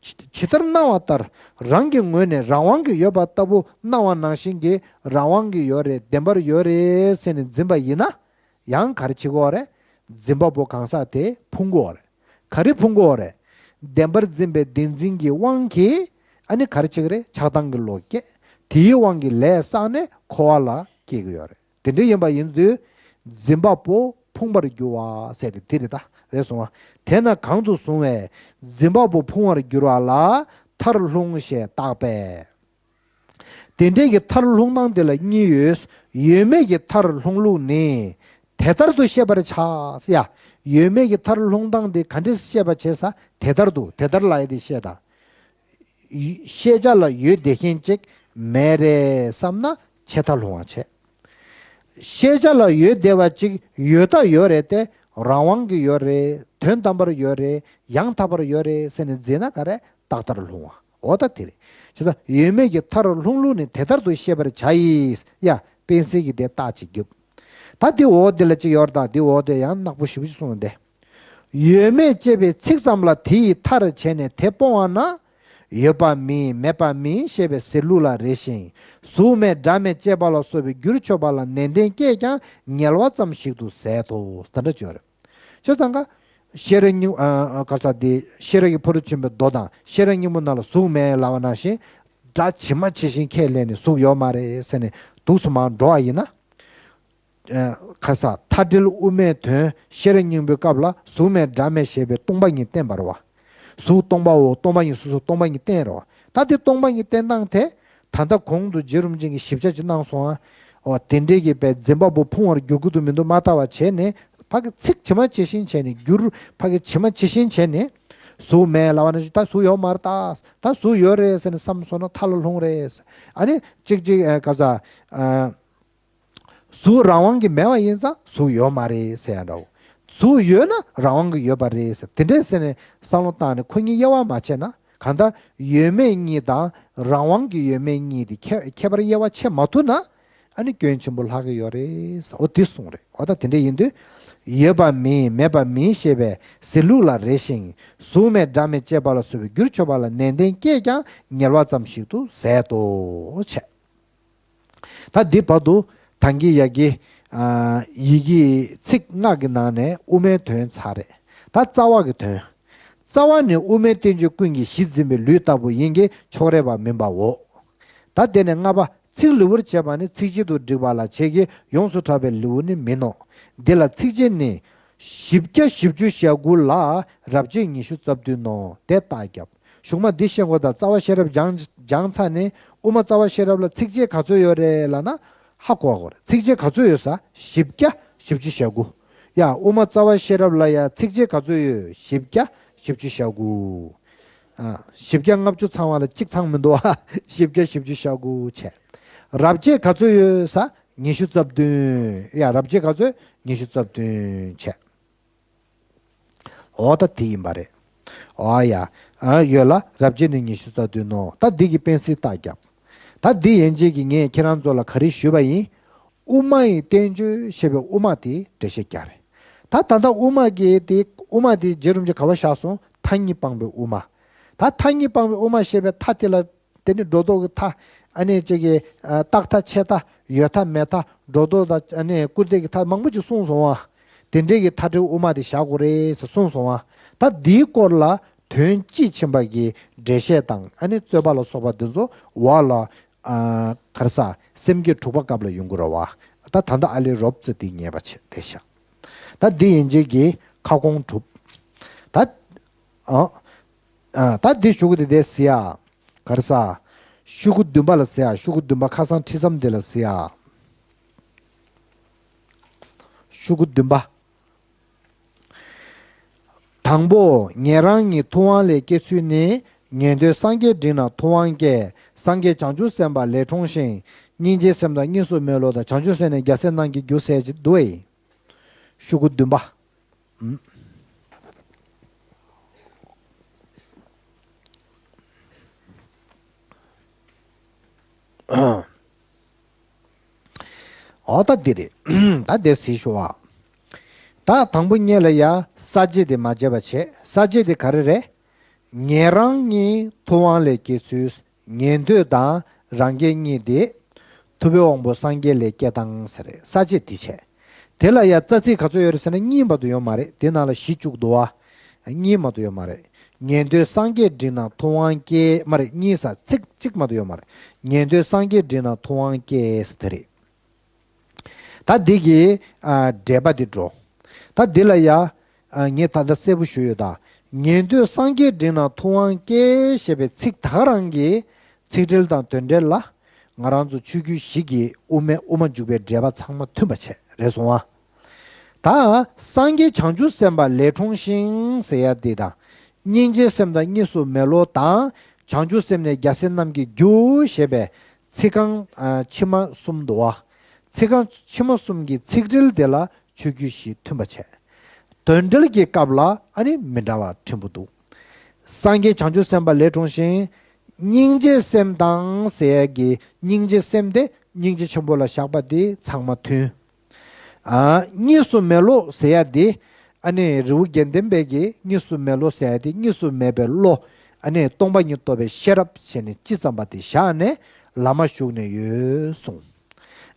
ཇི་ཇི་ལྟར་སྣང་བ་ལྟར་རང་གི་ངོས་ནས་རང་དབང་གིས་ཡོད་པ་ལྟ་བུ་སྣང་བ་ནང་བཞིན་གྱི་རང་དབང་གིས་ཡོད་རེད་བདེན་པར་ཡོད་རེད་ཟེར་ནས་འཛིན་པ་ཡིན་ན། ཡང་ག་རེ་བྱེད་དགོས་རེད། འཛིན་པ་པོ་གང་ཟག་དེ་ཕུང་དགོས་རེད། ག་རེ་ཕུང་དགོས་རེད། བདེན་པར་འཛིན་པའི་བདེན་འཛིན་གྱི་དབང་གིས་ཨ་ནི་ག་རེ་བྱེད་ཀྱི་རེད། ཆགས་སྡང་གི་བློ་སྐྱེ། དེའི་དབང་གིས་ལས་བསགས་ནས་འཁོར་བ་ལ་སྐྱེ་གི་ཡོད་རེད། དེ་འདྲ་ཡིན་པ་ཡིན་དུས། འཛིན་པ་པོ་ཕུང་བར་འགྱུར་བ་ཟེར་ཏེ་འདི་རེད་ད། རེད་སོང་བ། དེས་ན་གང་དུ་བཟུང་བས་འཛིན་པ་པོ་ཕུང་བར་འགྱུར་བ་ལ་མཐར་ལྷུང་ཞེས་བཏགས་པས། དེ་འདྲའི་གི་མཐར་ལྷུང་སྟངས་དེ་ལ་གཉིས་ཡོད། ཡོད་མེད་ཀྱི་མཐར་ལྷུང་ལུགས་ནི་དེ་ལྟར་དུ་ཤེས་པར་བྱ། ཡ། ཡོད་མེད་ཀྱི་མཐར་ལྷུང་སྟངས་དེ་ག་འདྲས་ཤེས་པར་བྱེད་ས། དེ་ལྟར་དུ་དེ་ལྟར་ལ་ཡི་དེ་ཤེས་དང་། ཤེས་བྱ་ལ་ཡོད་བསྡད་མཁན་ཅིག་མེད་རེད་བསམ་ན་ཆད་མཐར་ལྷུང་བ་བྱེད། ཤེས་བྱ་ལ་ཡོད་བསྡད་པ་ཅིག་ཡོད་ད་ཡོད་རེད་དེ། རང་དབང་གི་ཡོད་རེད། དོན་དམ་པར་ཡོད་རེད། ཡང་དག་པར་ཡོད་རེད་ཟེར་ནས་འཛིན་ན་ག་རེ། རྟག་མཐར་ལྷུང་བ། འོ་ད་དེ་རེད། བྱས་ཙང་ཡོད་མེད་ཀྱི་མཐར་ལྷུང་ལུགས་ནི་དེ་ལྟར་དུ་ཤེས་པར་བྱ་ཡིས། ཡ། པིན་སི་གི་དེ་རྟགས་ཅིག་རྒྱུགས། ད་དེ་འོ་དེ་ལ་ཅིག་ཡོད་རེད་ད། དེ་འོ་དེ་ཡང་ནག་པོ་ཞེ་པོ་ཅིག་གསུངས་ཏེ། ཡོད་མེད་ཅེས་པའི་ཚིག་ཙམ་ལ་དེ་ཡི་མཐར་བྱས་ནས་དེ་སྤོང་བ་ན། ཡོད་པ་མིན་མེད་པ་མིན་ཞེས་པའི་ཟེར་ལུགས་ལ་རེ་ཞིང་། གཟུགས་མེད་སྒྲ་མེད་ཅེས་པ་ལ་སོགས་པའི་བསྒྱུར་ཆོག་པ་ལ་ནན་ཏན་བསྐྱེད་ཀྱང་ཉེ་བ་ཙམ་ཞིག་ཏུ་ཟད་དོ། དེ་འདྲ་བརྗོད་རེད། བྱས་ཙང་ཀ། ཤེས་རབ་སྙིང་ཨ་ཨ་ག་ས་དེ་ཤེས་རབ་ཀྱི་ཕ་རོལ་ཕྱིན་པའི་མདོ་དང་ཤེས་རབ་སྙིང་པོ་ནང་ལ་གཟུགས་མེད་ལབ་པ་ནང་བཞིན། སྒྲ་ཇི་མ་ཇི་བཞིན་ཁས་ལེན་ནས་གཟུགས་ཡོད་མ་རེད་ཟེར་ནས་འདུག་སེ་མར་འགྲོ་བ་ཡིན་ན། ཨ་ཁ་ས་མཐའ་བྲལ་དབུ་མའི་དོན་ཤེས་རབ་སྙིང་པོའི་སྐབས་ལ་གཟུགས་མེད་སྒྲ་མེད་ཞེས་པའི་སྟོང་པ་ཉིད་བསྟན་པ་རེད་བ། གཟུགས་སྟོང་པའོ། སྟོང་པ་ཉིད་སོ་སོ་སྟོང་པ་ཉིད་བསྟན་རེད་བ། ད་དེ་སྟོང་པ་ཉིད་བསྟན་སྟངས་དེ་ད་ལྟ་གོང་དུ་རྗེ་རིན་པོ་ཆེ་གིས་ཞིབ་ཆ་ཅིག་གནང་སོང་ཨ། འོ་དེ་འདྲའི་གི་པའི་འཛིན་པ་པོ་ཕུང་བར་འགྱུར་གྱི་འདུག་མི་འདུག་མ་ལྟ་བ་བྱས་ནས་ཕ་གི་ཚིག་ཇི་མ་ཇི་བཞིན་བྱས་ནས་བསྒྱུར། ཕ་གི་ཇི་མ་ཇི་བཞིན་བྱས་ནས་གཟུགས་མེད་ལབ་པ་ན་ད་གཟུགས་ཡོད་མ་རེད། ད་ད་གཟུགས་ཡོད་རེད་ཟེར་ནས་བསམ་སོང་ན་མཐའ་ལ་ལྷུང་རེད། ཨ་ནི་གཅིག་གཅིག་ཨ་ག་ས་ཨ། གཟུགས་རང་དབང་གིས་མེད་པ་ཡིན་ཙང་གཟུགས་ཡོད་མ་རེད་ཟེར་ཡ་འདྲ་བོ། གཟུགས་ཡོད་ན་རང་དབང་གིས་ཡོད་པ་རེད་ཟེར་དེ་འདྲས་ཟེར་ནས་བསམ་བློ་བཏང་ནས་ཁོ་གཉིས་དབྱེ་བ་མ་ཕྱེ་ན་གང་ལྟར་ཡོད་མེད་གཉིས་དང་རང་དབང་གིས་ཡོད་མེད་གཉིས་དེ་ཁྱད་ཁྱད་པར་དབྱེ་བ་ཕྱེ་མ་ཐུབ་ན་ཨ་ནི་སྐྱོན་ཆེན་པོ་ལྷག་གི་ཡོད་རེད་ཟེར། འོ་དེ་གསུངས་རེད། འོ་ད་དེ་འདྲས་ཡིན་དུས་ཡོད་པ་མིན་མེད་པ་མིན་ཞེས་པའི་ཟེར་ལུགས་ལ་རེ་ཞིང་གཟུགས་མེད་སྒྲ་མེད་ཅེས་པ་ལ་སོགས་པའི་བསྒྱུར་ཆོག་པ་ལ་ནན་ཏན་སྐྱེས་ཀྱང་ཉེ་བ་ཙམ་ཞིག་ཏུ་ཟད་དོ་བྱས། ད་འདི་བར་དུ་ཐང་གི་ཡ་གི་ཡི་གེ་ཚིག་ལྔ་གི་ནང་ནས་དབུ་མའི་དོན་ཚར་རེད། ད་རྩ་བ་གི་དོན། རྩ་བ་ནི་དབུ་མའི་བསྟན་བཅོས་ཀུན་གྱི་གཞི་འཛིན་པའི་ལུས་ལྟ་བུ་ཡིན་གྱི་ཕྱོགས་རིས་པ་མིན་པའོ། ད་དེ་ནས་ལྔ་པ་ཚིག་ལེའུར་བྱས་པ་ནི་ཚིགས་བཅད་དུ་བསྒྲིགས་པ་ལ་བྱེད་ཀྱི་ཡོངས་སུ་གྲགས་པའི་ལེའུ་ནི་མིན་ནོ། འདི་ལ་ཚིགས་བཅད་ནི། བཞི་བརྒྱ་བཞི་བཅུ་ཞེ་དགུ་ལ་རབ་བྱེད་ཉི་ཤུ་རྩ་བདུན་ནོ། དེ་རྟགས་བརྒྱབ། གཞུག་མ་འདི་ཤེས་དགོས། ད་རྩ་བ་ཤེས་རབ་སྦྱང་སྦྱངས་ཚར་ནས་དབུ་མ་རྩ་བ་ཤེས་རབ་ལ་ཚིགས་བཅད་ག་ཚོད་ཡོད་རེད་ལབ་ན་ཧ་གོ་དགོས་རེད། ཚིགས་བཅད་ག་ཚོད་ཡོད་ས། བཞི་བརྒྱ་བཞི་བཅུ་ཞེ་དགུ། ཡ་དབུ་མ་རྩ་བ་ཤེས་རབ་ལ་ཡ་ཚིགས་བཅད་ག་ཚོད་ཡོད། བཞི་བརྒྱ་བཞི་བཅུ་ཞེ་དགུ། ཨ་བཞི་བརྒྱ་ལྔ་བཅུ་ཚང་བ་ལ་གཅིག་ཚང་མི་འདུག་ཨ། བཞི་བརྒྱ་བཞི་བཅུ་ཞེ་དགུ་བྱས། རབ་བྱེད་ག་ཚོད་ཡོད་ས། ཉི་ཤུ་རྩ་བདུན། ཡ་རབ་བྱེད་ག་ཚོད། ཉི་ཤུ་རྩ་བདུན་བྱས། འོ་ད་དེ་ཡིན་པ་རེད། འོ་ཡ། ཨ་ཡོད་ལ་རབ་བྱེད་ནི་ཉི་ཤུ་རྩ་བདུན་ནོ། ད་འདི་གི་དཔེ་སྲིད་རྟགས་བརྒྱབ། ད་འདི་ཡན་ཆད་ཀྱིས་ངས་ཁྱེད་རང་ཚོ་ལ་ག་རེ་ཞུས་པ་ཡིན། དབུ་མ་ཡི་བསྟན་བཅོས་ཞེས་པའི་དབུ་མ་དེ་འགྲེལ་བཤད་རྒྱག་རེད། ད་ད་ལྟ་དབུ་མ་གི་དེ་དབུ་མ་དེ་རྗེ་རིན་པོ་ཆེ་ག་པར་བཞག་སོང་། མཐའ་གཉིས་སྤངས་པའི་དབུ་མ། ད་མཐའ་གཉིས་སྤངས་པའི་དབུ་མ་ཞེས་པའི་མཐའ་དེ་ལ། དེ་ནི་སྒྲོ་འདོགས་ཀྱི་མཐའ། ཨ་ནི་གཅིག་གི་ཨ་རྟག་མཐའ་ཆད་མཐའ་ཡོད་མཐའ་མེད་མཐའ་སྒྲོ་འདོགས་དང་ཨ་ནི་སྐུར་འདེབས་ཀྱི་མཐའ་མང་པོ་ཅིག་གསུངས་སོང་བ། དེ་འདྲའི་གི་མཐའ་བྲལ་དབུ་མ་དེ་བཞག་དགོས་རེད་ཟེར་གསུངས་སོང་བ། ད་འདིའི་སྐོར་ལ་དོན་དཔྱིས་ཕྱིན་པ་གི་འགྲེལ་བཤད་དང་ཨ་ནི་རྩོད་པ་ལ་སོགས་པ་འདི་ཚོ་འོག་ལ་ཨ་ག་རེ་ཟ་སེམས་བསྐྱེད་དྲུག་པ་སྐབས་ལ་ཡོང་གི་རེད་བ། ད་ད་ལྟ་ཨ་ལས་རོབ་ཙམ་འདི་ཉན་པ་བྱེད་བསྡད་ཤག་ད་འདི་ཡན་ཆད་ཀྱི་ཁ་སྐོང་གྲུབ། ད་ཨ་ཨ་ད་འདི་ཞུ་གི་འདི་བསྡད་ཟེར་ཡ། ག་རེ་ཟ། ཤོག་གུ་བདུན་པ་ལ་ཟེར་ཡ། ཤོག་གུ་བདུན་པ་ཁ་སང་ཁྲིད་མཚམས་དེ་ལ་ཟེར་ཡ། ཤོག་གུ་བདུན་པ། དང་པོ་ཉན་རང་ཉིད་ཐུབ་དབང་ལས་སྐྱེ་ཚུལ་ནི། ཉན་ཐོས་སངས་རྒྱས་འབྲིང་རྣམས་ཐུབ་དབང་སྐྱེ། སངས་རྒྱས་བྱང་ཆུབ་སེམས་དཔའ་ལས་འཁྲུངས་ཤིང་། སྙིང་རྗེའི་སེམས་དང་གཉིས་སུ་མེད་བློ་དང་། བྱང་ཆུབ་སེམས་ནི་རྒྱལ་སྲས་རྣམས་ཀྱི་རྒྱུ་ཟེར་གྱི་འདུག་ཨེ། ཤོག་གུ་བདུན་པ། འོ་ད་འདི་རེད། ད་འདི་ཟེར་ཞུ་བ། ད་དང་པོ་ཉིད་ལ་ཡ་ས་བཅད་དེ་མ་བརྗེད་པ་བྱེད། ས་བཅད་དེ་ག་རེ་རེད། ཉན་རང་ཉིད་ཐུབ་དབང་ལས་སྐྱེ་ཚུལ། ཉན་ཐོས་དང་རང་རྒྱལ་གཉིས་ཏེ། ཐུབ་པའི་དབང་པོ་སངས་རྒྱས་ལས་སྐྱེ་སྟངས་ཟེར་རེད། ས་བཅད་འདི་བྱས། དེ་ལ་ཡང་རྩ་ཚིག་ག་ཚོད་ཡོད་རེད་ཟེར་ན་གཉིས་མ་གཏོགས་ཡོད་མ་རེད། དེ་ནང་ལ་བཞི་བཅུག་འདུག་བ། གཉིས་མ་གཏོགས་ཡོད་མ་རེད། ཉན་ཐོས་སངས་རྒྱས་འབྲིང་རྣམས་ཐུབ་དབང་སྐྱེ་མ་རེད། གཉིས་ས་ཚིག་གཅིག་མ་གཏོགས་ཡོད་མ་རེད། ཉན་ཐོས་སངས་རྒྱས་འབྲིང་རྣམས་ཐུབ་དབང་སྐྱེ་ཟེར་དེ་རེད། ད་འདི་གི་ཨ་འགྲེལ་པ་འདི་འགྲོ། ད་འདི་ལ་ཡ་ཨ་ངས་ད་ལྟ་གསལ་པོ་ཞུས་ཡོད་ད། ཉན་ཐོས་སངས་རྒྱས་འབྲིང་རྣམས་ཐུབ་དབང་སྐྱེ་ཞེས་པའི་ཚིག་ད་ག་རང་གི་ཚིག་འགྲེལ་དང་དོན་འགྲེལ་ལ་ང་རང་ཚོ་ཆོས་བརྒྱུད་བཞི་གི་དབུ་མའི་དབུ་མ་འཇུག་པའི་འགྲེལ་པ་ཚང་མ་མཐུན་པ་བྱས་རེད་སོང་ཨ། ད་སངས་རྒྱས་བྱང་ཆུབ་སེམས་དཔའ་ལས་འཁྲུངས་ཤིང་ཟེར་ཡ་འདི་དང་། སྙིང་རྗེའི་སེམས་དང་གཉིས་སུ་མེད་བློ་དང་། བྱང་ཆུབ་སེམས་ནི་རྒྱལ་སྲས་རྣམས་ཀྱི་རྒྱུ་ཞེས་པའི་ཚིག་རྐང་ཨ་ཕྱི་མ་གསུམ་འདུག་བ། ཚིག་རྐང་ཕྱི་མ་གསུམ་གྱི་ཚིག་འགྲེལ་དེ་ལ་ཆོས་བརྒྱུད་བཞི་མཐུན་པ་བྱས། དོན་འགྲེལ་གྱི་སྐབས་ལ་ཨ་ནི་མི་འདྲ་བ་ཕྲན་བུ་འདུག་སངས་རྒྱས་བྱང་ཆུབ་སེམས་དཔའ་ལས་འཁྲུངས་ཤིང་། སྙིང་རྗེའི་སེམས་དང་ཟེར་ཡ་གི་སྙིང་རྗེ་སེམས་དེ་སྙིང་རྗེ་ཆེན་པོ་ལ་བཞག་པ་དེ་ཚང་མ་མཐུན། ཨ་གཉིས་སུ་མེད་བློ་ཟེར་ཡ་དེ་ཨ་ནི་རི་བོ་དགེ་ལྡན་པའི་གི་གཉིས་སུ་མེད་བློ་ཟེར་ཡ་དེ་གཉིས་སུ་མེད་པའི་བློ་ཨ་ནི་སྟོང་པ་ཉིད་རྟོགས་པའི་ཤེས་རབ་ཟེར་ནས་ཅི་ཙམ་པ་དེ་བཞག་ནས་བླ་མ་བཞུགས་ནས་ཡོད་གསུངས།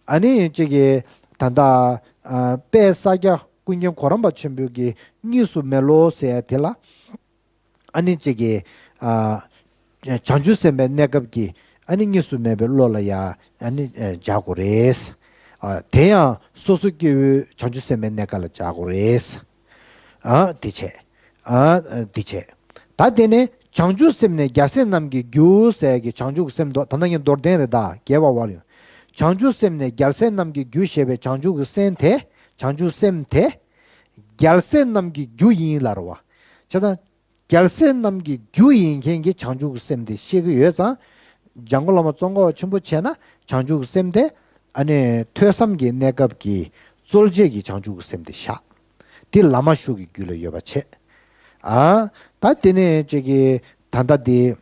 ཨ་ནི་གཅིག་གིས་ད་ལྟ་ཨ་དཔལ་ས་སྐྱ་ཀུན་མཁྱེན་གོ་རམས་པ་ཆེན་པོའི་གི་གཉིས་སུ་མེད་བློ་ཟེར་ཡ་དེ་ལ། ཨ་ནི་གཅིག་གིས་ཨ་བྱང་ཆུབ་སེམས་དཔའི་གནས་སྐབས་ཀྱི་ཨ་ནི་གཉིས་སུ་མེད་པའི་བློ་ལ་ཡ་ཨ་ནི་ཨ་སྦྱར་དགོས་རེད། ཨ། དེ་ཡང་སོ་སོ་སྐྱེ་བོའི་བྱང་ཆུབ་སེམས་དཔའི་གནས་སྐབས་ལ་བྱ་དགོས་རེད། ཨ། དེ་བྱས། ཨ། དེ་བྱས། ད་དེ་ནས་བྱང་ཆུབ་སེམས་ནི་རྒྱལ་སྲས་རྣམས་ཀྱི་རྒྱུ་ཟེར་གྱི་བྱང་ཆུབ་ཀྱི་སེམས་དོ། ད་ལྟ་ངས་མདོར་བསྟན་རེད། ད་རྒྱས་པ་བར་ཡོང་། བྱང་ཆུབ་སེམས་ནི་རྒྱལ་སྲས་རྣམས་ཀྱི་རྒྱུ་ཞེས་པའི་བྱང་ཆུབ་ཀྱི་སེམས་དེ། བྱང་ཆུབ་སེམས་དེ། རྒྱལ་སྲས་རྣམས་ཀྱི་རྒྱུ་ཡིན་ལབ་རེད་བ། བྱས་ཙང་། རྒྱལ་སྲས་རྣམས་ཀྱི་རྒྱུ་ཡིན་མཁན་གྱི་བྱང་ཆུབ་ཀྱི་སེམས་དེ་ཤེས་ཀྱི་ཡོད་ཙང་། འཇམ་མགོན་བླ་མ་ཙོང་ཁ་པ་ཆེན་པོ་བྱས་ན་བྱང་ཆུབ་ཀྱི་སེམས་དེ། ཨ་ནི་ཐོས་བསམ་གྱི་གནས་སྐབས་ཀྱི་རྩོལ་བཅས་ཀྱི་བྱང་ཆུབ་ཀྱི་སེམས་དེ་བཞག་དེ་བླ་མ་ཤུགས་ཀྱི་རྒྱུད་ལ་ཡོད་པ་བྱས། ཨ། ད་དེ་ནས་ཅིག་གི་ད་ལྟ་དེ།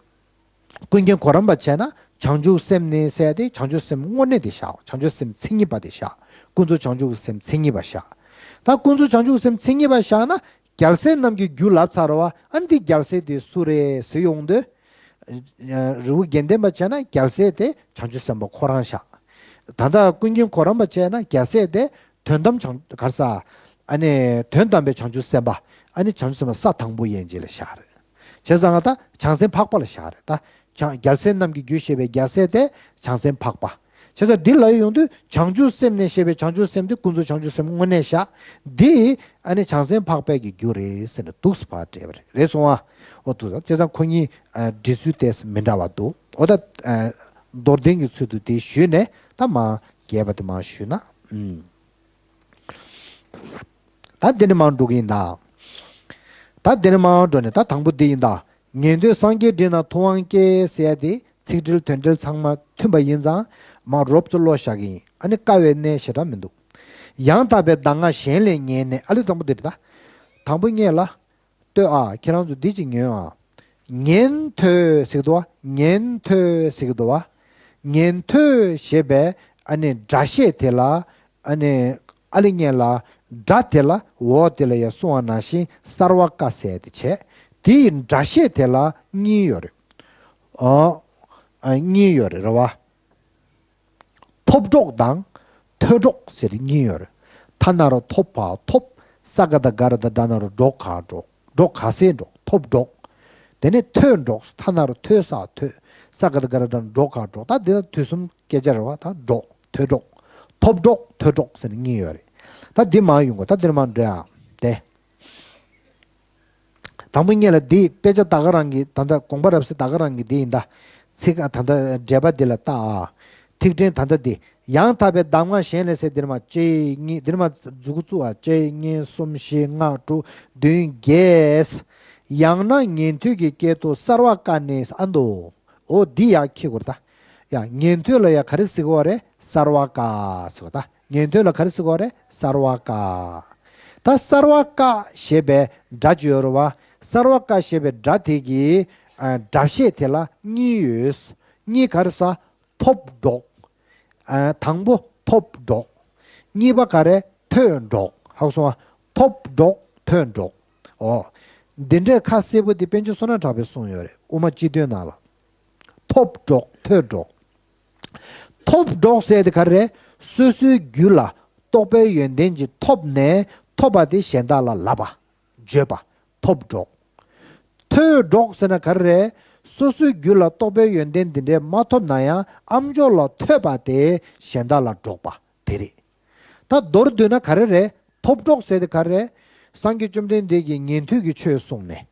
ཀུན་མཁྱེན་གོ་རམས་པ་བྱས་ན་བྱང་ཆུབ་སེམས་ནི་ཟེར་ཏེ་བྱང་ཆུབ་སེམས་དངོས་གནས་དེ་བཞག་བྱང་ཆུབ་སེམས་མཚན་ཉིད་པ་དེ་བཞག་ཀུན་རྫོབ་བྱང་ཆུབ་སེམས་མཚན་ཉིད་པ་བཞག་ད་ཀུན་རྫོབ་བྱང་ཆུབ་སེམས་མཚན་ཉིད་པ་བཞག་ན། རྒྱལ་སྲས་རྣམས་ཀྱི་རྒྱུ་ལབ་ཚར་བ། ཨ་ནི་འདི་རྒྱལ་སྲས་དེ་སུ་རེད་ཟེར་ཡོང་དུས། རི་བོ་དགེ་ལྡན་པ་བྱས་ན་རྒྱལ་སྲས་དེ་བྱང་ཆུབ་སེམས་དཔའ་ཁོ་རང་བཞག་ད་ལྟ་ཀུན་མཁྱེན་གོ་རམས་པ་བྱས་ན་རྒྱལ་སྲས་དེ་དོན་དམ་བྱང་ག་རེ་ཟ། ཨ་ནི་དོན་དམ་པའི་བྱང་ཆུབ་སེམས་དཔའ། ཨ་ནི་བྱང་ཆུབ་སེམས་དཔའ་ས་དང་པོ་ཡན་ཆད་ལ་བཞག་རེད། བྱས་ཙང་ད་བྱང་སེམས་འཕགས་པ་ལ་བཞག་རེད་ད། བྱང་རྒྱལ་སྲས་རྣམས་ཀྱི་རྒྱུ་ཞེས་པའི་རྒྱལ་སྲས་དེ་བྱང་སེམས་འཕགས་པ། བྱས་ཙང་འདི་ལ་ཡོང་དུས་བྱང་ཆུབ་སེམས་ནི་ཞེས་པའི་བྱང་ཆུབ་སེམས་དེ་ཀུན་རྫོབ་བྱང་ཆུབ་སེམས་དངོས་གནས་བཞག་འདི་ཨ་ནི་བྱང་སེམས་འཕགས་པའི་གི་རྒྱུ་རེད་ཟེར་ནས་འདུག་སེ་ཕར་བྲིས་པ་རེད། རེད་སོང་ཨ། འོ་འདུག་ས། བྱས་ཙང་ཁོ་གཉིས་ཨ་འབྲི་ཚུལ་ཏོག་ཙམ་མི་འདྲ་བ་འདུག་འོ་ད་ཨ་མདོར་བསྟན་གྱི་ཚུལ་དུ་དེ་ཞུས་ནས་ད་མར་རྒྱས་པ་དེ་མར་ཞུས་ན། ཨུམ། ད་འདི་ནས་མར་འགྲོ་གི་ཡིན་ད། ད་འདི་ནས་མར་འགྲོ་ནས་ད་དང་པོ་འདི་ཡིན་ད། ཉན་ཐོས་སངས་རྒྱས་འདྲི་ན་ཐུབ་དབང་སྐྱེ་ཟེར་ཡ་དེ་ཚིག་འགྲེལ་དོན་འགྲེལ་ཚང་མ་མཐུན་པ་ཡིན་ཙང་མར་རོབ་ཙམ་ཀློག་བཞག་གི་ཡིན། ཨ་ནི་དཀའ་བའི་གནས་ཞེ་དྲག་མི་འདུག་ཡང་དག་པའི་གདམས་ངག་གཞན་ལས་ཉན་ནས། ཨ་ལི་དང་པོ་འདི་རེད་ད། དང་པོ་སྔོན་ལ། ལྟོས་ཨ། ཁྱེད་རང་ཚོ་འདི་ཅིག་ཉོན་ཨ། ཉན་ཐོས་ཟེར་གི་འདུག་བ། ཉན་ཐོས་ཟེར་གི་འདུག་བ། ཉན་ཐོས་ཞེས་པའི་ཨ་ནི་སྒྲ་བཤད་དེ་ལ། ཨ་ནི་ཨ་ལི་སྔོན་ལ་སྒྲ་དེ་ལ་འོག་དེ་ལ་ཡ་གསུངས་པ་ནང་བཞིན་སརྦ་ཀ་ཟེར་དེ་བྱས། དེ་ཡི་སྒྲ་བཤད་དེ་ལ་གཉིས་ཡོད་རེད། ཨོ། ཨ་གཉིས་ཡོད་རེད་རེད་བ། ཐོབ་སྒྲོགས་དང་ཐོས་སྒྲོགས་ཟེར་གཉིས་ཡོད་རེད། ཐ་ན་རོ་ཐོ་བ་ཐོབ། ས་ག་བཏགས་སྒ་ར་བཏགས་སྒྲ་ན་རོ་སྒྲོ་ག་སྒྲོགས། སྒྲོ་ག་སའི་སྒྲོགས། ཐོབ་སྒྲོགས། དེ་ནས་ཐོས་སྒྲོགས། ཐ་ན་རོ་ཐོས་ས་ཐོས། ས་ག་བཏགས་སྒ་ར་བཏགས་སྒྲ་ན་སྒྲོ་ག་སྒྲོགས། ད་འདི་ལ་དུས་གསུམ་སྐད་ཆ་རེད་བ། ད་སྒྲོགས་ཐོས་སྒྲོགས། ཐོབ་སྒྲོགས་ཐོས་སྒྲོགས་ཟེར་ནས་གཉིས་ཡོད་རེད། ད་འདི་མར་ཡོང་དགོས། ད་འདིར་མར་འགྲོ་ཡ། དེ། དང་པོ་སྔོན་ལ་འདི་དཔེ་ཆ་ད་ག་རང་གི་ད་ལྟ་དགོངས་པ་རབ་གསལ་ད་ག་རང་གི་འདི་ཡིན་ད། ཚིག་ད་ལྟ་འགྲེལ་པ་འདི་ལ་ལྟ་ཨ། ཐིག་ཕྲེང་ད་ལྟ་འདི། ཡང་དག་པའི་གདམས་ངག་གཞན་ལས་ཟེར་འདིར་མར་གཅིག་གཉིས་འདིར་མར་མཛུབ་གུ་བཙུགས་ཨ། གཅིག་གཉིས་གསུམ་བཞི་ལྔ་དྲུག་བདུན་བརྒྱད། ཡང་ན་ཉན་ཐོས་ཀྱི་སྐད་དུ་སརྦ་ཀ་ནི་ཨ་འདུག་འོ་འདི་ཡར་འཁྱེར་དགོས་རེད་ད། ཡ་ཉན་ཐོས་ལ་ཡ་ག་རེ་ཟེར་གི་ཡོད་རེད། སརྦ་ཀ་ཟེར་བ་ད། ཉན་ཐོས་ལ་ག་རེ་ཟེར་གི་ཡོད་རེད། སརྦ་ཀ་ད་སརྦ་ཀ་ཞེས་པའི་སྒྲ་ཅིག་ཡོད་རེད་བ། སརྦ་ཀ་ཞེས་པའི་སྒྲ་དེ་གི་ཨ་སྒྲ་བཤད་དེ་ལ་གཉིས་ཡོད། གཉིས་ག་རེ་ཟ། ཐོབ་སྒྲོགས། ཨ་དང་པོ་ཐོབ་སྒྲོགས། གཉིས་པ་ག་རེ། ཐོས་སྒྲོགས། ཧ་གོ་སོང་ང་། ཐོབ་སྒྲོགས་ཐོས་སྒྲོགས། ཨོ། འདི་འདྲའི་ཁ་གསལ་པོ་འདི་པཎ་ཆེན་བསོད་ནམས་གྲགས་པས་གསུངས་ཡོད་རེད། དབུ་མ་སྤྱི་དོན་ནང་ལ། ཐོབ་སྒྲོགས་ཐོས་སྒྲོགས། ཐོབ་སྒྲོགས་ཟེར་དེ་ག་རེ་རེད། སོ་སོའི་རྒྱུད་ལ་རྟོགས་པའི་ཡོན་ཏན་ཅིག་ཐོབ་ནས་ཐོབ་པ་དེ་གཞན་དག་ལ་ལབ་པ། བརྗོད་པ། ཐོབ་སྒྲོགས། ཐོས་སྒྲོགས་ཟེར་ན་ག་རེ་རེད། སོ་སོའི་རྒྱུད་ལ་རྟོགས་པའི་ཡོན་ཏན་འདི་འདྲའི་མ་ཐོབ་ན་ཡང་ཨ་མཆོག་ལ་ཐོས་པ་དེ་གཞན་དག་ལ་སྒྲོག་པ་དེ་རེད། ད་མདོར་བསྡུས་ན་ག་རེ་རེད། ཐོབ་སྒྲོགས་ཟེར་དེ་ག་རེ་རེད། སངས་རྒྱས་བཅོམ་ལྡན་འདས་ཀྱིས་ཉན་ཐོས་ཀྱི་ཆོས་གསུངས་ནས།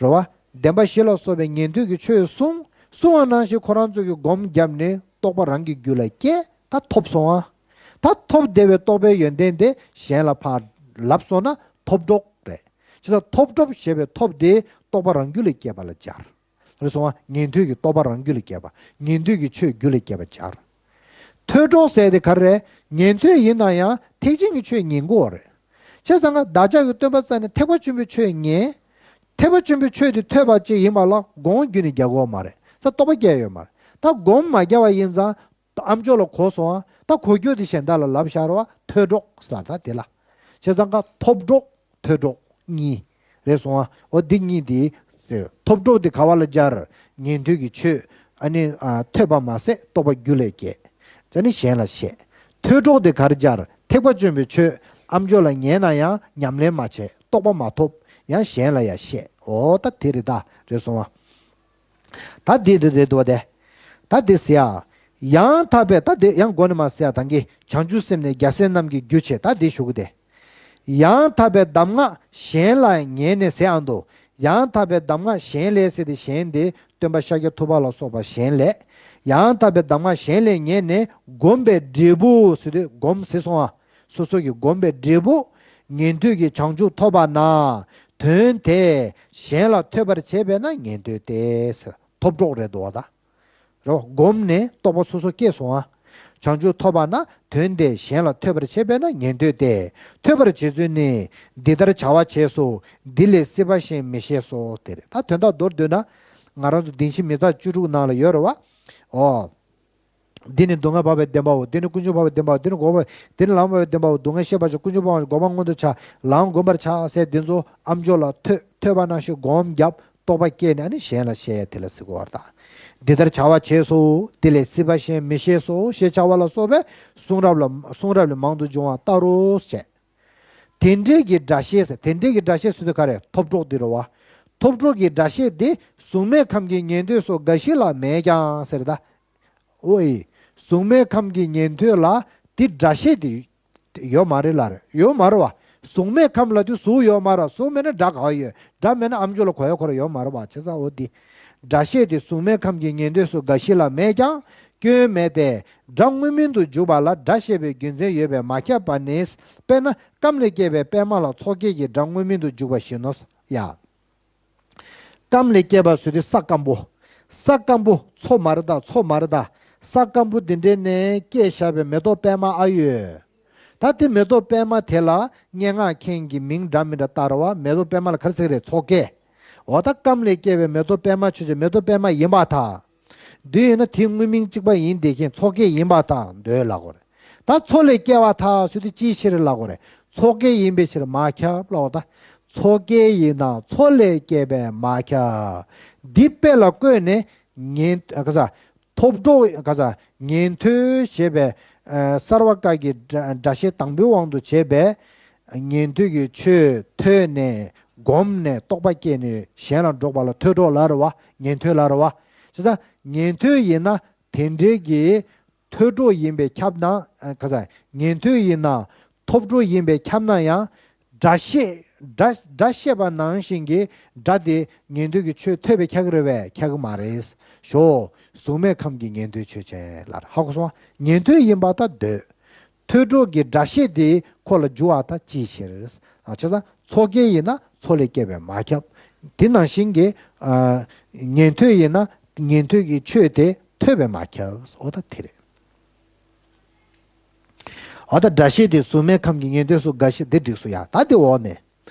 རེད་བ། བདེན་པ་བཞི་ལ་སོགས་པའི་ཉན་ཐོས་ཀྱི་ཆོས་གསུངས། གསུངས་པ་ནང་བཞིན་ཁོ་རང་ཚོ་གིས་སྒོམ་བརྒྱབ་ནས་རྟོགས་པ་རང་གི་རྒྱུད་ལ་སྐྱེས། ད་ཐོབ་སོང་ཨ། ད་ཐོབ་བདེ་བའི་རྟོགས་པའི་ཡོན་ཏན་དེ་གཞན་ལ་ཕར་ལབ་སོང་ན་ཐོབ་སྒྲོགས་རེད། ཇི་ལྟར་ཐོབ་སྒྲོགས་ཞེས་པའི་ཐོབ་དེ་རྟོགས་པ་རང་རྒྱུད་ལ་སྐྱེས་པ་ལ་སྦྱར། རེད་སོང་ང་། ཉན་ཐོས་ཀྱི་རྟོགས་པ་རང་རྒྱུད་ལ་སྐྱེས་པ། ཉན་ཐོས་ཀྱི་ཆོས་རྒྱུད་ལ་སྐྱེས་པ་སྦྱར། ཐོས་སྒྲོགས་ཟེར་དེ་ག་རེ་རེད། ཉན་ཐོས་ཡིན་ན་ཡང་ཐེག་ཆེན་གྱི་ཆོས་ཉན་དགོས་པ་རེད། བྱས་ཙང་ང་བདག་ཅག་གི་སྟོན་པ་རྩ་ནས་ཐེག་པ་ཆེན་པོའི་ཆོས་ཉན། ཐེག་པ་ཆེན་པོའི་ཆོས་དེ་ཐོས་པ་ཅིག་ཡིན་པ་ལ་སྒོམ་རྒྱུད་ནས་རྒྱག་དགོས་པ་མ་རེད། ད་རྟོགས་པ་སྐྱེ་ཡོད་མ་རེད། ད་སྒོམ་མ་རྒྱག་པ་ཡིན་ཙང་། ཨ་མཆོག་ལ་གོ་སོང་ཨ། ད་གོ་རྒྱུ་དེ་གཞན་དག་ལ་ལབ་བཞག་རོགས། ཐོས་སྒྲོགས་ལ་ད་དེ་ལ། བྱས་ཙང་ཀ་ཐོབ་སྒྲོགས་ཐོས་སྒྲོགས་གཉིས། རེད་སོང་ཨ། འོ་འདི་གཉིས་དེ། ཐོབ་སྒྲོགས་དེ་ག་བ་ལ་སྦྱར། ཉན་ཐོས་ཀྱི་ཆོས། ཨ་ནི་ཨ་ཐོས་པ་མ་ཟད་རྟོགས་པ་རྒྱུད་ལ་སྐྱེས། ཨ་ནི་གཞན་ལ་བཤད། ཐོས་སྒྲོགས་དེ་གར་སྦྱར། ཐེག་པ་ཆེན་པོའི་ཆོས། ཨ་མཆོག་ལ་ཉན་ན་ཡང་ཉམས་ལེན་མ་བྱས། རྟོགས་པ་མ་ཐོབ། ཡང་གཞན་ལ་ཡང་བཤད། འོ་ད་དེ་རེད་ད། རེད་སོང་ཨ། ད་འདི་འདི་འདི་འདུག་བ་དེ། ད་འདི་ཟེར་ཡ། ཡང་དག་པའི་ད་དེ་ཡང་མགོ་ནས་མར་ཟེར་ཡ་དང་གི་བྱང་ཆུབ་སེམས་ནི་རྒྱལ་སྲས་རྣམས་ཀྱི་རྒྱུ་བྱེད་ད་དེ་ཞུ་གི་དེ། ཡང་དག་པའི་གདམས་ངག་གཞན་ལ་ཉན་ནས་ཟེར་ཨ་འདུག་ཡང་དག་པའི་གདམས་ངག་གཞན་ལས་ཟེར་ཏེ་གཞན་དེ་སྟོན་པ་ཤཱཀྱ་ཐུབ་པ་ལ་སོགས་པ་གཞན་ལས། ཡང་དག་པའི་གདམས་ངག་གཞན་ལས་ཉན་ནས་བསྒོམས་པའི་འབྲས་བུ་ཟེར་དུས་བསྒོམས་ཟེར་སོང་ཨ། སོ་སོ་གིས་བསྒོམས་པའི་འབྲས་བུ། ཉན་ཐོས་ཀྱིས་བྱང་ཆུབ་ཐོབ་པ་ན། དོན་དེ་གཞན་ལ་ཐོས་པར་བྱེད་པས་ན་ཉན་ཐོས་ཏེ། ཐོབ་གྲོགས་རེད་འདུག་བ་ད། རེད་བ། བསྒོམས་ནས་རྟོགས་པ་སོ་སོ་སྐྱེས་སོང་ཨ། བྱང་ཆུབ་ཐོབ་པ་ན་དོན་དེ་གཞན་ལ་ཐོས་པར་བྱེད་པས་ན་ཉན་ཐོས་ཏེ། ཐོས་པར་བྱེད་ཚུལ་ནི། འདི་ལྟར་བྱ་བ་བྱས་སོ། འདི་ལས་སྲིད་པ་གཞན་མི་ཤེས་སོ། དེ་རེད། ད་དོན་དག་མདོར་བསྡུས་ན། ང་རང་ཚོ་བདེན་བཞི་མི་རྟག་བཅུ་དྲུག་ནང་ལ་ཡོད་རེད་བ། ཨོ། འདི་ནི་སྡུག་བསྔལ་འཕགས་པའི་བདེན་པའོ། འདི་ནི་ཀུན་འབྱུང་འཕགས་པའི་བདེན་པའོ། འདི་ནི་འགོག་པ། འདི་ནི་ལམ་འཕགས་པའི་བདེན་པའོ། སྡུག་བསྔལ་ཤེས་པར་བྱ། ཀུན་འབྱུང་འཕགས་པའི་འགོག་པ་མངོན་དུ་བྱ། ལམ་བསྒོམ་པར་བྱ་ཟེར་འདི་ཚོ་ཨམ་ཅོག་ལ་ཐོས་ཐོས་པ་ནང་བཞིན་སྒོམ་བརྒྱབ་རྟོགས་པ་སྐྱེས་ནས་ཨ་ནི་གཞན་ལ་བཤད་ཡ་དེ་ལ་ཟེར་གོ་བར་ད། འདི་ལྟར་བྱ་བ་བྱས་སོ། འདི་ལས་སྲིད་པ་གཞན་མི་ཤེས་སོ་ཞེས་བྱ་བ་ལ་སོགས་པའི་གསུང་རབ་ལ་གསུང་རབ་ལས་མང་དུ་འབྱུང་བ་ལྟར་རོ་ཞེས། དེ་འདྲའི་གི་སྒྲ་བཤད་ཟེར། དེ་འདྲའི་གི་སྒྲ་བཤད་ཟེར་དུས་ག་རེ། ཐོབ་གྲོགས་འདི་རེད་བ། ཐོབ་གྲོགས་ཀྱི་སྒྲ་བཤད་འདི་གཟུགས་མེད་ཁམས་ཀྱི་ཉན་ཐོས་སུ་འགའ་ཞིག་ལ་མེད་ཀྱང་ཟེར་ད། ཨོ་ཡེ། གཟུགས་མེད་ཁམས་ཀྱི་ཉན་ཐོས་ལ་འདི་སྒྲ་བཤད་འདི་ཡོད་མ་རེད་ལ་རེད། ཡོད་མ་རེད་བ། གཟུགས་མེད་ཁམས་ལ་དུས་གཟུགས་ཡོད་མ་རེད། གཟུགས་མེད་ན་སྒྲ་ག་བ་ཡོད། སྒྲ་མེད་ན་ཨམ་ཅོག་ལ་གོ་ཡ་ཁོ་ར་ཡོད་མ་རེད་བ། བྱས་ཙང་འོ་འདི། སྒྲ་བཤད་དེ་གཟུགས་མེད་ཁམས་ཀྱི་ཉན་ཐོས་སུ་འགའ་ཞིག་ལ་མེད་ཀྱང་སྐྱོན་མེད་དེ། སྒྲ་དངོས་མིང་དུ་འཇུག་པ་ལ་སྒྲ་བཤད་པའི་རྒྱུ་མཚན་ཡོད་པས་མ་ཁྱབ་པ་ནི། དཔེར་ན་རྐངམ་ལས་སྐྱེས་པའི་པད་མ་ལ་མཚོ་སྐྱེས་ཀྱི་སྒྲ་དངོས་མིང་དུ་འཇུག་པ་བཞིན་ནོ། ཡ། རྐངམ་ལས་སྐྱེས་པ་ཟེར་དུས་ས་སྐམ་པོ། ས་སྐམ་པོ་མཚོ་མ་རེད་ད། མཚོ་མ་རེད་ད། ས་སྐམ་པོ་འདི་འདྲའི་ནས་སྐྱེས་བཞག་པའི་མེ་ཏོག་པད་མ་ཨ་ཡོད། ད་དེ་མེ་ཏོག་པད་མ་དེ་ལ་སྙན་ངག་མཁན་གྱི་མིང་འདྲ་མི་འདྲ་བཏགས་རེད་བ། མེ་ཏོག་པད་མ་ལ་ག་རེ་ཟེར་གི་རེད། མཚོ་སྐྱེས། འོ་ད་རྐངམ་ལས་སྐྱེས་པའི་མེ་ཏོག་པད་མ་ཆོས་ཅན། མེ་ཏོག་པད་མ་ཡིན་པར་ཐལ། འདི་ཡིན་ན་དེའི་དངོས་མིང་གཅིག་པ་ཡིན་བསྡད་མཁན་མཚོ་སྐྱེས་ཡིན་པར་ཐལ་འདོད་ལབ་དགོས་རེད། ད་མཚོ་ལས་སྐྱེ་བར་ཐལ་ཟེར་དུས་ཅིའི་ཕྱིར་ལབ་དགོས་རེད། མཚོ་སྐྱེས་ཡིན་པའི་ཕྱིར་མ་ཁྱབ་ལབ་དགོས། ད་མཚོ་སྐྱེས་ཡིན་ན་མཚོ་ལས་སྐྱེས་པས་མ་ཁྱབ། འདི་དཔེ་ལ་བཀོད་ནས་ཉན། ག་ས། ཐོབ་གྲོགས། ག་ས། ཉན་ཐོས་ཞེས་པའི་ཨ་གསར་བ་བཀའ་གི་སྒྲ་སྒྲ་བཤད་དང་པོའི་དབང་དུ་བྱས་པའི་ཉན་ཐོས་ཀྱི་ཆོས་ཐོས་ནས་བསྒོམས་ནས་རྟོགས་པ་སྐྱེས་ནས་གཞན་ལ་སྒྲོག་པ་ལ་ཐོས་གྲོགས་ལབ་རེད་བ། ཉན་ཐོས་ལབ་རེད་བ། བྱས་ཙང་ཉན་ཐོས་ཡིན་ན་དེ་འདྲའི་གི་ཐོས་གྲོགས་ཡིན་པས་ཁྱབ་ན། ཨ་ག་ས། ཉན་ཐོས་ཡིན་ན་ཐོབ་གྲོགས་ཡིན་པས་ཁྱབ་ན་ཡང་། སྒྲ་བཤད། སྒྲ་སྒྲ་བཤད་པ་ནང་བཞིན་གྱི་སྒྲ་དེ་ཉན་ཐོས་ཀྱི་ཆོས་ཐོས་པས་ཁྱབ་ཀྱི་རེད་པས། ཁྱབ་ཀྱི་མ་རེད། ཞོ། གཟུགས་མེད་ཁམས་ཀྱི་ཉན་ཐོས་ཆོས་ཅན་ལ་ཧ་གོ་སོང་། ཉན་ཐོས་ཡིན་པ་ད་འདོད། ཐོས་གྲོགས་ཀྱི་སྒྲ་བཤད་དེ་ཁོ་ལ་འཇུག་པ་ད་ཅིའི་ཕྱིར། ཨ་བྱས་ཙང་མཚོ་སྐྱེས་ཡིན་ན་མཚོ་ལས་སྐྱེས་པས་མ་ཁྱབ། དེ་ནང་བཞིན་གྱི་ཨ་ཉན་ཐོས་ཡིན་ན་ཉན་ཐོས་ཀྱི་ཆོས་དེ་ཐོས་པས་མ་ཁྱབ། འོ་ད་དེ་རེད། འོ་ད་སྒྲ་བཤད་དེ་གཟུགས་མེད་ཁམས་ཀྱི་ཉན་ཐོས་སུ་འགའ་ཞིག་དེ་འགྲིགས་སོ་ཡ། ད་དེ་འོག་ནས།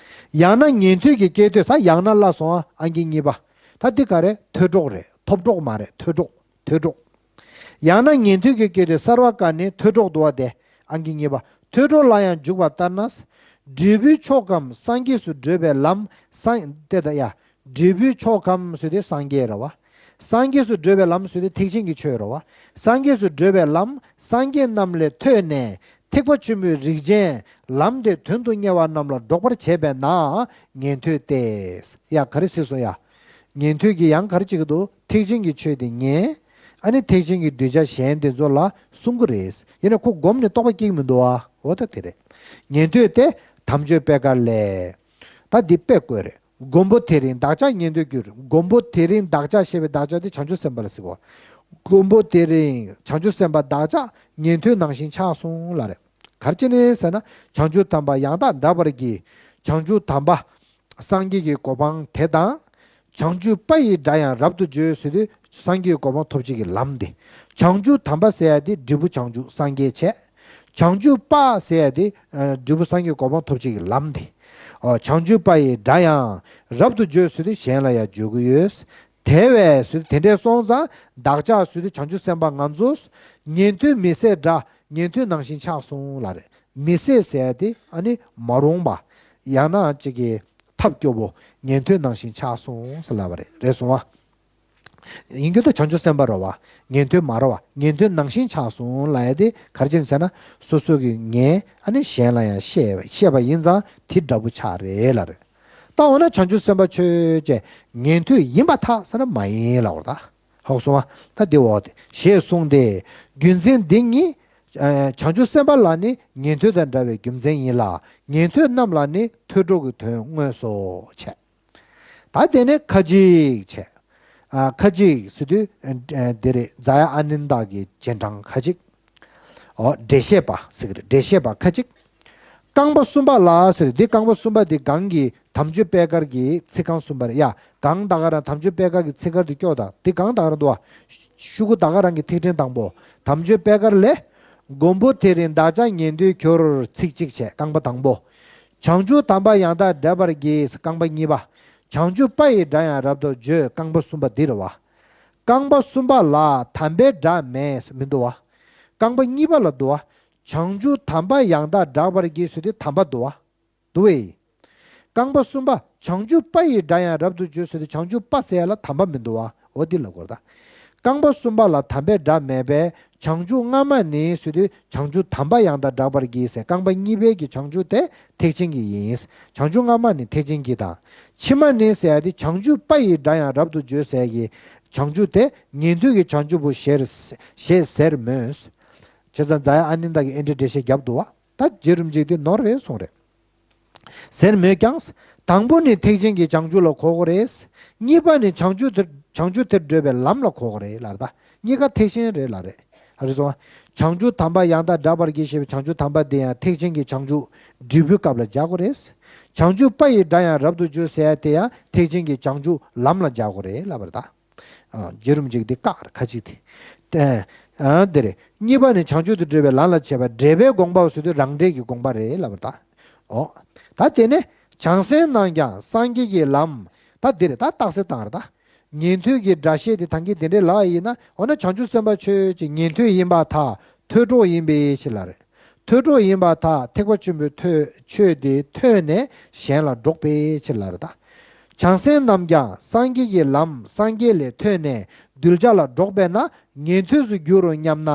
ཡང་ན་ཉན་ཐོས་ཀྱི་སྐད་དོད། ད་ཡང་ན་ལ་སོང་ཨ། ཨང་ཀི་གཉིས་པ། ད་འདི་ག་རེ། ཐོས་གྲོགས་རེད། ཐོབ་གྲོགས་མ་རེད། ཐོས་གྲོགས། ཐོས་གྲོགས། ཡང་ན་ཉན་ཐོས་ཀྱི་སྐད་དོད་གསར་བ་བཀའ་ནི་ཐོས་གྲོགས་འདུ་བ་སྟེ། ཨང་ཀི་གཉིས་པ། ཐོས་གྲོགས་ལ་ཡང་འཇུག་པ་ལྟར་ན། འབྲས་བུའི་མཆོག་གམ་སངས་རྒྱས་སུ་བགྲོད་པའི་ལམ་སངས་ཏེ་ད་ཡ། འབྲས་བུའི་མཆོག་གམ་ཟེར་དུས་སངས་རྒྱས་རེད་བ། སངས་རྒྱས་སུ་བགྲོད་པའི་ལམ་ཟེར་དུས་ཐེག་ཆེན་གྱི་ཆོས་རེད་བ། སངས་རྒྱས་སུ་བགྲོད་པའི་ལམ་སངས་རྒྱས་རྣམས་ལས་ཐོས་ནས་ཐེག་པ་ཆེན་པོའི་རིགས་ཅན་ལམ་དེ་དོན་དུ་གཉེར་བ་རྣམས་ལ་སྒྲོག་པར་བྱེད་པས་ན་ཉན་ཐོས་ཏེ། ཡ་ག་རེ་ཟེར་སོང་ཡ། ཉན་ཐོས་ཀྱིས་ཡང་ག་རེ་བྱེད་ཀྱི་འདུག་ཐེག་ཆེན་གྱི་ཆོས་དེ་ཉན། ཨ་ནི་ཐེག་ཆེན་གྱི་གདུལ་བྱ་གཞན་དེ་ཚོ་ལ་གསུང་གི་རེད། ཡིན་ན་ཁོ་བསྒོམས་ནས་རྟོགས་པ་སྐྱེ་གི་མི་འདུག་ཨ། འོ་ད་དེ་རེད། ཉན་ཐོས་ཏེ། དམ་ཆོས་པད་དཀར་ལས། ད་འདི་དཔེ་བཀོད་རེད། མགོན་པོ་དེ་རིང་བདག་ཅག་ཉན་ཐོས་གྱུར། མགོན་པོ་དེ་རིང་བདག་ཅག་ཞེས་པའི་བདག་ཅག་དེ་བྱང་ཆུབ་སེམས་དཔའ་ལ་ཟེར་གོ། མགོན་པོ་དེ་རིང་བྱང་ཆུབ་སེམས་དཔའ་བདག་ཅག་ཉན་ཐོས་ནང་བཞིན་ཆགས་སོང་ལ་རེད། ག་རེ་བྱས་ནས་ཟེར་ན། བྱང་ཆུབ་དམ་པ་ཡང་དག་བསྒྲགས་པར་བགྱི། བྱང་ཆུབ་དམ་པ་སངས་རྒྱས་ཀྱི་གོ་འཕང་དེ་དང་། བྱང་ཆུབ་པ་ཡི་སྒྲ་ཡང་རབ་ཏུ་བརྗོད་ཟེར་དུས་སངས་རྒྱས་ཀྱི་གོ་འཕང་ཐོབ་བྱེད་ཀྱི་ལམ་དེ། བྱང་ཆུབ་དམ་པ་ཟེར་ཡ་དེ་འབྲས་བུ་བྱང་ཆུབ་སངས་རྒྱས་བྱས། བྱང་ཆུབ་པ་ཟེར་ཡ་དེ་ཨ་འབྲས་བུ་སངས་རྒྱས་གོ་འཕང་ཐོབ་བྱེད་ཀྱི་ལམ་དེ། ཨོ་བྱང་ཆུབ་པ་ཡི་སྒྲ་ཡང་རབ་ཏུ་བརྗོད་ཟེར་དུས་གཞན་ལ་ཡང་བརྗོད་ཀྱི་ཡོད། དེ་བས་ཟེར་དུས་དེ་འདྲའི་སོང་ཙང་བདག་ཅག་ཟེར་དུས་བྱང་ཆུབ་སེམས་དཔའ་ང་ཚོ་ཉན་ཐོས་མི་ཟད་འདྲ་ཉན་ཐོས་ནང་བཞིན་ཆགས་སོང་ལ་རེད། མི་ཟད་ཟེར་ཡ་དེ་ཨ་ནི་མ་རུངས་པ། ཡང་ན་ཅིག་གི་ཐབས་སྐྱོ་བོ་ཉན་ཐོས་ནང་བཞིན་ཆགས་སོང་ཟེར་ལབ་པ་རེད། རེད་སོང་བ། ཡིན་གྱི་འདུག་བྱང་ཆུབ་སེམས་དཔའ་རེད་བ། ཉན་ཐོས་མ་རེད་བ། ཉན་ཐོས་ནང་བཞིན་ཆགས་སོང་ལབ་ཡ་དེ་ག་རེ་བྱས་ནས་ཟེར་ན། སོ་སོ་གིས་ཉན་ཨ་ནི་གཞན་ལ་ཡང་བཤད་བཤད་པ་ཡིན་ཙང་དེ་འདྲ་པོ་ཆགས་རེད་ལབ་རེད། ད་འོ་ན་བྱང་ཆུབ་སེམས་དཔའ་ཆོས་ཅན་ཉན་ཐོས་ཡིན་པར་ཐལ་ཟེར་ན་མ་ཡིན་ལབ་པ་རེད་ད། ཧ་གོ་སོང་བ། ད་འདི་འོ་དེ་ཞེས་གསུངས་ཏེ། རྒྱུ་མཚན་འདི་ཉིད་ཨ་བྱང་ཆུབ་སེམས་དཔའ་ལ་ནི་ཉན་ཐོས་དང་འདྲ་བའི་རྒྱུ་མཚན་ཡིན་ལ། ཉན་ཐོས་རྣམས་ལ་ནི་ཐོས་གྲོགས་ཀྱི་དོན་དངོས་སོ་བྱས། ད་དེ་ནས་ཁ་ཅིག་བྱས། ཨ་ཁ་ཅིག་ཟེར་དུས་ཨ་འདི་རེད། ཛ་ཡ་ཨ་ནནྡ་གི་རྗེས་འབྲང་ཁ་ཅིག་ཨོ་འགྲེལ་བཤད་པ་ཟེར་གི་རེད། འགྲེལ་བཤད་པ་ཁ་ཅིག་རྐང་པ་གསུམ་པ་ལ་ཟེར། འདི་རྐང་པ་གསུམ་པ་འདི་གོང་གི་དམ་ཆོས་པད་དཀར་གྱི་ཚིག་རྐང་གསུམ་པ་རེད་ཡ། གོང་ད་ག་རང་དམ་ཆོས་པད་དཀར་གྱི་ཚིག་དཀར་དུ་སྐྱོ་དང་། འདི་གོང་ད་ག་རང་འདུག་བ། ཤུ་གུ་ད་ག་རང་གི་ཐིག་ཕྲེང་དང་པོ། དམ་ཆོས་པད་དཀར་ལས། མགོན་པོ་དེ་རིང་བདག་ཅག་ཉན་ཐོས་གྱུར། ཚིག་གཅིག་བྱས། རྐང་པ་དང་པོ། བྱང་ཆུབ་དམ་པ་ཡང་དག་བསྒྲགས་པར་བགྱི། རྐང་པ་གཉིས་པ། བྱང་ཆུབ་པ་ཡི་སྒྲ་ཡང་རབ་ཏུ་བརྗོད། རྐང་པ་གསུམ་པ་འདི་རེད་བ། རྐང་པ་གསུམ་པ་ལ་དམ་པའི་སྒྲ་མེད་མི་འདུག་བ། རྐང་པ་གཉིས་པ་ལ་འདུག་བ། བྱང་ཆུབ་དམ་པ་ཡང་དག་བསྒྲགས་པར་བགྱི་ཟེར་དུས་དམ་པ་འདུག་བ། འདུག་བས། རྐང་པ་གསུམ་པ། བྱང་ཆུབ་པ་ཡི་སྒྲ་ཡང་རབ་ཏུ་བརྗོད་ཟེར་དུས་བྱང་ཆུབ་པ་ཟེར་ཡ་ལ་དམ་པ་མི་འདུག་བ། འོ་འདི་ལ་གོ་ད། རྐང་པ་གསུམ་པ་ལ་དམ་པའི་སྒྲ་མེད་པས། བྱང་ཆུབ་སྔ་མ་ནི་ཟེར་དུས་བྱང་ཆུབ་དམ་པ་ཡང་དག་བསྒྲགས་པར་བགྱི་ཟེར། རྐང་པ་གཉིས་པའི་གི་བྱང་ཆུབ་དེ་ཐེག་ཆེན་གྱི་ཡིན། བྱང་ཆུབ་སྔ་མ་ནི་ཐེག་ཆེན་གྱི་དང་། ཕྱི་མ་ནི་ཟེར་ཡ་དེ་བྱང་ཆུབ་པ་ཡི་སྒྲ་ཡང་རབ་ཏུ་བརྗོད་ཟེར་གྱི་བྱང་ཆུབ་དེ་ཉན་ཐོས་ཀྱི་བྱང་ཆུབ་པོ་ཞེས་ཟེར་མོད། བྱས་ཙང་ཛ་ཡ་ཨ་ནནྡ་གིས་ཨེ་འདྲའི་འགྲེལ་བཤད་བརྒྱབ་འདུག་བ། ད་རྗེ་རིན་པོ་ཆེས་དེ་ནོར་རེད་གསུངས་རེད། ཟེར་མོད་ཀྱང་། དང་པོ་ནི་ཐེག་ཆེན་གྱི་བྱང་ཆུབ་ལ་གོ་དགོས་རེད། གཉིས་པ་ནི་བྱང་ཆུབ་དེར་བྱང་ཆུབ་དེར་བགྲོད་པའི་ལམ་ལ་གོ་དགོས་རེད་ལབ་རེད་ད། གཉིས་ཀ་ཐེག་ཆེན་རེད་ལབ་རེད། ཨ་རེད་སོང་། བྱང་ཆུབ་དམ་པ་ཡང་དག་བསྒྲགས་པར་བགྱི་ཞེས་པའི་བྱང་ཆུབ་དམ་པ་དེ་ཡང་ཐེག་ཆེན་གྱི་བྱང་ཆུབ་འབྲས་བུའི་སྐབས་ལ་སྦྱར་དགོས་རེད། བྱང་ཆུབ་པ་ཡི་སྒྲ་ཡང་རབ་ཏུ་བརྗོད་ཟེར་ཡ་དེ་ཡང་ཐེག་ཆེན་གྱི་བྱང་ཆུབ་ལམ་ལ་སྦྱར་དགོས་རེད་ལབ་རེད་ད། ཨ། རྗེ་རིན་པོ་ཆེ་གིས་འདི་བཀག་རེད་ཁ་ཅིག་དེ། ཨ། འདི་རེད། གཉིས་པ་ནི་བྱང་ཆུབ་ཏུ་བགྲོད་པའི་ལམ་ལ་བྱེད་པ་འབྲེལ་པའི་དགོངས་པའོ་ཟེར་དུས་རང་འབྲེལ་གྱི་དགོངས་པ་རེད་ལབ་པ་རེད་ད། ཨོ། ད་དེ་ནས་བྱང་སེམས་རྣམས་ཀྱང་སངས་རྒྱས་ཀྱི་ལམ། ད་འདི་རེད་ད། རྟགས་གསལ་བཏང་རེད་ད། ཉན་ཐོས་ཀྱི་སྒྲ་བཤད་དེ་ད་གིན་དེ་འདྲའི་ལབ་ཡིན་ན། འོ་ན་བྱང་ཆུབ་སེམས་དཔའ་ཆོས་ཅན་ཉན་ཐོས་ཡིན་པར་ཐལ། ཐོས་གྲོགས་ཡིན་པའི་ཕྱིར་ལ་རེད། ཐོས་གྲོགས་ཡིན་པར་ཐལ། ཐེག་པ་ཆེན་པོའི་ཐོས་ཆོས་དེ་ཐོས་ནས་གཞན་ལ་སྒྲོག་པའི་ཕྱིར་ལ་རེད་ད། བྱང་སེམས་རྣམས་ཀྱང་སངས་རྒྱས་ཀྱི་ལམ་སངས་རྒྱས་ལས་ཐོས་ནས་གདུལ་བྱ་ལ་སྒྲོག་པས་ན་ཉན་ཐོས་སུ་འགྱུར་རོ་སྙམ་ན།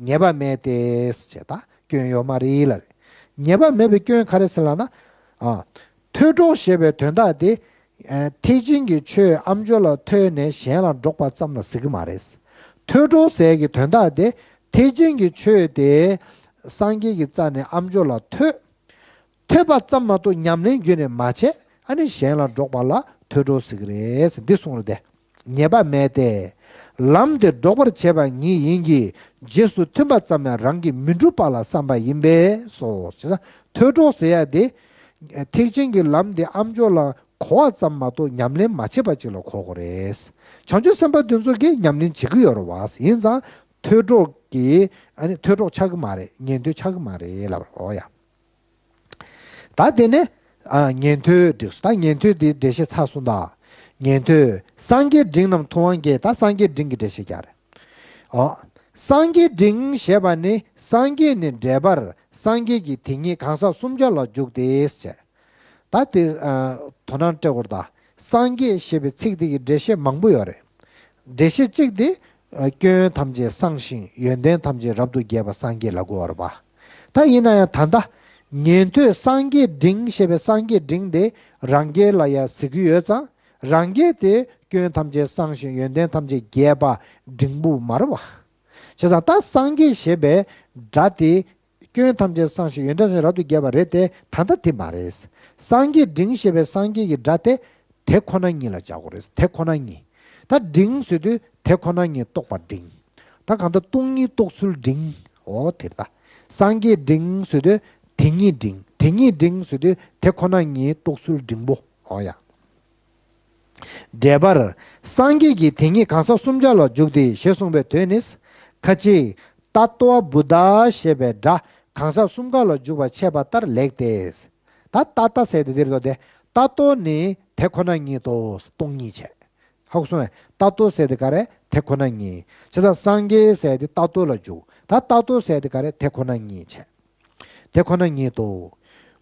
ངེས་པ་མེད་དེ། ཅེས་ད་སྐྱོན་ཡོད་མ་རེད་ལ་རེད། ངེས་པ་མེད་པའི་སྐྱོན་ག་རེ་ཟེར་ལབ་ན། ཨ། ཐོས་གྲོགས་ཞེས་པའི་དོན་དག་དེ། ཨ། ཐེག་ཆེན་གྱི་ཆོས་ཨ་མཆོག་ལ་ཐོས་ནས་གཞན་ལ་སྒྲོག་པ་ཙམ་ལ་ཟེར་གྱི་མ་རེད། ཐོས་གྲོགས་ཟེར་གྱི་དོན་དག་དེ་ཐེག་ཆེན་གྱི་ཆོས་དེ་སངས་རྒྱས་ཀྱི་རྩ་ནས་ཨ་མཆོག་ལ་ཐོས། ཐོས་པ་ཙམ་མ་གཏོགས་ཉམས་ལེན་རྒྱུད་ནས་མ་བྱས། ཨ་ནི་གཞན་ལ་སྒྲོག་པ་ལ་ཐོས་གྲོགས་ཟེར་གྱི་རེད་ཟེར་འདི་གསུངས་རེད་དེ། ངེས་པ་མེད་དེ། ལམ་དེ་སྒྲོག་པར་བྱེད་པ་ཉིད་ཡིན་གྱི། རྗེས་སུ་མཐུན་པ་ཙམ་ཡང་རང་གིས་མི་འགྲུབ་པ་ལ་བསམ་པ་ཡིན་པས་སོ། བྱས་ཙང་ཐོས་གྲོགས་ཟེར་ཡ་དེ། ཐེག་ཆེན་གྱི་ལམ་དེ་ཨ་མཆོག་ལ་གོ་བ་ཙམ་མ་གཏོགས་ཉམས་ལེན་མ་བྱས་པ་ཅིག་ལ་གོ་དགོས་རེད། བྱང་ཆུབ་སེམས་དཔའ་དེ་ཚོ་གིས་ཉམས་ལེན་བྱེད་ཀྱི་ཡོད་རེད་བ། ཡིན་ཙང་ཐོས་གྲོགས་ཀྱི་ཨ་ནི་ཐོས་གྲོགས་ཆགས་ཀྱི་མ་རེད། ཉན་ཐོས་ཆགས་ཀྱི་མ་རེད་ལབ་པ་རེད། འོ་ཡ། ད་དེ་ནས་ཨ་ཉན་ཐོས་འགྲིགས་སོང་། ད་ཉན་ཐོས་འདི་འགྲེལ་བཤད་ཚར་སོང་ད། ཉན་ཐོས། སངས་རྒྱས་འབྲིང་རྣམས་ཐུབ་དབང་སྐྱེས། ད་སངས་རྒྱས་འབྲིང་གི་འགྲེལ་བཤད་རྒྱག་རེད། ཨོ། སངས་རྒྱས་འབྲིང་ཞེས་པ་ནི་སངས་རྒྱས་ནི་འགྲེལ་པར་སངས་རྒྱས་ཀྱི་དེ་ཉིད་གང་ཟག་གསུམ་ཆར་ལ་འཇུག་སྟེ་ཟེར། ད་དེ་ཨ་དོ་སྣང་སྤྲད་དགོས་རེད་ད། སངས་རྒྱས་ཞེས་པའི་ཚིག་དེ་གི་འགྲེལ་བཤད་མང་པོ་ཡོད་རེད། འགྲེལ་བཤད་གཅིག་དེ། ཨ་སྐྱོན་ཐམས་ཅད་སངས་ཤིང་ཡོན་ཏན་ཐམས་ཅད་རབ་ཏུ་རྒྱས་པ་སངས་རྒྱས་ལབ་དགོས་པ་རེད་པ། ད་ཡིན་ན་ཡང་ད་ལྟ་ཉན་ཐོས་སངས་རྒྱས་འབྲིང་ཞེས་པའི་སངས་རྒྱས་འབྲིང་དེ་རང་རྒྱལ་ལ་ཡང་ཟེར་གྱི་ཡོད་ཙང་། རང་རྒྱལ་དེ་སྐྱོན་ཐམས་ཅད་སངས་ཤིང་ཡོན་ཏན་ཐམས་ཅད་རྒྱས་པ་འབྲིང་པོ་མ་རེད་པ། བྱས་ཙང་ད་སངས་རྒྱས་ཞེས་པའི་སྒྲ་དེ་སྐྱོན་ཐམས་ཅད་སངས་ཤིང་ཡོན་ཏན་ཐམས་ཅད་རབ་ཏུ་རྒྱས་པ་རེད་དེ། ད་ལྟ་དེ་མ་རེད། སངས་རྒྱས་འབྲིང་ཞེས་པའི་སངས་རྒྱས་ཀྱི་སྒྲ་དེ། དེ་ཁོ་ན་ཉིད་ལ་སྦྱར་དགོས་རེད། དེ་ཁོ་ན་ཉིད། ད་འབྲིང་ཟེར་དུས་དེ་ཁོ་ན་ཉིད་རྟོགས་པ་འབྲིང་། ད་གང་ལྟར་སྟོང་ཉིད་རྟོགས་ཚུལ་འབྲིང་། འོ་དེ་ལྟ། སངས་རྒྱས་འབྲིང་ཟེར་དུས་དེ་ཉིད་འབྲིང་། དེ་ཉིད་འབྲིང་ཟེར་དུས་དེ་ཁོ་ན་ཉིད་རྟོགས་ཚུལ་འབྲིང་པོ། འོ་ཡ། འགྲེལ་པར། སངས་རྒྱས་ཀྱི་དེ་ཉིད་གང་ཟག་གསུམ་ཆར་ལ་འཇུག་སྟེ་ཞེས་གསུངས་པའི་དོན་ནི། ཁ་ཅིག་ཏ་ཏོ་བ་བུདྡྷ་ཞེས་པའི་སྒྲ་གང་ཟག་གསུམ་ཀ་ལ་འཇུག་པར་འཆད་པ་ལྟར་ལེགས་ཏེ། ད་ཏ་ཏ་ཟེར་དེ་འདིར་འདུག་སྟེ། ཏ་ཏོ་ནི་དེ་ཁོ་ན་ཉིད་དོ། སྟོང་ཉིད་བྱས། ཧ་གོ་སོང་ངས། ཏ་ཏོ་ཟེར་དེ་ག་རེ། དེ་ཁོ་ན་ཉིད། བྱས་ཙང་སངས་རྒྱས་ཟེར་དེ་ཏ་ཏོ་ལ་འཇུག་ད་ཏ་ཏོ་ཟེར་དེ་ག་རེ། དེ་ཁོ་ན་ཉིད་བྱས། དེ་ཁོ་ན་ཉིད་དོ།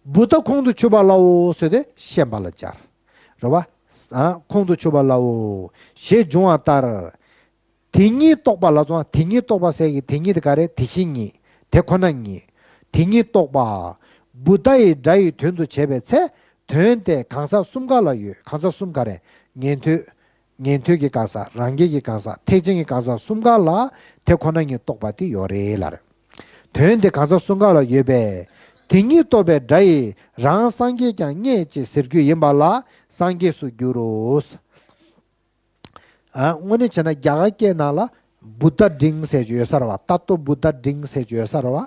བུདྡྷ་ཁོང་དུ་ཆུད་པ་ལའོ་ཟེར་དེ་ཤན་པ་ལ་སྦྱར། རེད་བ། ཨ། ཁོང་དུ་ཆུད་པ་ལའོ། ཞེས་འབྱུང་བ་ལྟར། དེ་ཉིད་རྟོགས་པ་ལ་སོང་། དེ་ཉིད་རྟོགས་པ་ཟེར་གྱི་དེ་ཉིད་དེ་ག་རེ། དེ་བཞིན་ཉིད། དེ་ཁོ་ན་ཉིད། དེ་ཉིད་རྟོགས་པ། བུདྡྷ་ཡི་སྒྲ་ཡི་དོན་དུ་བྱས་པའི་ཚེ། དོན་དེ་གང་ཟག་གསུམ་ཀ་ལ་ཡོད། གང་ཟག་གསུམ་ག་རེ། ཉན་ཐོས། ཉན་ཐོས་ཀྱི་གང་ཟག་རང་རྒྱལ་གྱི་གང་ཟག་ཐེག་ཆེན་གྱི་གང་ཟག་གསུམ་ཀ་ལ་དེ་ཁོ་ན་ཉིད་རྟོགས་པ་དེ་ཡོད་རེད་ལབ་རེད། དོན་དེ་གང་ཟག་གསུམ་ཀ་ལ་ཡོད་པས། དེ་ཉིད་རྟོགས་པའི་སྒྲ་ཡིས་རང་སངས་རྒྱས་ཀྱང་རྙེད་ཅེས་ཟེར་རྒྱུ་ཡིན་པ་ལ་སངས་རྒྱས་སུ་འགྱུར་རོ། ཨ། དངོས་གནས་བྱས་ན་རྒྱ་གར་སྐད་ནང་ལ་བུདྡྷ་འབྲིང་ཟེར་གྱི་ཡོད་ས་རེད་བ། ཏ་ཏོ་བུདྡྷ་འབྲིང་ཟེར་གྱི་ཡོད་ས་རེད་བ།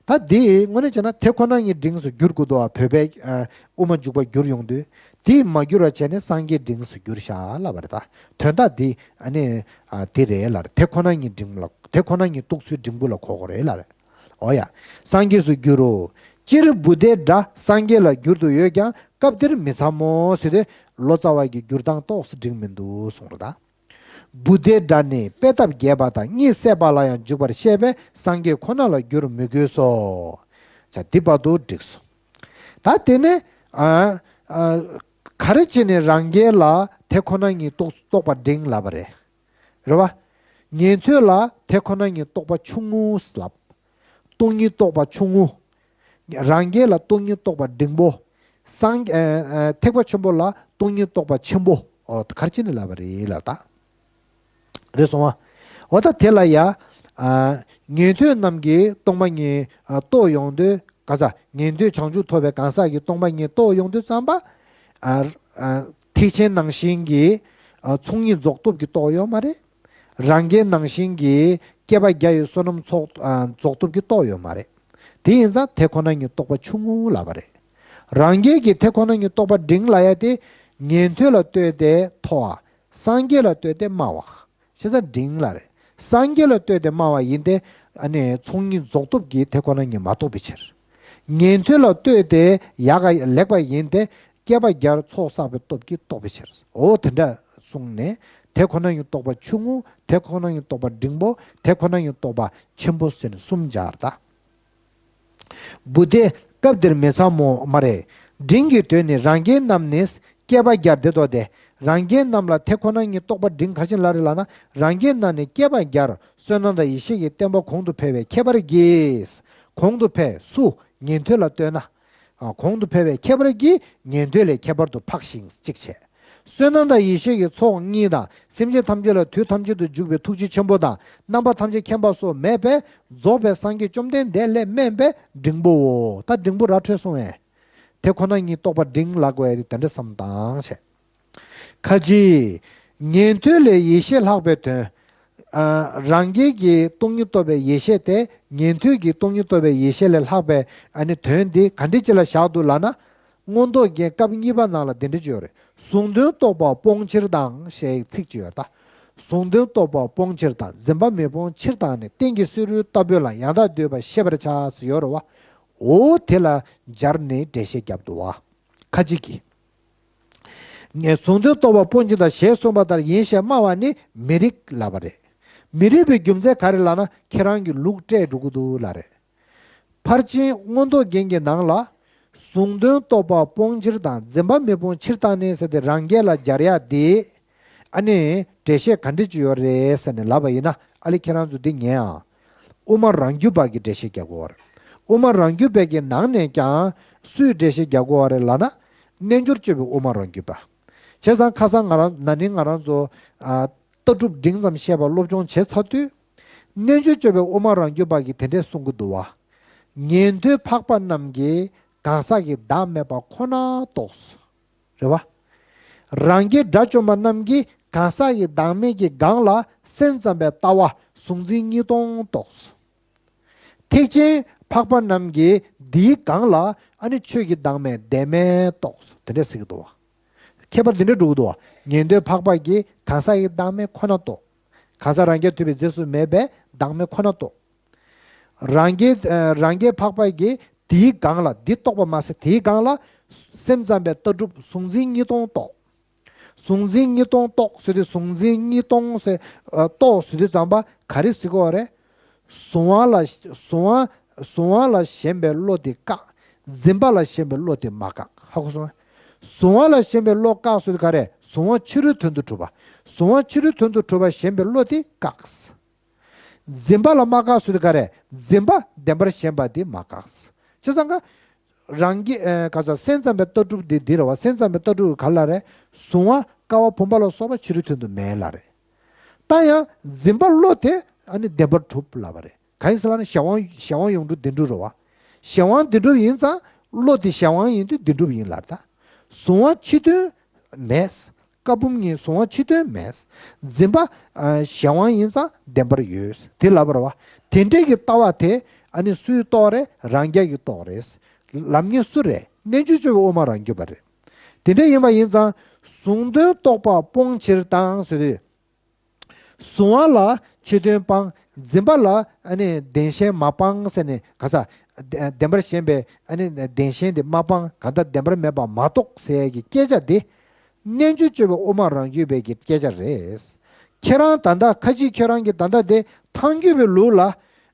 ད་འདི་དངོས་གནས་བྱས་ན་དེ་ཁོ་ན་ཉིད་འབྲིང་སུ་བསྒྱུར་དགོས་འདུག་བ། བོད་པའི་ཨ་དབུ་མ་འཇུག་པ་བསྒྱུར་ཡོང་དུས། དེ་མ་བསྒྱུར་བ་བྱས་ནས་སངས་རྒྱས་འབྲིང་སུ་བསྒྱུར་ཤག་ལབ་པ་རེད། ད་དོན་དག་འདི་ཨ་ནི་ཨ་དེ་རེད་ལབ་རེད། དེ་ཁོ་ན་ཉིད་འབྲིང་ལ་དེ་ཁོ་ན་ཉིད་རྟོགས་ཚུལ་འབྲིང་པོ་ལ་གོ་དགོས་རེད་ལབ་རེད། འོ་ཡ། སངས་རྒྱས་སུ་འགྱུར་རོ། སྤྱིར་བུདྡྷའི་སྒྲ་སངས་རྒྱས་ལ་བསྒྱུར་དུ་ཡོད་ཀྱང་སྐབས་འདིར་མི་འཚམ་མོ་ཟེར་ཏེ་ལོ་ཙཱ་བ་གི་བསྒྱུར་སྟངས་ཏོག་ཙམ་འགྲིག་མི་འདུག་གསུངས་རེད་ད། བུདྡྷའི་སྒྲ་ནི་དཔེ་ཐབས་རྒྱས་པ་དང་གཉིད་སད་པ་ལ་ཡང་འཇུག་པར་བཤད་པས་སངས་རྒྱས་ཁོ་ན་ལ་བསྒྱུར་མི་དགོས་སོ། ཅེས་འདི་བར་དུ་འགྲིགས་སོ། ད་དེ་ནས་ཨ་ཨ་ག་རེ་བྱས་ནས་རང་རྒྱལ་ལ་དེ་ཁོ་ན་ཉིད་རྟོགས་རྟོགས་པ་འབྲིང་ལབ་པ་རེད། རེད་བ། ཉན་ཐོས་ལ་དེ་ཁོ་ན་ཉིད་རྟོགས་པ་ཆུང་ངུ་ལབ། སྟོང་ཉིད་རྟོགས་པ་ཆུང་ངུ། རང་རྒྱལ་ལ་སྟོང་ཉིད་རྟོགས་པ་འབྲིང་པོ། སངས་ཨ་ཨ་ཐེག་པ་ཆེན་པོ་ལ་སྟོང་ཉིད་རྟོགས་པ་ཆེན་པོ། ཨོ་ག་རེ་བྱས་ནས་ལབ་པ་རེད་ལབ་ད། རེད་སོང་བ། འོ་ད་དེ་ལ་ཡ། ཨ་ཉན་ཐོས་རྣམས་ཀྱིས་སྟོང་པ་ཉིད་ཨ་རྟོགས་ཡོང་དུས་ག་ས་ཉན་ཐོས་བྱང་ཆུབ་ཐོབ་པའི་གང་ཟག་གིས་སྟོང་པ་ཉིད་རྟོགས་ཡོང་དུས་ཙམ་པ། ཨ་ཨ་ཐེག་ཆེན་ནང་བཞིན་གྱི་ཨ་ཚོགས་གཉིས་རྫོགས་སྟོབས་ཀྱིས་རྟོགས་ཡོད་མ་རེད། རང་རྒྱལ་ནང་བཞིན་གྱི་བསྐལ་པ་བརྒྱ་ཡི་བསོད་ནམས་ཚོགས་ཨ་རྫོགས་སྟོབས་ཀྱིས་རྟོགས་ཡོད་མ་རེད། དེ་ཡིན་ཙང་དེ་ཁོ་ན་ཉིད་རྟོགས་པ་ཆུང་ངུ་ལབ་པ་རེད། རང་རྒྱལ་གྱི་དེ་ཁོ་ན་ཉིད་རྟོགས་པ་འབྲིང་ལབ་ཡ་དེ་ཉན་ཐོས་ལ་ལྟོས་ཏེ་མཐོ་བ། སངས་རྒྱས་ལ་ལྟོས་ཏེ་དམའ་བ། བྱས་ཙང་འབྲིང་ལབ་རེད། སངས་རྒྱས་ལ་ལྟོས་ཏེ་དམའ་བ་ཡིན་ཏེ། ཨ་ནི་ཚོགས་གཉིས་རྫོགས་སྟོབས་ཀྱིས་དེ་ཁོ་ན་ཉིད་མ་རྟོགས་པའི་ཕྱིར། ཉན་ཐོས་ལ་ལྟོས་ཏེ་ཡག་ག་ལེགས་པ་ཡིན་ཏེ། བསྐལ་པ་བརྒྱར་ཚོགས་བསགས་པའི་སྟོབས་ཀྱིས་རྟོགས་པའི་ཕྱིར། འོ་དེ་འདྲ་གསུངས་ནས་དེ་ཁོ་ན་ཉིད་རྟོགས་པ་ཆུང་ངུ། དེ་ཁོ་ན་ཉིད་རྟོགས་པ་འབྲིང་པོ། དེ་ཁོ་ན་ཉིད་རྟོགས་པ་ཆེན་པོ་ཟེར་ནས་གསུམ་སྦྱར་ད། བུདྡྷའི་སྐབས་འདིར་མི་འཚམ་མོ་སྨ་རེ། འབྲིང་གི་དོན་ནི་རང་རྒྱལ་རྣམས་ནི་བསྐལ་པ་བརྒྱར་འདི་ལྟོ་སྟེ། རང་རྒྱལ་རྣམས་ལ་དེ་ཁོ་ན་ཉིད་རྟོགས་པ་འབྲིང་ག་རེ་བྱས་ནས་ལབ་རེད་ལབ་ན། རང་རྒྱལ་རྣམས་ནི་བསྐལ་པ་བརྒྱར་བསོད་ནམས་དང་ཡེ་ཤེས་ཀྱི་བསྟན་པ་གོང་དུ་འཕེལ་བའི་ཁྱད་པར་གྱིས། གོང་དུ་འཕེལ་སུ་ཉན་ཐོས་ལ་ལྟོས་ན། ཨ་གོང་དུ་འཕེལ་བའི་ཁྱད་པར་གྱིས་ཉན་ཐོས་ལས་ཁྱད་པར་དུ་འཕགས་ཤིང་གཅིག་བྱས། བསོད་ནམས་དང་ཡེ་ཤེས་ཀྱི་ཚོགས་གཉིས་དང་སེམས་ཅན་ཐམས་ཅད་ལ་དུས་ཐམས་ཅད་དུ་འཇུག་པའི་ཐུགས་རྗེ་ཆེན་པོ་དང་རྣམ་པ་ཐམས་ཅད་མཁྱེན་པ་སོགས་མེད་པས་རྫོགས་པའི་སངས་རྒྱས་བཅོམ་ལྡན་འདས་ལས་དམན་པས་འབྲིང་པོའོ། ད་འབྲིང་པོ་ར་འཕྲོད་སོང་བས། དེ་ཁོ་ན་ཉིད་རྟོགས་པ་འབྲིང་ལབ་དགོས་ཡ་དེ་དེ་འདྲ་བསམ་བཏང་བྱས། ཁ་ཅིག་ཉན་ཐོས་ལས་ཡེ་ཤེས་ལྷག་པའི་དོན། ཨ་རང་རྒྱལ་གྱི་སྟོང་ཉིད་རྟོགས་པའི་ཡེ་ཤེས་དེ་ཉན་ཐོས་ཀྱི་སྟོང་ཉིད་རྟོགས་པའི་ཡེ་ཤེས་ལས་ལྷག་པའི་ཨ་ནི་དོན་འདི་ག་འདྲ་ཅིག་ལ་བཞག་འདུག་ལབ་ན། མངོན་རྟོགས་རྒྱན་སྐབས་གཉིས་པ་ནང་ལ་འདི་འདྲ་ཅིག་ཡོད་རེད། གཟུང་དོན་རྟོགས་པ་སྤོང་ཕྱིར་དང་ཞེས་ཚིག་ཅིག་ཡོད་རེད་ད། གཟུང་དོན་རྟོགས་པ་སྤོང་ཕྱིར་དང་འཛིན་པ་མི་སྤོང་ཕྱིར་དང་ནི་རྟེན་གྱི་བསེ་རུའི་ལྟ་བུ་ལ་ཡང་དག་འདོད་པ་ཤེས་པར་བྱ་ཟེར་ཡོད་རེད་བ། འོ་དེ་ལ་སྦྱར་ནས་འགྲེལ་བཤད་བརྒྱབ་འདུག་བ། ཁ་ཅིག་གིས། ངས་གཟུང་དོན་རྟོགས་པ་སྤོང་ཕྱིར་དང་ཞེས་གསུངས་པ་ལྟར་ཡིན་ཞེས་སྨྲ་བ་ནི་མི་རིགས་ལབ་པ་རེད། མི་རིགས་པའི་རྒྱུ་མཚན་ག་རེ་ལབ་ན་ཁྱེད་རང་གི་ལུགས་བཀྲལ་འགྲོ་གི་འདུག་ལབ་རེད། ཕར་ཕྱིན་མངོན་རྟོགས་རྒྱན་གྱི་ནང་ལ། གཟུང་དོན་རྟོགས་པ་སྤོང་ཕྱིར་དང་འཛིན་པ་མི་སྤོང་ཕྱིར་དང་ནི་ཟེར་ཏེ་རང་རྒྱལ་ལ་སྦྱར་ཡག་དེ། ཨ་ནི་འགྲེལ་བཤད་ག་འདྲ་ཅིག་ཡོད་རེད་ཟེར་ནས་ལབ་པ་ཡིན་ན་ཨ་ལེ་ཁྱེད་རང་ཚོ་འདི་ཉན་ཨ། དབུ་མ་རང་རྒྱུད་པ་གི་འགྲེལ་བཤད་རྒྱག་གི་ཡོད་རེད། དབུ་མ་རང་རྒྱུད་པའི་གི་ནང་ནས་ཀྱང་སུས་འགྲེལ་བཤད་རྒྱག་གི་ཡོད་རེད་ལབ་ན། རྣལ་འབྱོར་སྤྱོད་པའི་དབུ་མ་རང་རྒྱུད་པ། བྱས་ཙང་ཁ་སང་ང་རང་ན་ནིང་ང་རང་ཚོ་ཨ། ལྟ་གྲུབ་འབྲིང་ཙམ་བཤད་པ་སློབ་སྦྱོང་བྱས་ཚར་དུས། རྣལ་འབྱོར་སྤྱོད་པའི་དབུ་མ་རང་རྒྱུད་པ་གིས་དེ་འདྲས་གསུང་གི་འདུག་བ། ཉན་ཐོས་འཕགས་པ་རྣམས་ཀྱིས་གང་ཟག་གི་བདག་མེད་པ་ཁོ་ན་རྟོགས། རེད་བ། རང་རྒྱལ་དགྲ་བཅོམ་པ་རྣམས་ཀྱིས་གང་ཟག་གི་བདག་མེད་ཀྱི་སྒང་ལ་སེམས་ཙམ་པའི་ལྟ་བ་གཟུང་འཛིན་གཉིས་སྟོང་རྟོགས། ཐེག་ཆེན་འཕགས་པ་རྣམས་ཀྱིས་འདིའི་སྒང་ལ་ཨ་ནི་ཆོས་ཀྱི་བདག་མེད་བདེན་མེད་རྟོགས། དེ་འདྲས་ཟེར་གྱི་འདུག་བ། ཁྱད་པར་འདི་འདྲ་འགྲོ་གི་འདུག་བ། ཉན་ཐོས་འཕགས་པ་གིས་གང་ཟག་གི་བདག་མེད་ཁོ་ན་རྟོགས། གང་ཟག་རང་རྒྱལ་ཐོབ་པའི་རྗེས་སུ་མེད་པའི་བདག་མེད་ཁོ་ན་རྟོགས། རང་རྒྱལ་ཨ་རང་རྒྱལ་འཕགས་པ་གིས་དེའི་སྒང་ལ་འདི་རྟོགས་པ་མ་ཟད་དེའི་སྒང་ལ་སེམས་ཙམ་པའི་ལྟ་གྲུབ་གཟུང་འཛིན་གཉིས་སྟོང་རྟོགས། གཟུང་འཛིན་གཉིས་སྟོང་རྟོགས་ཟེར་དུས་གཟུང་འཛིན་གཉིས་སྟོང་ཟེར་ཨ་རྟོགས་ཟེར་དུས་ཙམ་པ་ག་རེ་ཟེར་གྱི་ཡོད་རེད། གཟུང་བ་ལ་གཟུང་བ་གཟུང་བ་ལ་ཞེན་པའི་བློ་དེ་བཀག་འཛིན་པ་ལ་ཞེན་པའི་བློ་དེ་མ་བཀག་ཧ་གོ་སོང་ངས། གཟུང་བ་ལ་ཞེན་པའི་བློ་བཀག་ཟེར་དུས་ག་རེ། གཟུང་བ་ཕྱི་རོལ་དོན་དུ་གྲུབ་པ། གཟུང་བ་ཕྱི་རོལ་དོན་དུ་གྲུབ་པ་ཞེན་པའི་བློ་དེ་བཀག་འཛིན་པ་ལ་མ་བཀག་ཟེར་དུས་ག་རེ། འཛིན་པ་བདེན་པར་ཞེན་པ་དེ་མ་བཀག་བྱས་ཙང་ཀ་རང་གི་ཨ་ག་ས་སེམས་ཙམ་པའི་ལྟ་གྲུབ་དེ་འདི་རེད་བ། སེམས་ཙམ་པའི་ལྟ་གྲུབ་ག་ལ་རེད། གཟུང་བ་ ཀ་བ་བུམ་པ་ལ་སོགས་པ་ཕྱི་རོལ་དོན་དུ་མེད་ལབ་རེད། ད་ཡང་འཛིན་པ་བློ་དེ་ཨ་ནི་བདེན་པར་གྲུབ་ལབ་པ་རེད། གང་ཡིན་ཟེར་ལབ་ན་གཞན་དབང་གཞན་དབང་ཡོངས་གྲུབ་བདེན་གྲུབ་རེད་བ། གཞན་དབང་བདེན་གྲུབ་ཡིན་ཙང་བློ་དེ་གཞན་དབང་ཡིན་དུས་བདེན་གྲུབ་ཡིན་ལབ་རེད་ད། གཟུང་བ་ཕྱི་དོན་མེད། ཀ་བུམ་གཉིས་གཟུང་བ་ཕྱི་དོན་མེད། འཛིན་པ་ཨ་གཞན་དབང་ཡིན་ཙང་བདེན་པར་ཡོད་དེ་ལབ་པ་རེད་བ། དེ་འདྲའི་གི་ལྟ་བ་དེ་ཨ་ནི་སུའི་རྟོགས་རེད། རང་རྒྱལ་གྱི་རྟོགས་རེད། ལམ་ངན་སུ་རེད། རྣལ་འབྱོར་སྤྱོད་པའི་དབུ་མ་རང་རྒྱུད་པ་རེད། དེ་འདྲ་ཡིན་པ་ཡིན་ཙང་གཟུང་དོན་རྟོགས་པ་སྤོང་ཕྱིར་དང་ཟེར་དུས། གཟུང་བ་ལ་ཕྱི་དོན་སྤང་། འཛིན་པ་ལ་ཨ་ནི་བདེན་ཞེན་མ་སྤང་ཟེར་ནས་ག་ས་བདེན་པར་ཞེན་པའི་ཨ་ནི་བདེན་ཞེན་དེ་མ་སྤང་། གང་ལྟར་བདེན་པར་མེད་པ་མ་རྟོགས་ཟེར་ཡས་ཀྱི་སྐད་ཆ་དེ་རྣལ་འབྱོར་སྤྱོད་པའི་དབུ་མ་རང་རྒྱུད་པའི་གི་སྐད་ཆ་རེད། ཁྱེད་རང་ད་ལྟ་ཁ་ཅིག་ཁྱོད་རང་གི་ད་ལྟ་དེ་ཐལ་འགྱུར་བའི་ལུགས་ལ་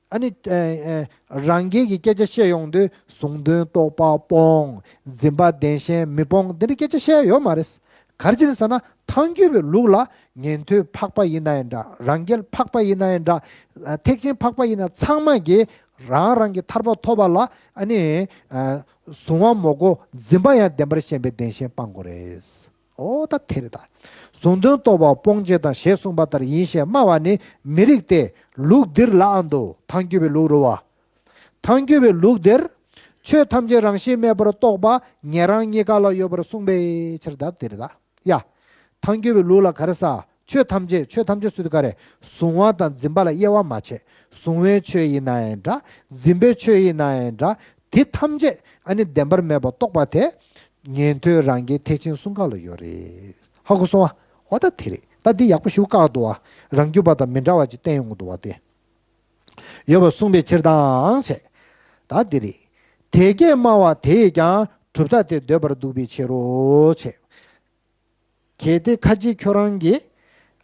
ཨ་ནི་ཨ་ཨ་རང་རྒྱལ་གྱི་སྐད་ཆ་བཤད་ཡོང་དུས་གཟུང་དོན་རྟོགས་པ་སྤོང་། འཛིན་པ་བདེན་ཞེན་མི་སྤོང་། འདི་འདྲའི་སྐད་ཆ་བཤད་ཡོད་མ་རེད། ག་རེ་བྱས་ནས་ཟེར་ན་ཐལ་འགྱུར་བའི་ལུགས་ལ་ཉན་ཐོས་འཕགས་པ་ཡིན་ན་ཡང་འདྲ། རང་རྒྱལ་འཕགས་པ་ཡིན་ན་ཡང་འདྲ། ཐེག་ཆེན་འཕགས་པ་ཡིན་ན་ཚང་མ་གིས་རང་རང་གི་ཐར་པ་ཐོབ་པ་ལ་ཨ་ནི་གཟུང་བ་མོ་གོ་འཛིན་པ་ཡང་བདེན་པར་ཞེན་པའི་བདེན་ཞེན་སྤང་དགོས་རེད། ཨོ་ད་དེ་རེད་ད། གཟུང་དོན་རྟོགས་པ་སྤོང་བྱེད་དང་ཞེས་གསུངས་པ་ལྟར་ཡིན་ཞེས་སྨྲ་བ་ནི་མི་རིགས་ཏེ། ལུགས་འདིར་ལའང་འདུ། ཐལ་འགྱུར་བའི་ལུགས་རེད་བ། ཐལ་འགྱུར་བའི་ལུགས་འདིར། ཆོས་ཐམས་ཅད་རང་བཞིན་མེད་པར་རྟོགས་པ་ཉན་རང་གཉིས་ཀ་ལ་ཡོད་པར་གསུངས་པའི་ཕྱིར་ད་དེ་རེད་ད། ཡ། ཐལ་འགྱུར་བའི་ལུགས་ལ་ག་རེ་ཟེར། ཆོས་ཐམས་ཅད། ཆོས་ཐམས་ཅད་ཟེར་དུས་ག་རེ། གཟུང་བ་དང་འཛིན་པ་ལ་དབྱེ་བ་མ་ཕྱེ། གཟུང་བའི་ཆོས་ཡིན་ན་ཡང་འདྲ། འཛིན་པའི་ཆོས་ཡིན་ན་ཡང་འདྲ། དེ་ཐམས་ཅད་ཨ་ནི་བདེན་པར་མེད་པར་རྟོགས་པ་དེ་ཉན་ཐོས་རང་རྒྱལ་ཐེག་ཆེན་གསུམ་ཀ་ལ་ཡོད་རེད། ཧ་གོ་སོང་བ། འོ་ད་དེ་རེད། ད་འདི་ཡག་པོ་ཞེ་པོ་བཀག་འདུག་བ། རང་རྒྱུད་པ་དང་མི་འདྲ་བ་ཅིག་བསྟན་ཡོང་གི་འདུག་བ་དེ། ཡོད་པར་གསུངས་པའི་ཕྱིར་དང་བྱས། ད་འདི་རེད། དེ་སྐད་སྨྲ་བ་དེས་ཀྱང་གྲུབ་མཐའ་དེ་འདོད་པར་འདུག་པའི་ཕྱིར་རོ་བྱས། གལ་ཏེ་ཁ་ཅིག་ཁྱོད་རང་གིས་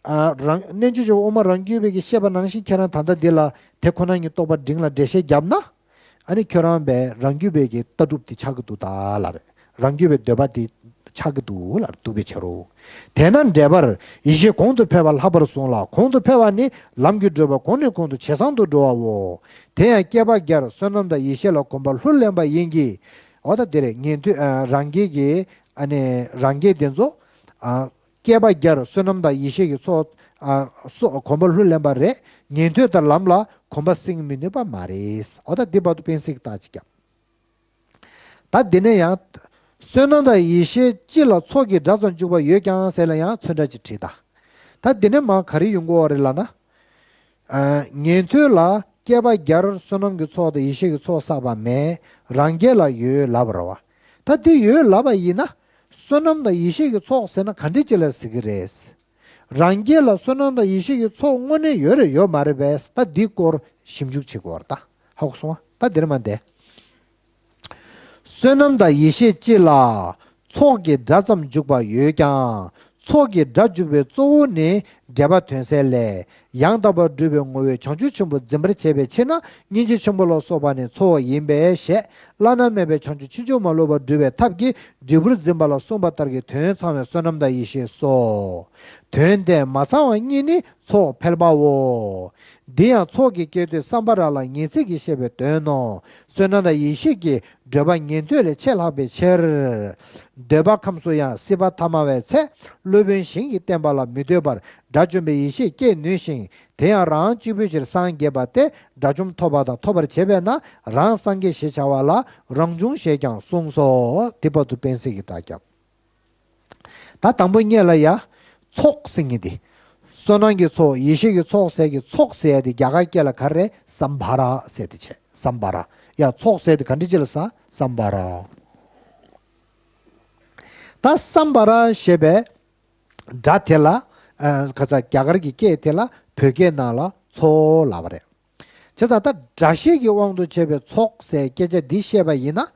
ཨ་རང་རྣལ་འབྱོར་སྤྱོད་པའི་དབུ་མ་རང་རྒྱུད་པའི་གི་བཤད་པ་ནང་བཞིན་ཁྱེད་རང་ད་ལྟ་འདི་ལ་དེ་ཁོ་ན་ཉིད་རྟོགས་པ་འབྲིང་ལ་འགྲེལ་བཤད་བརྒྱབ་ན། ཨ་ནི་ཁྱོད་རང་པའི་རང་རྒྱུད་པའི་གི་ལྟ་གྲུབ་དེ་ཆགས་ཀྱི་འདུག་ད་ལབ་རེད། རང་རྒྱུད་པའི་འདོད་པ་དེ་ཆགས་ཀྱི་འདུག་ལབ་འདུག་པའི་ཕྱིར་རོ། དེས་ན་འགྲེལ་པར་ཡེ་ཤེས་གོང་དུ་འཕེལ་བ་ལྷག་པར་གསུངས་ལ། གོང་དུ་འཕེལ་བ་ནི་ལམ་གྱི་བགྲོད་པ་གོང་ནས་གོང་དུ་ཇེ་བཟང་དུ་འགྲོ་བའོ། དེ་ཡང་བསྐལ་པ་བརྒྱར་བསོད་ནམས་དང་ཡེ་ཤེས་ལ་གོམས་པ་ལྷུར་ལེན་པ་ཡིན་གྱི། འོ་ད་དེ་རེད། ཉན་ཐོས་ཨ་རང་རྒྱལ་གྱི་ཨ་ནི་རང་རྒྱལ་དེ་ཚོ་ཨ་བསྐལ་པ་བརྒྱར་བསོད་ནམས་དང་ཡེ་ཤེས་ཀྱི་ཚོགས་ཨ་སོགས་གོམས་པ་ལྷུར་ལེན་པ་རེད། ཉན་ཐོས་དང་ལམ་ལ་གོམས་པ་བསྲིང་མི་ནུས་པ་མ་རེད། འོ་ད་འདི་བར་དུ་དཔེ་གཟིགས་ལྟ་ཅིག་ཀྱང་། ད་འདི་ནས་ཡང་བསོད་ནམས་དང་ཡེ་ཤེས་སྤྱི་ལ་ཚོགས་ཀྱི་སྒྲ་ཙམ་འཇུག་པ་ཡོད་ཀྱང་ཟེར་ལ་ཡང་ཚོན་ཁྲ་ཅིག་བྲིས་ད། ད་འདི་ནས་མར་ག་རེ་ཡོང་གི་ཡོད་རེད་ལབ་ན། ཨ་ཉན་ཐོས་ལ་བསྐལ་པ་བརྒྱར་བསོད་ནམས་ཀྱི་ཚོགས་དང་ཡེ་ཤེས་ཀྱི་ཚོགས་བསགས་པ་མེད། རང་རྒྱལ་ལ་ཡོད་ལབ་པ་རེད་བ། ད་འདི་ཡོད་ལབ་པ་ཡིན་ན། བསོད་ནམས་དང་ཡེ་ཤེས་ཀྱི་ཚོགས་ཟེར་ན་ག་འདྲ་ཅིག་ལ་ཟེར་གྱི་རེད། རང་རྒྱལ་ལ་བསོད་ནམས་དང་ཡེ་ཤེས་ཀྱི་ཚོགས་དངོས་གནས་ཡོད་རེད་ཡོད་མ་རེད་པས། ད་འདིའི་སྐོར་ཞིབ་འཇུག་བྱེད་དགོས་པ་རེད་ད། ཧ་གོ་སོང་བ། ད་འདིར་མ་འདས། བསོད་ནམས་དང་ཡེ་ཤེས་སྤྱི་ལ་ཚོགས་ཀྱི་སྒྲ་ཙམ་འཇུག་པ་ཡོད་ཀྱང་། ཚོགས་ཀྱི་སྒྲ་འཇུག་པའི་གཙོ་བོ་ནི་འགྲེལ་པ་དོན་གསལ་ལས། ཡང་དག་པར་སྒྲུབ་པའི་ངོ་བོས་བྱང་ཆུབ་ཆེན་པོ་འཛིན་པར་བྱེད་པའི་ཕྱིར་ན་སྙིང་རྗེ་ཆེན་པོ་ལ་སོགས་པ་ནི་ཚོགས་ཡིན་པས་ཞེས་བླ་ན་མེད་པའི་བྱང་ཆུབ་ཕྱིན་ཅི་མ་ལོག་པར་སྒྲུབ་པའི་ཐབས་ཀྱིས་འབྲས་བུར་འཛིན་པ་ལ་གསུངས་པ་ལྟར་གྱི་དོན་ཚང་བའི་བསོད་ནམས་དང་ཡེ་ཤེས་སོ། དོན་དེ་མ་ཚང་བ་གཉིས་ནི་ཚོགས་འཕེལ་པའོ། འདི་ཡང་ཚོགས་ཀྱི་སྐད་དོད་སམ་བྷ་ར་ལ་ངེས་ཚིག་གིས་བཤད་པའི་དོན་ནོ། བསོད་ནམས་དང་ཡེ་ཤེས་ཀྱི་བགྲོད་པ་ཉན་ཐོས་ལས་ཆེས་ལྷག་པའི་ཕྱིར། འདོད་པ་ཁམས་སུ་ཡང་སྲིད་པ་ཐ་མལ་པའི་ཚེ་སློབ་དཔོན་ཞིང་གི་བསྟན་པ་ལ་མི་ལྟོས་པར་དགྲ་བཅོམ་པའི་ཡེ་ཤེས་སྐྱེ་ནུས་ཤིང་། དེ་ཡང་རང་གཅིག་པུའི་ཕྱིར་སངས་རྒྱས་པ་སྟེ་དགྲ་བཅོམ་ཐོབ་པ་དང་ཐོབ་པར་བྱེད་པས་ན་རང་སངས་རྒྱས་ཞེས་བྱ་བ་ལ་རང་བྱུང་ཞེས་ཀྱང་གསུངས་སོ། དེ་བར་དུ་དཔེ་གཟིགས་ཀྱི་བརྡ་བརྒྱབ། ད་དང་པོ་སྔོན་ལ་ཡ། ཚོགས་ཟེར་མཁན་དེ། བསོད་ནམས་ཀྱི་ཚོགས་ཡེ་ཤེས་ཀྱི་ཚོགས་ཟེར་གྱི་ཚོགས་ཟེར་ཡ་དེ་རྒྱ་གར་སྐད་ལ་ག་རེ་རེད། སམ་བྷ་ར་ཟེར་དེ་བྱས། སམ་བྷ་ར། ཡ་ཚོགས་ཟེར་དེ་ག་འདྲ་ཅིག་ལ་ཟེར། སམ་བྷ་ར། ད་སམ་བྷ་ར་ཞེས་པའི་སྒྲ་དེ་ལ་ཨ་ཁ་ཚ་རྒྱ་གར་གྱི་སྐད་དེ་ལ་བོད་སྐད་ནང་ལ་ཚོགས་ལབ་པ་རེད། བྱས་ཙང་ད་སྒྲ་བཤད་ཀྱི་དབང་དུ་བྱས་པའི་ཚོགས་ཟེར་སྐད་ཆ་འདི་བཤད་པ་ཡིན་ན།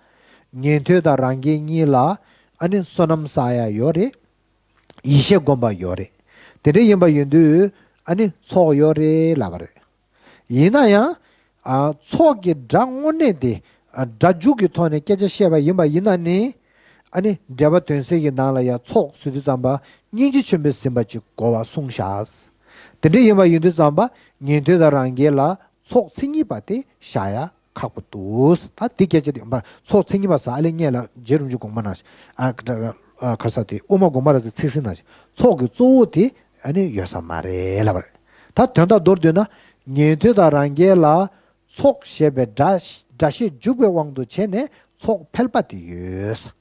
ཉན་ཐོས་དང་རང་རྒྱལ་གཉིས་ལ་ཨ་ནི་བསོད་ནམས་བསགས་ཡ་ཡོད་རེད། ཡེ་ཤེས་སྒོམ་པ་ཡོད་རེད། དེ་འདྲ་ཡིན་པ་ཡིན་དུས་ཨ་ནི་ཚོགས་ཡོད་རེད་ལབ་པ་རེད། ཡིན་ན་ཡང་ཨ་ཚོགས་ཀྱི་སྒྲ་དངོས་གནས་དེ་ཨ་སྒྲ་འཇུག་གི་ཐོག་ནས་སྐད་ཆ་བཤད་པ་ཡིན་པ་ཡིན་ན་ནི། ཨ་ནི་འགྲེལ་པ་དོན་གསལ་གྱི་ནང་ལ་ཡང་ཚོགས་ཟེར་དུས་ཙམ་པ་སྙིང་རྗེ་ཆེན་པོས་ཟིན་པ་ཅིག་གོ་བ་གསུངས་བཞག། དེ་འདྲ་ཡིན་པ་ཡིན་དུས་ཙམ་པ་ཉན་ཐོས་དང་རང་རྒྱལ་ལ་ཚོགས་མཚན་ཉིད་པ་དེ་བཞག་ཡ་ ཁག་པོ་འདུག་ད་འདི་སྐད་ཆ་དེ་ཡིན་པ། ཚོགས་མཚན་ཉིད་པ་ཟེར་ཨ་ལེ་སྔོན་ལ་རྗེ་རིན་པོ་ཆེ་དགོངས་པ་ནང་བཞིན། ཨ་ག་ས་དེ་དབུ་མ་དགོངས་པ་རབ་གསལ་ཚིག་ཟིན་ནང་བཞིན་ཚོགས་ཀྱི་གཙོ་བོ་དེ་ཨ་ནི་ཡོད་ས་མ་རེད་ལབ་པ་རེད། ད་དོན་དག་མདོར་བསྡུས་ན། ཉན་ཐོས་དང་རང་རྒྱལ་ལ་ཚོགས་ཞེས་པའི་སྒྲ་སྒྲ་ཤེས་འཇུག་པའི་དབང་དུ་བྱས་ནས་ཚོགས་ཕལ་པ་དེ་ཡོད།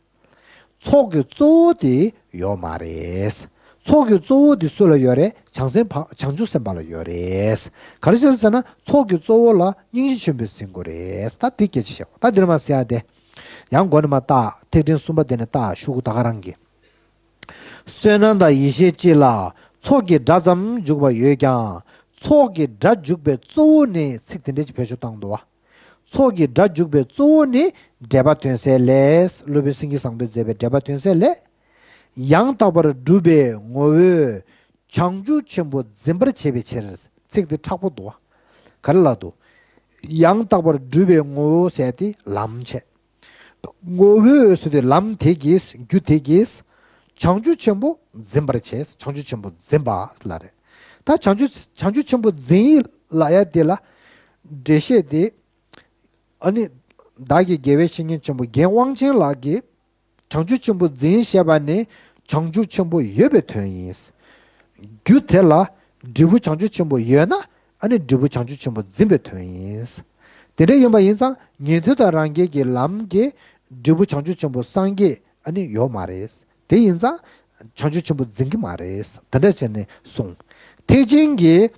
ཚོགས་ཀྱི་གཙོ་བོ་དེ་ཡོད་མ་རེད། ཚོགས་ཀྱི་གཙོ་བོ་དེ་སུ་ལ་ཡོད་རེད། བྱང་སེམས་བ་བྱང་ཆུབ་སེམས་དཔའ་ལ་ཡོད་རེད། ག་རེ་བྱས་ཟེར་ན་ཚོགས་ཀྱི་གཙོ་བོ་ལ་སྙིང་རྗེ་ཆེན་པོས་ཟིན་དགོས་རེད། ད་འདི་སྐད་ཆ་བཤད། ད་འདིར་མ་ཟེར་ཡ་དེ། ཡང་མགོ་ནས་མར་བལྟ། ཐེག་ཆེན་གསུམ་པ་དེ་ནས་བལྟ་ཤོག་གུ་ད་ག་རང་གི། བསོད་ནམས་དང་ཡེ་ཤེས་སྤྱི་ལ་ཚོགས་ཀྱི་སྒྲ་ཙམ་འཇུག་པ་ཡོད་ཀྱང་། ཚོགས་ཀྱི་སྒྲ་འཇུག་པའི་གཙོ་བོ་ནི། ཚིག་དེ་འདྲ་ཅིག་བེད་སྤྱོད་བཏང་འདུག་བ། ཚོགས་ཀྱི་སྒྲ་འཇུག་པའི་གཙོ་བོ་ནི་འགྲེལ་པ་དོན་གསལ་ལས། སློབ་དཔོན་སེང་གེ་བཟང་པོས་མཛད་པའི་འགྲེལ་པ་དོན་གསལ་ལས། ཡང་དག་པར་སྒྲུབ་པའི་ངོ་བོས་བྱང་ཆུབ་ཆེན་པོ་འཛིན་པར་བྱེད་པའི་ཕྱིར། ཚིག་འདི་མཁྲེགས་པོ་འདུག་བ། ག་རེ་ལབ་འདུག་ཡང་དག་པར་སྒྲུབ་པའི་ངོ་བོ་ཟེར་ཏེ་ལམ་བྱས། ངོ་བོས་ཟེར་ཏེ་ལམ་དེ་གིས་རྒྱུ་དེ་གིས་བྱང་ཆུབ་ཆེན་པོ་འཛིན་པར་བྱེད། བྱང་ཆུབ་ཆེན་པོ་འཛིན་པ་ལ་རེད། ད་བྱང་ཆུབ་བྱང་ཆུབ་ཆེན་པོ་འཛིན་ཡིན་ལབ་ཡ་དེ་ལ་འགྲེལ་བཤད་དེ། ཨ་ནི་བདག་གིས་དགེ་བའི་བཤེས་གཉེན་ཆེན་པོ་རྒན་དབང་ཆེན་ལགས་ཀྱིས་བྱང་ཆུབ་ཆེན་པོ་འཛིན་ཞེས་པ་ནི་བྱང་ཆུབ་ཆེན་པོ་ཡོད་པའི་དོན་ཡིན། རྒྱུ་དེ་ལ་འབྲས་བུ་བྱང་ཆུབ་ཆེན་པོ་ཡོད་ན་ཨ་ནི་འབྲས་བུ་བྱང་ཆུབ་ཆེན་པོ་འཛིན་པའི་དོན་ཡིན། དེ་འདྲ་ཡིན་པ་ཡིན་ཙང་ཉན་ཐོས་དང་རང་རྒྱལ་གྱི་ལམ་གྱི་འབྲས་བུ་བྱང་ཆུབ་ཆེན་པོ་སངས་རྒྱས་ཨ་ནི་ཡོད་མ་རེད། དེ་ཡིན་ཙང་བྱང་ཆུབ་ཆེན་པོ་འཛིན་གྱི་མ་རེད། དེ་འདྲ་བྱས་ནས་གསུངས། ཐེག་ཆེན་གྱི་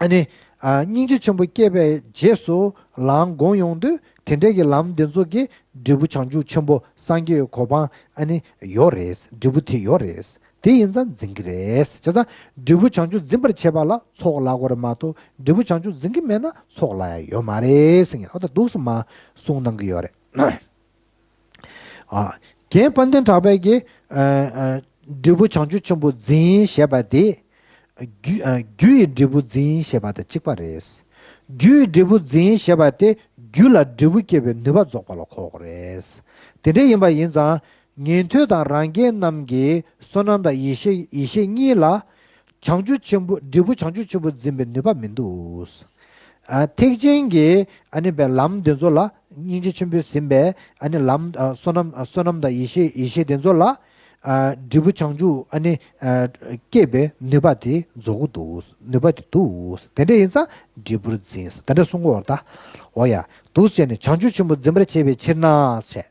ཨ་ནི། ཨ། སྙིང་རྗེ་ཆེན་པོ་སྐྱེས་པའི་རྗེས་སུ་ལམ་བསྒོམ་ཡོང་དུས་དེ་འདྲའི་གི་ལམ་འདི་ཚོ་གིས་འབྲས་བུ་བྱང་ཆུབ་ཆེན་པོ་སངས་རྒྱས་ཀྱི་གོ་འཕང་ཨ་ནི་ཡོད་རེད། འབྲས་བུ་དེ་ཡོད་རེད། དེ་ཡིན་ཙང་འཛིན་གྱི་རེད། བྱས་ཙང་འབྲས་བུ་བྱང་ཆུབ་འཛིན་པར་བྱེད་པ་ལ་ཚོགས་ལབ་དགོས་རེད་མ་གཏོགས་འབྲས་བུ་བྱང་ཆུབ་འཛིན་གྱི་མེད་ན་ཚོགས་ལབ་ཡ་ཡོད་མ་རེད་ཟེར་མཁན་ཨ་ད་འདུག་སེ་མར་གསུངས་གནང་གི་ཡོད་རེད། ཨ། རྒན་དཔལ་ལྡན་གྲགས་པས་ཀྱི། ཨ། ཨ། འབྲས་བུ་བྱང་ཆུབ་ཆེན་པོ་འཛིན་ཞེས་པ་དེ། རྒྱུ། ཨ། རྒྱུ་ཡི་འབྲས་བུ་འཛིན་ཞེས་པ་དང་གཅིག་པ་རེད། རྒྱུ་ཡི་འབྲས་བུ་འཛིན་ཞེས་པ་དེ་རྒྱུ་ལ་འབྲས་བུ་སྐྱེད་པའི་ནུས་པ་རྫོགས་པ་ལ་གོ་དགོས་རེད། དེ་འདྲ་ཡིན་པ་ཡིན་ཙང་ཉན་ཐོས་དང་རང་རྒྱལ་རྣམས་ཀྱི་བསོད་ནམས་དང་ཡེ་ཤེས་ཡེ་ཤེས་གཉིས་ལ། བྱང་ཆུབ་ཆེན་པོ་འབྲས་བུ་བྱང་ཆུབ་ཆེན་པོ་འཛིན་པའི་ནུས་པ་མི་འདུག་ཨ། ཐེག་ཆེན་གྱི་ཨ་ནི་པའི་ལམ་དེ་ཚོ་ལ་སྙིང་རྗེ་ཆེན་པོས་ཟིན་པའི་ཨ་ནི་ལམ། ཨ། བསོད་ནམས། ཨ། བསོད་ནམས་དང་ཡེ་ཤེས་ཡེ་ཤེས་དེ་ཚོ་ལ། ཨ། འབྲས་བུ་བྱང་ཆུབ་ཨ་ནི། ཨ། སྐྱེད་པའི་ནུས་པ་དེ་རྫོགས་ཀྱི་འདུག་ནུས་པ་དེ་འདུག་དེ་འདྲ་ཡིན་ཙང་འབྲས་བུར་འཛིན། དེ་འདྲ་གསུང་གི་ཡོད་རེད་ད། འོ་ཡ། འདུག་བྱས་ནས་བྱང་ཆུབ་ཆེན་པོ་འཛིན་པར་བྱེད་པའི་ཕྱིར་ན་ཟེར།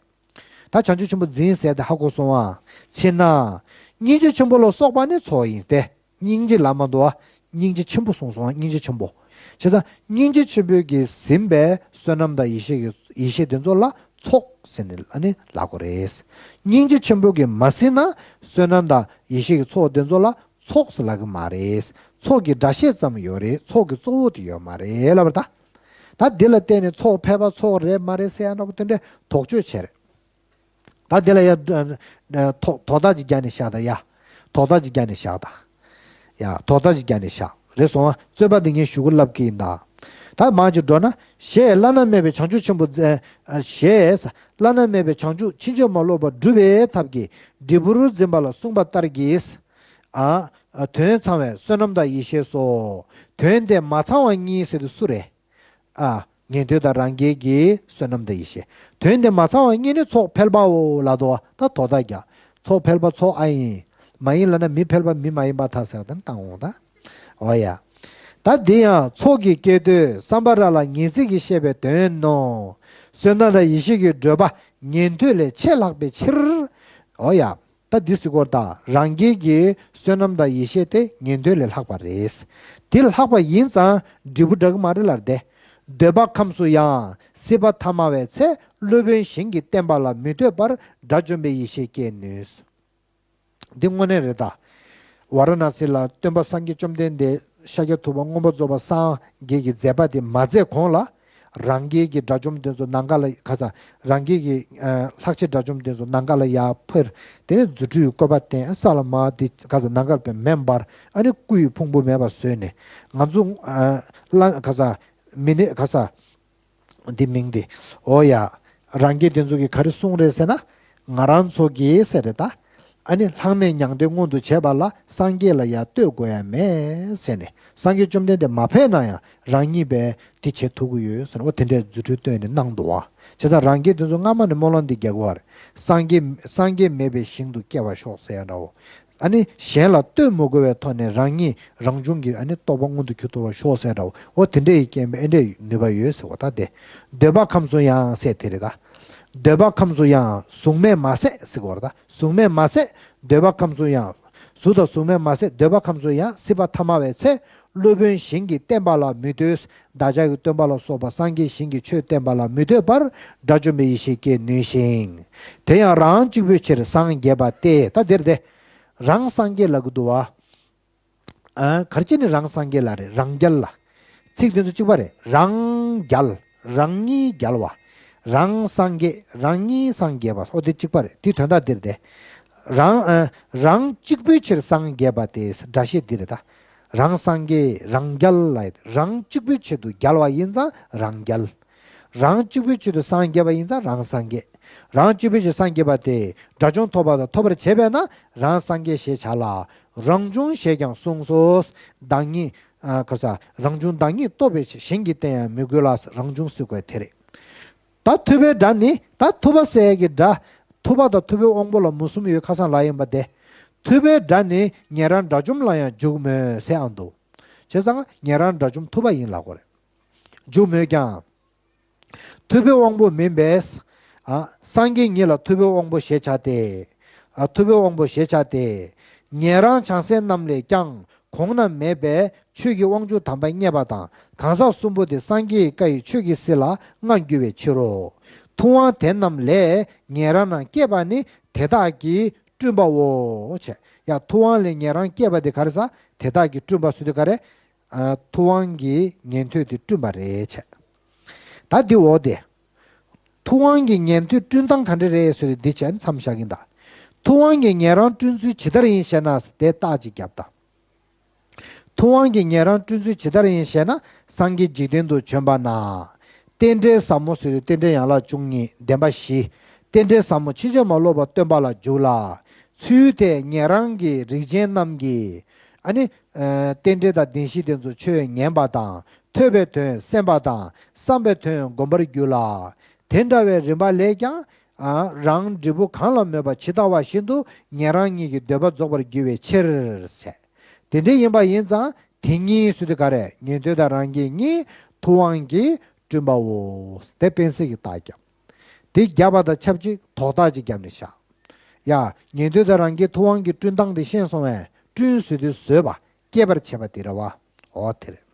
ད་བྱང་ཆུབ་ཆེན་པོ་འཛིན་ཟེར་དེ་ཧ་གོ་སོང་ཨ། ཕྱིར་ན། སྙིང་རྗེ་ཆེན་པོ་ལ་སོགས་པ་ནི་ཚོགས་ཡིན་ཏེ། སྙིང་རྗེ་ལ་མ་འདུག་ཨ། སྙིང་རྗེ་ཆེན་པོ་གསུངས་སོང་ཨ། སྙིང་རྗེ་ཆེན་པོ། བྱས་ཙང་སྙིང་རྗེ་ཆེན་པོས་ཀྱིས་ཟིན་པའི་བསོད་ནམས་དང་ཡེ་ཤེས་ཀྱི་ཡེ་ཤེས་དེ་ཚོ་ལ་ཚོགས་ཟེར་ནས་ཨ་ནི་ལབ་དགོས་རེད། སྙིང་རྗེ་ཆེན་པོས་ཀྱིས་མ་ཟིན་ན་བསོད་ནམས་དང་ཡེ་ཤེས་ཀྱི་ཚོགས་དེ་ཚོ་ལ་ཚོགས་ཟེར་ལབ་ཀྱི་མ་རེད། ཚོགས་ཀྱི་སྒྲ་བཤད་ཙམ་ཡོད་རེད། ཚོགས་ཀྱི་གཙོ་བོ་དེ་ཡོད་མ་རེད་ལབ་པ་རེད་ད། ད་འདི་ལ་བརྟེན་ནས་ཚོགས་ཕལ་པ་ཚོགས་རེད་མ་རེད་ཟེར་ཡ་འདྲ་པོ་དེ་འདྲའི་དོགས་གཅོད་བྱས་རེད། ད་འདི་ལ་ཡ། དོ་དོགས་ཅིག་རྒྱག་ནས་བཞག་ད་ཡ། དོགས་ཅིག་རྒྱག་ནས་བཞག་ད། ཡ། དོགས་ཅིག་རྒྱག་ནས་བཞག་རེད་སོང་ཨ། རྩོད་པ་འདི་ངས་ཞུ་གི་ལབ་ཀྱི་ཡིན་ད། ད་མར་ཅིག་འགྲོ་ན། ཞེས་བླ་ན་མེད་པའི་བྱང་ཆུབ་ཆེན་པོ་འཛིན། ཞེས་བླ་ན་མེད་པའི་བྱང་ཆུབ་ཕྱིན་ཅི་མ་ལོག་པ་སྒྲུབ་པའི་ཐབས་ཀྱི་འབྲས་བུར་འཛིན་པ་ལ་གསུངས་པ་ལྟར་གྱི། ཨ། དོན་ཚང་བའི་བསོད་ནམས་དང་ཡེ་ཤེས་སོ། དོན་དེ་མ་ཚང་བ་གཉིས་ཟེར་དུས་སུ་རེད། ཨ། ཉན་ཐོས་དང་རང་རྒྱལ་གྱི་བསོད་ནམས་དང་ཡེ་ཤེས། དོན་དེ་མ་ཚང་བ་གཉིས་ནི་ཚོགས་ཕལ་པའོ་ལབ་འདུག་ད་དོ་ད་རྒྱ། ཚོགས་ཕལ་པ་ཚོགས་ཨ་ཡིན། མ་ཡིན་ལབ་ན་མི་ཕལ་པ་མི་མ་ཡིན་པ་ད་ཟེར་བ་དེ་བཏང་འོང་ད། འོ་ཡ། ད་འདི་ཡང་ཚོགས་ཀྱི་སྐད་དོད་སམྦྷ་ར་ལ་ཉི་ཚེ་གིས་བཤད་པའི་དོན་ནོ། བསོད་ནམས་དང་ཡེ་ཤེས་ཀྱི་བགྲོད་པ་ཉན་ཐོས་ལས་ཆེས་ལྷག་པའི་ཕྱིར། འོ་ཡ། ད་འདི་ཟེར་གོ་ད་རང་རྒྱལ་གྱི་བསོད་ནམས་དང་ཡེ་ཤེས་དེ་ཉན་ཐོས་ལས་ལྷག་པ་རེད། དེ་ལྷག་པ་ཡིན་ཙང་འབྲས་བུ་འདྲ་གི་མ་རེད་ལབ་དེ། འདོད་པ་ཁམས་སུ་ཡང་སྲིད་པ་ཐ་མ་བའི་ཚེ་སློབ་དཔོན་ཞིང་གི་བསྟན་པ་ལ་མི་ལྟོས་པར་དགྲ་བཅོམ་པའི་ཡེ་ཤེས་སྐྱེ་ནུས། འདི་དངོས་གནས་རེད་ད། ཝཱ་ར་ཎཱ་སི་ལ་སྟོན་པ་སངས་རྒྱས་བཅོམ་ལྡན་འདས་ཤཱཀྱ་ཐུབ་པ་མངོན་པར་རྫོགས་པར་སངས་རྒྱས་ཀྱི་མཛད་པ་དེ་མ་མཛད་གོང་ལ། རང་རྒྱལ་གྱི་དགྲ་བཅོམ་དེ་ཚོ་ནམ་མཁའ་ལ་ག་ས། རང་རྒྱལ་གྱི་ཨ་ལྷག་བཅས་དགྲ་བཅོམ་དེ་ཚོ་ནམ་མཁའ་ལ་ཡར་འཕུར། དེ་ནས་རྫུ་འཕྲུལ་བཀོད་པ་བསྟན་ས་ལ་མར་དེ་ག་ས་ནམ་མཁའ་ལ་མེ་འབར། ཨ་ནི་སྐུ་ཡི་ཕུང་པོ་མེད་པ་བཟོས་ནས་ང་ཚོ་ཨ་ལ་ག་ས་མི་ནི་ག་ས་འདི་མིང་འདི། འོ་ཡ། རང་རྒྱལ་དེ་ཚོ་གིས་ག་རེ་གསུངས་རེད་ཟེར་ན། ང་རང་ཚོ་གིས་ཟེར་རེད་ད། ཨ་ནི་ལྷག་མེད་མྱང་འདས་མངོན་དུ་བྱེད་པ་ལ་སངས་རྒྱས་ལ་ཡང་བསྟོད་དགོས་ཡ་མེད་ཟེར་ནས། སངས་རྒྱས་བཅོམ་ལྡན་འདས་མ་ཕེབས་ན་ཡང་རང་ཉིད་པས་དེ་བྱེད་ཐུབ་ཀྱི་ཡོད་ཟེར་ནས། འོ་དེ་འདྲའི་རྫུ་འཕྲུལ་སྟོན་ནས་གནང་འདུག་བ། བྱས་ཙང་རང་རྒྱལ་དེ་ཚོ་སྔ་མ་ནས་སྨོན་ལམ་འདི་རྒྱག་དགོས་པ་རེད། སངས་རྒྱས་སངས་རྒྱས་མེད་པའི་ཞིང་དུ་སྐྱེ་བར་ཤོག་ཟེར་ཡ་འདྲ་བོ། ཨ་ནི་གཞན་ལ་བསྟོད་མི་དགོས་པའི་ཐོག་ནས་རང་ཉིད་རང་བྱུང་གི་ཨ་ནི་རྟོགས་པ་མངོན་དུ་གྱུར་ཐུབ་པར་ཤོག་ཟེར་འདྲ་བོ། འོ་དེ་འདྲ་ཡི་རྐྱེན་པས་ཨེ་འདྲའི་ནུས་པ་ཡོད་ཟེར་བ་ད་དེ། འདོད་པ་ཁམས་གསུམ་ཡང་ཟེར་དེ་རེད་ད། འདོད་པ་ཁམས་གསུམ་ཡང་གཟུགས་མེད་མ་ཟད་ཟེར་བ་རེད་ད། གཟུགས་མེད་མ་ཟད་འདོད་པ་ཁམས་གསུམ་ཡང་། གཟུགས་དང་གཟུགས་མེད་མ་ཟད་འདོད་པ་ཁམས་གསུམ་ཡང་སྲིད་པ་ཐ་མ་བའི་ཚེ། སློབ་དཔོན་ཞིང་གི་བསྟན་པ་ལ་མི་ལྟོས། བདག་ཅག་གི་སྟོན་པ་ལ་སོགས་པ་སངས་རྒྱས་ཞིང་གི་ཆོས་བསྟན་པ་ལ་མི་ལྟོས་པར་དགྲ་བཅོམ་པའི་ཡེ་ཤེས་སྐྱེ་ནུས་ཤིང་། དེ་ཡང་རང་གཅིག་པུའི་ཕྱིར་སངས་རྒྱས་པ་སྟེ། ད་འདིར་དེ། རང་སངས་རྒྱས་ལབ་ཀྱི་འདུག་བ། ཨ། ག་རེ་བྱས་ནས་རང་སངས་རྒྱས་ལབ་རེད། རང་རྒྱལ་ལ། ཚིག་དེ་ཚོ་གཅིག་པ་རེད། རང་རྒྱལ། རང་ཉིད་རྒྱལ་བ། རང་སངས་རྒྱས། རང་ཉིད་སངས་རྒྱས་པ། ཨོ་དེ་གཅིག་པ་རེད། དེའི་དོན་དག་འདིར་དེ། རང་ཨ། རང་གཅིག་པུའི་ཕྱིར་སངས་རྒྱས་པ་སྟེ། སྒྲ་བཤད་འདི་རེད་ད། རང་སངས་རྒྱས་རང་རྒྱལ་ལ། རང་གཅིག་པུའི་ཆེད་དུ་རྒྱལ་བ་ཡིན་ཙང་རང་རྒྱལ། རང་གཅིག་པུའི་ཆེད་དུ་སངས་རྒྱས་པ་ཡིན་ཙང་རང་སངས་རྒྱས། རང་གཅིག་པུའི་ཕྱིར་སངས་རྒྱས་པ་སྟེ། དགྲ་བཅོམ་ཐོབ་པ་དང་ཐོབ་པར་བྱེད་པས་ན་རང་སངས་རྒྱས་ཞེས་བྱ་ལ། རང་བྱུང་ཞེས་ཀྱང་གསུངས་སོ། བདག་ཉིད། ཨ། ག་ས། རང་བྱུང་བདག་ཉིད་རྟོགས་པའི་ཕྱིར། གཞན་གྱིས་བསྟན་ཡང་མི་དགོས་ལ། རང་བྱུང་ཟེར་དགོས་དེ་རེད། ད་ཐུབ་པའི་སྒྲ་ནི། ད་ཐུབ་པ་ཟེར་གྱི་སྒྲ། ཐུབ་པ་དང་ཐུབ་པའི་དབང་པོ་ལ་མུ་གསུམ་ཡོད་ཁ་སང་ལ་ཡིན་པ་སྟེ། ཐུབ་པའི་སྒྲ་ནི་ཉན་རང་དགྲ་བཅོམ་ལ་ཡང་འཇུག་མོད་ཟེར་ཨང་འདུག་བྱས་ཙང་ཉན་རང་དགྲ་བཅོམ་ཐུབ་པ་ཡིན་ལབ་དགོས་རེད། འཇུག་མོད་ཀྱང་། ཐུབ་པའི་དབང་པོ་མིན་པས། ཨ། སངས་རྒྱས་ཉིད་ལ་ཐུབ་པའི་དབང་པོ་ཞེས་བྱ་སྟེ། ཨ། ཐུབ་པའི་དབང་པོ་ཞེས་བྱ་སྟེ། ཉན་རང་བྱང་སེམས་རྣམས་ལས་ཀྱང་གོང་ན་མེད་པའི་ཆོས་ཀྱི་དབང་ཕྱུག་དམ་པ་མཉེས་པ་དང་གང་ཟག་གསུམ་པོ་དེ་སངས་རྒྱས་ཀྱི་བཀའ་ཡི་ཆོས་ཀྱི་སྲིད་ལ་མངའ་འགྱུར་བའི་ཕྱིར་རོ། ཐུབ་དབང་དེ་རྣམས་ལས་ཉན་རང་རྣམས་སྐྱེས་པ་ནི་དེ་དག་གི་བསྐྲུན་པའོ། བྱས། ཡ། ཐུབ་དབང་ལས་ཉན་རང་སྐྱེས་པ་དེ་ག་རེ་ཟ། དེ་དག་གི་བསྐྲུན་པ་ཟེར་དུས་ག་རེ། ཨ། ཐུབ་དབང་གིས་ཉན་ཐོས་དེ་བསྐྲུན་པ་རེད་བྱས། ད་འདི་འོ་དེ། ཐུབ་དབང་གིས་ཉན་ཐོས་བསྐྲུན་སྟངས་ག་འདྲ་རེད་ཟེར་ཏེ་འདི་བྱས་མཚམས་བཞག་གིན་ད། ཐུབ་དབང་གིས་ཉན་རང་བསྐྲུན་ཚུལ་ཇི་ལྟར་ཡིན་ཞེ་ན་དེ་རྟགས་ཅིག་བརྒྱབ་ད། ཐུབ་དབང་གིས་ཉན་རང་བསྐྲུན་ཚུལ་ཇི་ལྟར་ཡིན་ཞེ་ན། སངས་རྒྱས་འཇིག་རྟེན་དུ་བྱོན་པ་ན། རྟེན་འབྲེལ་ཟབ་མོ་ཟེར་ཏེ་རྟེན་འབྲེལ་ཡན་ལག་བཅུ་གཉིས་བདེན་པ་བཞི། རྟེན་འབྲེལ་ཟབ་མོ་ཕྱིན་ཅི་མ་ལོག་པར་སྟོན་པ་ལ་འཇུག་ལ། ཚུལ་དེས་ཉན་རང་གི་རིགས་ཅན་རྣམས་ཀྱིས། ཨ་ནི། ཨ། རྟེན་འབྲེལ་དང་བདེན་བཞི་དེ་ཚོ་ཆོས་ཉན་པ་དང་ཐོས་པའི་དོན་གསན་པ་དང་བསམ་པའི་དོན་བསྒོམ་པར་འགྱུར་ལ། དེ་འདྲ་བའི་རིམ་པ་ལས་ཀྱང་། ཨ། རང་འབྲས་བུ་གང་ལ་མོས་པ་ཇི་ལྟ་བ་བཞིན་དུ་ཉན་རང་ཉིད་ཀྱི་འདོད་པ་རྫོགས་པར་འགྱུར་བའི་ཕྱིར་ཟེར། དེ་འདྲ་ཡིན་པ་ཡིན་ཙང་དེ་ཉིད་ཟེར་དུས་ག་རེ། ཉན་ཐོས་དང་རང་རྒྱལ་གཉིས་ཐུབ་དབང་གིས་བསྐྲུན་པའོ། དེ་དཔེ་གསལ་གྱི་རྟགས་བརྒྱབ། དེ་བརྒྱབ་པ་དང་ཆབས་ཅིག་དོགས་རྟགས་ཅིག་བརྒྱབ་ནས་བཞག་ཡ། ཉན་ཐོས་དང་རང་རྒྱལ་ཐུབ་དབང་གིས་བསྐྲུན་སྟངས་དེ་ཤེས་སོང་བས། བསྐྲུན་ཟེར་དུས་བཟོས་པ། སྐྱེད་པར་བྱེད་པ་དེ་རེད་བ། འོ་དེ་རེད།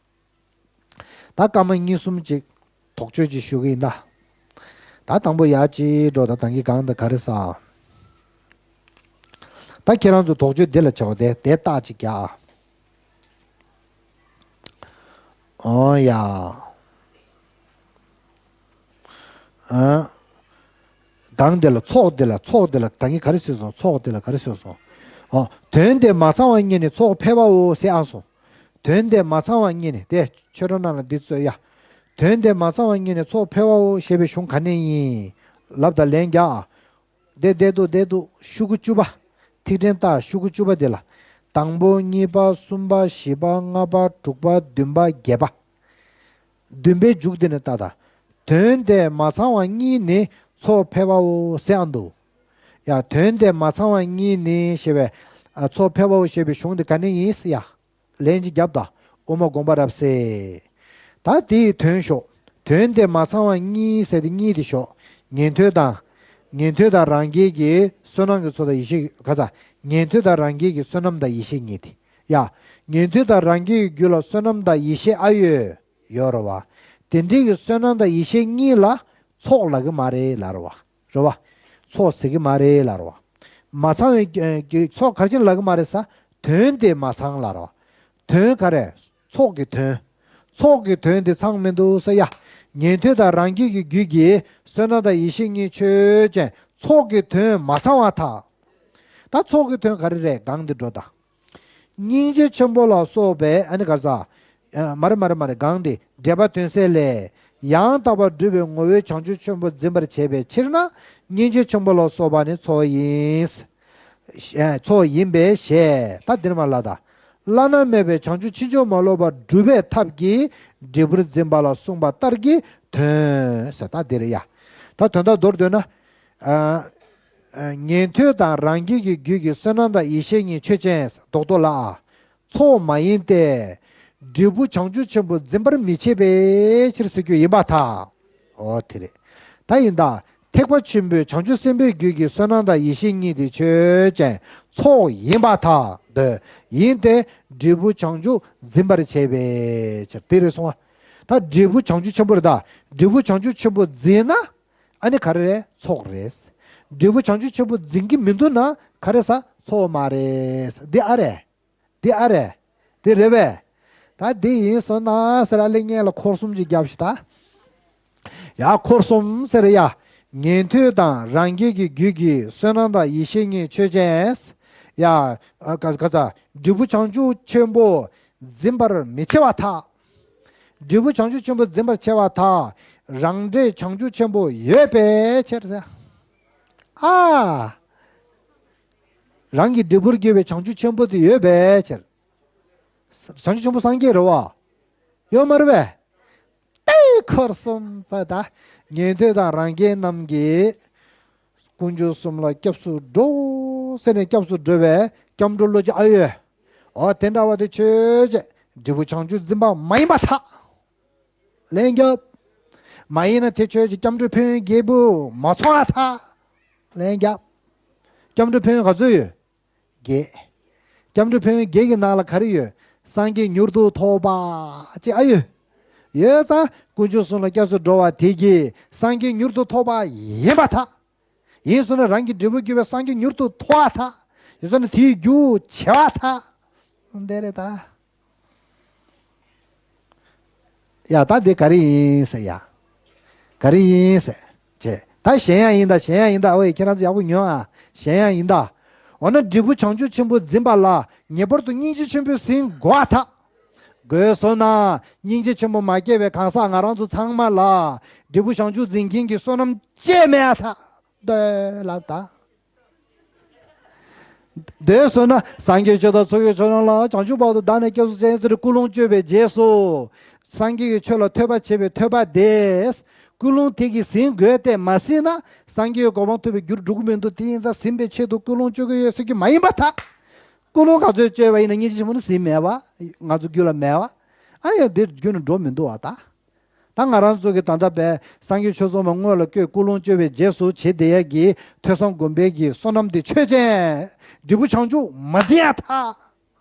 ད་སྐར་མ་གཉིས་གསུམ་ཅིག་དོགས་གཅོད་ཅིག་ཞུ་གི་ཡིན་ད། ད་དང་པོ་ཡར་ཅིག་འགྲོ་ད། ད་གིན་གང་དང་ག་རེ་ཟ། ད་ཁྱེད་རང་ཚོ་དོགས་གཅོད་འདི་ལ་བྱའོ། དེ་དེ་རྟགས་ཅིག་རྒྱག་ཨ། འོ་ཡ། ཨ། གང་དེ་ལ་ཚོགས་དེ་ལ་ཚོགས་དེ་ལ་ད་གིན་ག་རེ་ཟེར་སོང་། ཚོགས་དེ་ལ་ག་རེ་ཟེར་སོང་། ཨོ། དོན་དེ་མ་ཚང་བར་རྙེད་ནས་ཚོགས་འཕེལ་བའོ་ཟེར་ཨ་སོང་། དོན་དེ་མ་ཚང་བར་རྙེད་ནས་དེ་ཆོས་གྲོགས་རྣམས་ལ་འདི་རྩོད་ཡ། དོན་དེ་མ་ཚང་བར་རྙེད་ནས་ཚོགས་འཕེལ་བའོ་ཞེས་པའི་གཞུང་ག་ནས་ཡིན། ལབ་དང་ལན་རྒྱག་ཨ། དེ་བསྡད་འདུག་བསྡད་འདུག་ཤོག་གུ་བཅུ་པ། ཐིག་ཕྲེང་རྟགས་ཤོག་གུ་བཅུ་པ་དེ་ལ། དང་པོ་གཉིས་པ་གསུམ་པ་བཞི་པ་ལྔ་པ་དྲུག་པ་བདུན་པ་བརྒྱད་པ། བདུན་པའི་མཇུག་དེ་ནས་ལྟ་ད། དོན་དེ་མ་ཚང་བ་གཉིས་ནི་ཚོགས་འཕེལ་བའོ་ཟེར་ཨ་འདུག་ཡ། དོན་དེ་མ་ཚང་བ་གཉིས་ནི་ཞེས་པའི། ཨ། ཚོགས་འཕེལ་བའོ་ཞེས་པའི་གཞུང་དེ་ག་ནས་ཡིན་ཟེར་ཡ། ལན་ཅིག་རྒྱབ་ད། དབུ་མ་དགོངས་པ་རབ་གསལ། ད་དེའི་དོན་ཞོག་དོན་དེ་མ་ཚང་བ་གཉིས་ཟེར་དེ་གཉིས་དེ་ཞོག་ཉན་ཐོས་དང་། ཉན་ཐོས་དང་རང་རྒྱལ་གྱི་བསོད་ནམས་ཀྱི་ཚོགས་དང་ཡེ་ཤེས་ག་ས། ཉན་ཐོས་དང་རང་རྒྱལ་གྱི་བསོད་ནམས་དང་ཡེ་ཤེས་གཉིས་དེ། ཡ། ཉན་ཐོས་དང་རང་རྒྱལ་གྱི་རྒྱུད་ལ་བསོད་ནམས་དང་ཡེ་ཤེས་ཨ་ཡོད། ཡོད་རེད་བ། དེ་འདྲའི་གི་བསོད་ནམས་དང་ཡེ་ཤེས་གཉིས་ལ་ཚོགས་ལབ་ཀྱི་མ་རེད་ལབ་རེད་བ། རེད་བ། ཚོགས་ཟེར་གྱི་མ་རེད་ལབ་རེད་བ། མ་ཚང་བའི་གི་ཚོགས་ག་རེ་བྱས་ནས་ལབ་ཀྱི་མ་རེད་ས། དོན་དེ་མ་ཚང་ལབ་རེད་བ། དོན་ག་རེ། ཚོགས་ཀྱི་དོན། ཚོགས་ཀྱི་དོན་དེ་ཚང་མི་འདུག་ས་ཡ། ཉན་ཐོས་དང་རང་རྒྱལ་གྱི་རྒྱུད་ཀྱི་བསོད་ནམས་དང་ཡེ་ཤེས་གཉིས་ཆོས་ཅན། ཚོགས་ཀྱི་དོན་མ་ཚང་བ་དག་ད་ཚོགས་ཀྱི་དོན་ག་རེ་རེད། གང་དེ་འགྲོ་ད། སྙིང་རྗེ་ཆེན་པོ་ལ་སོགས་པའི་ཨ་ནི་ག་རེ་ཟ། ཨ། མ་རེད་མ་རེད་མ་རེད། གང་དེ་འགྲེལ་པ་དོན་གསལ་ལས། ཡང་དག་པར་སྒྲུབ་པའི་ངོ་བོས་བྱང་ཆུབ་ཆེན་པོ་འཛིན་པར་བྱེད་པའི་ཕྱིར་ན། སྙིང་རྗེ་ཆེན་པོ་ལ་སོགས་པ་ནི་ཚོགས་ཡིན། ཚོགས་ཡིན་པས་ཞེས། ད་འདིར་མ་ལ་ད། བླ་ན་མེད་པའི་བྱང་ཆུབ་ཕྱིན་ཅི་མ་ལོག་པ་སྒྲུབ་པའི་ཐབས་ཀྱིས་འབྲས་བུར་འཛིན་པ་ལ་གསུངས་པ་ལྟར་གྱི་དོན་ཟེར། ད་འདིར་ཡ། ད་དོན་དག་མདོར་བསྡུས་ན། ཉན་ཐོས་དང་རང་རྒྱལ་གྱི་རྒྱུད་ཀྱི་བསོད་ནམས་དང་ཡེ་ཤེས་གཉིས་ཆོས་ཅན། རྡོག་རྡོག་ལ། ཚོགས་མ་ཡིན་ཏེ། འབྲས་བུ་བྱང་ཆུབ་ཆེན་པོ་འཛིན་པར་མི་བྱེད་པའི་ཕྱིར་ཟེར་རྒྱུ་ཡིན་པར་ཐལ། འོ་དེ་རེད། ད་ཡིན་ད། ཐེག་པ་ཆེན་པོའི་བྱང་ཆུབ་སེམས་དཔའི་རྒྱུད་ཀྱི་བསོད་ནམས་དང་ཡེ་ཤེས་གཉིས་དེ་ཆོས་ཅན། ཚོགས་ཡིན་པར་ཐལ། འདོད་ཡིན་ཏེ། འབྲས་བུ་བྱང་ཆུབ་འཛིན་པར་བྱེད་པའི་ཕྱིར། དེ་རེད་སོང་ང་། ད་འབྲས་བུ་བྱང་ཆུབ་ཆེན་པོ་རེད་ད། འབྲས་བུ་བྱང་ཆུབ་ཆེན་པོ་འཛིན་ན། ཨ་ནི་ག་རེ་རེད། ཚོགས་རེད། འབྲས་བུ་བྱང་ཆུབ་ཆེན་པོ་འཛིན་གྱི་མི་འདུག་ན་ག་རེ་ཟ། ཚོགས་མ་རེད། འདི་ཨ་རེད། འདི་ཨ་རེད། འདི་རེད་པས། ད་འདི་ཡིན་སོང་ན་ཟེར། ཨ་ལེ་ངས་ལ་འཁོར་གསུམ་ཅིག་རྒྱབ་ཤིག་ད། ཡ་འཁོར་གསུམ་ཟེར་ཡ། ཉན་ཐོས་དང་རང་རྒྱལ་གྱི་རྒྱུད་ཀྱི་བསོད་ནམས་དང་ཡེ་ཤེས་གཉིས་ཆོས་ཅན། ཡ། ག་ག་ཚ། འབྲས་བུ་བྱང་ཆུབ་ཆེན་པོ་འཛིན་པར་མི་བྱེད་པར་ཐལ། འབྲས་བུ་བྱང་ཆུབ་ཆེན་པོ་འཛིན་པར་བྱེད་པར་ཐལ། རང་འབྲས་བྱང་ཆུབ་ཆེན་པོ་ཡོད་པའི་ཕྱིར་ཟེར། ཨ། རང་གི་འབྲས་བུར་གྱུར་པའི་བྱང་ཆུབ་ཆེན་པོ་དེ་ཡོད་པའི་ཕྱིར། བྱང་ཆུབ་ཆེན་པོ་སངས་རྒྱས་རེད་བ། ཡོད་མ་རེད་པས། ཏེ་འཁོར་གསུམ་ཟེར་ད། ཉན་ཐོས་དང་རང་རྒྱལ་རྣམས་ཀྱིས་དཀོན་མཆོག་གསུམ་ལ་སྐྱབས་སུ་འགྲོ་ཟེར་ནས་སྐྱབས་སུ་འགྲོ་བའི་སྐྱབས་འགྲོ་བློ་ཅན་ཨ་ཡོད། འོ་དེ་འདྲ་བ་དེ་ཆོས་ཅན། འབྲས་བུ་བྱང་ཆུབ་འཛིན་པ་མ་ཡིན་པར་ཐལ། ལན་རྒྱབ། མ་ཡིན་ན་དེ་ཆོས་ཅན། སྐྱབས་འགྲོའི་ཕན་ཡོན་བརྒྱད་པོ་མ་ཚང་བར་ཐལ། ལན་རྒྱབ། སྐྱབས་འགྲོའི་ཕན་ཡོན་ག་ཚོད་ཡོད། བརྒྱད། སྐྱབས་འགྲོའི་ཕན་ཡོན་བརྒྱད་ཀྱི་ནང་ལ་ག་རེ་ཡོད། སངས་རྒྱས་མྱུར་དུ་ཐོབ་པ་ཅེས་ཨ་ཡོད། ཡོད་ཙང་དཀོན་མཆོག་གསུམ་ལ་སྐྱབས་སུ་འགྲོ་བ་དེ་གིས་སངས་རྒྱས་མྱུར་དུ་ཐོབ་པ་ཡིན་པར་ཐལ། ཡིན་སོང་ན་རང་གི་འབྲས་བུར་གྱུར་པའི་སངས་རྒྱས་མྱུར་དུ་ཐོབ་པར་ཐལ། ཡིན་སོང་ན་དེའི་རྒྱུ་བྱེད་པར་ཐལ། འདི་རེད་ད། ཡ་ད་འདི་ག་རེ་ཡིན་ཟེར་ཡ། ག་རེ་ཡིན་ཟེར། ཅེས། ད་གཞན་ཡང་ཡིན་ད། གཞན་ཡང་ཡིན་ད། ཨོ་ཡེ་ཁྱེད་རང་ཚོ་ཡག་པོ་ཉོན་ཨ། གཞན་ཡང་ཡིན་ད། འོ་ན་འབྲས་བུ་བྱང་ཆུབ་ཆེན་པོ་འཛིན་པ་ལ་ངེས་པར་དུ་སྙིང་རྗེ་ཆེན་པོའི་ཟིན་དགོས་པར་ཐལ། དགོས་སོང་ན་སྙིང་རྗེ་ཆེན་པོ་མ་སྐྱེས་པའི་གང་ཟག་ང་རང་ཚོ་ཚང་མ་ལ་འབྲས་བུ་བྱང་ཆུབ་འཛིན་མཁན་གྱི་བསོད་ནམས་ཅི་མེད་པར་ཐལ། འདོད་ལབ་ད། འདོད་སོང་ན་སངས་རྒྱས་ཆོས་དང་ཚོགས་ཀྱི་མཆོག་རྣམས་ལ་བྱང་ཆུབ་བར་དུ་བདག་ནི་སྐྱབས་སུ་མཆི་ཟེར་ཀུན་སློང་བཅོས་པའི་རྗེས་སུ། སངས་རྒྱས་ཀྱི་ཆོས་ལ་ཐོས་པ་བྱེད་པའི་ཐོས་པ་དེས། ཀུན་སློང་དེ་གིས་ཟིན་དགོས་ཏེ་མ་ཟིན་ན་སངས་རྒྱས་ཀྱི་གོ་འཕང་ཐོབ་པའི་རྒྱུར་འགྲོ་གི་མི་འདུག་དེ་ཡིན་ཙང་ཟིན་པའི་ཆེད་དུ་ཀུན་སློང་བཅོས་ཀྱི་ཡོད་ཟེར་རྒྱུ་མ་ཡིན་པར་ཐལ། ཀུན་སློང་ག་ཚོད་བཅོས་པ་ཡིན་ན་སྙིང་རྗེ་ཆེན་པོ་ནི་ཟིན་མེད་པ། ང་ཚོ་རྒྱུད་ལ་མེད་པ། ཨ་ཡ་འདིར་རྒྱུད་ནི་འགྲོ་མི་འདུག་བ་ད། ད་ང་རང་ཚོ་གི་ད་ལྟ་བས་སངས་རྒྱས་ཆོས་ཚོགས་མ་དངོས་ལ་བཀོད་ཀུན་སློང་བཅོས་པའི་རྗེས་སུ་བྱེད་བསྡད་ཡ་གི་ཐོས་བསམ་སྒོམ་པའི་གི་བསོད་ནམས་དེ་ཆོས་ཅན། འབྲས་བུ་བྱང་ཆུབ་མ་འཛིན་ཡ་ཐལ།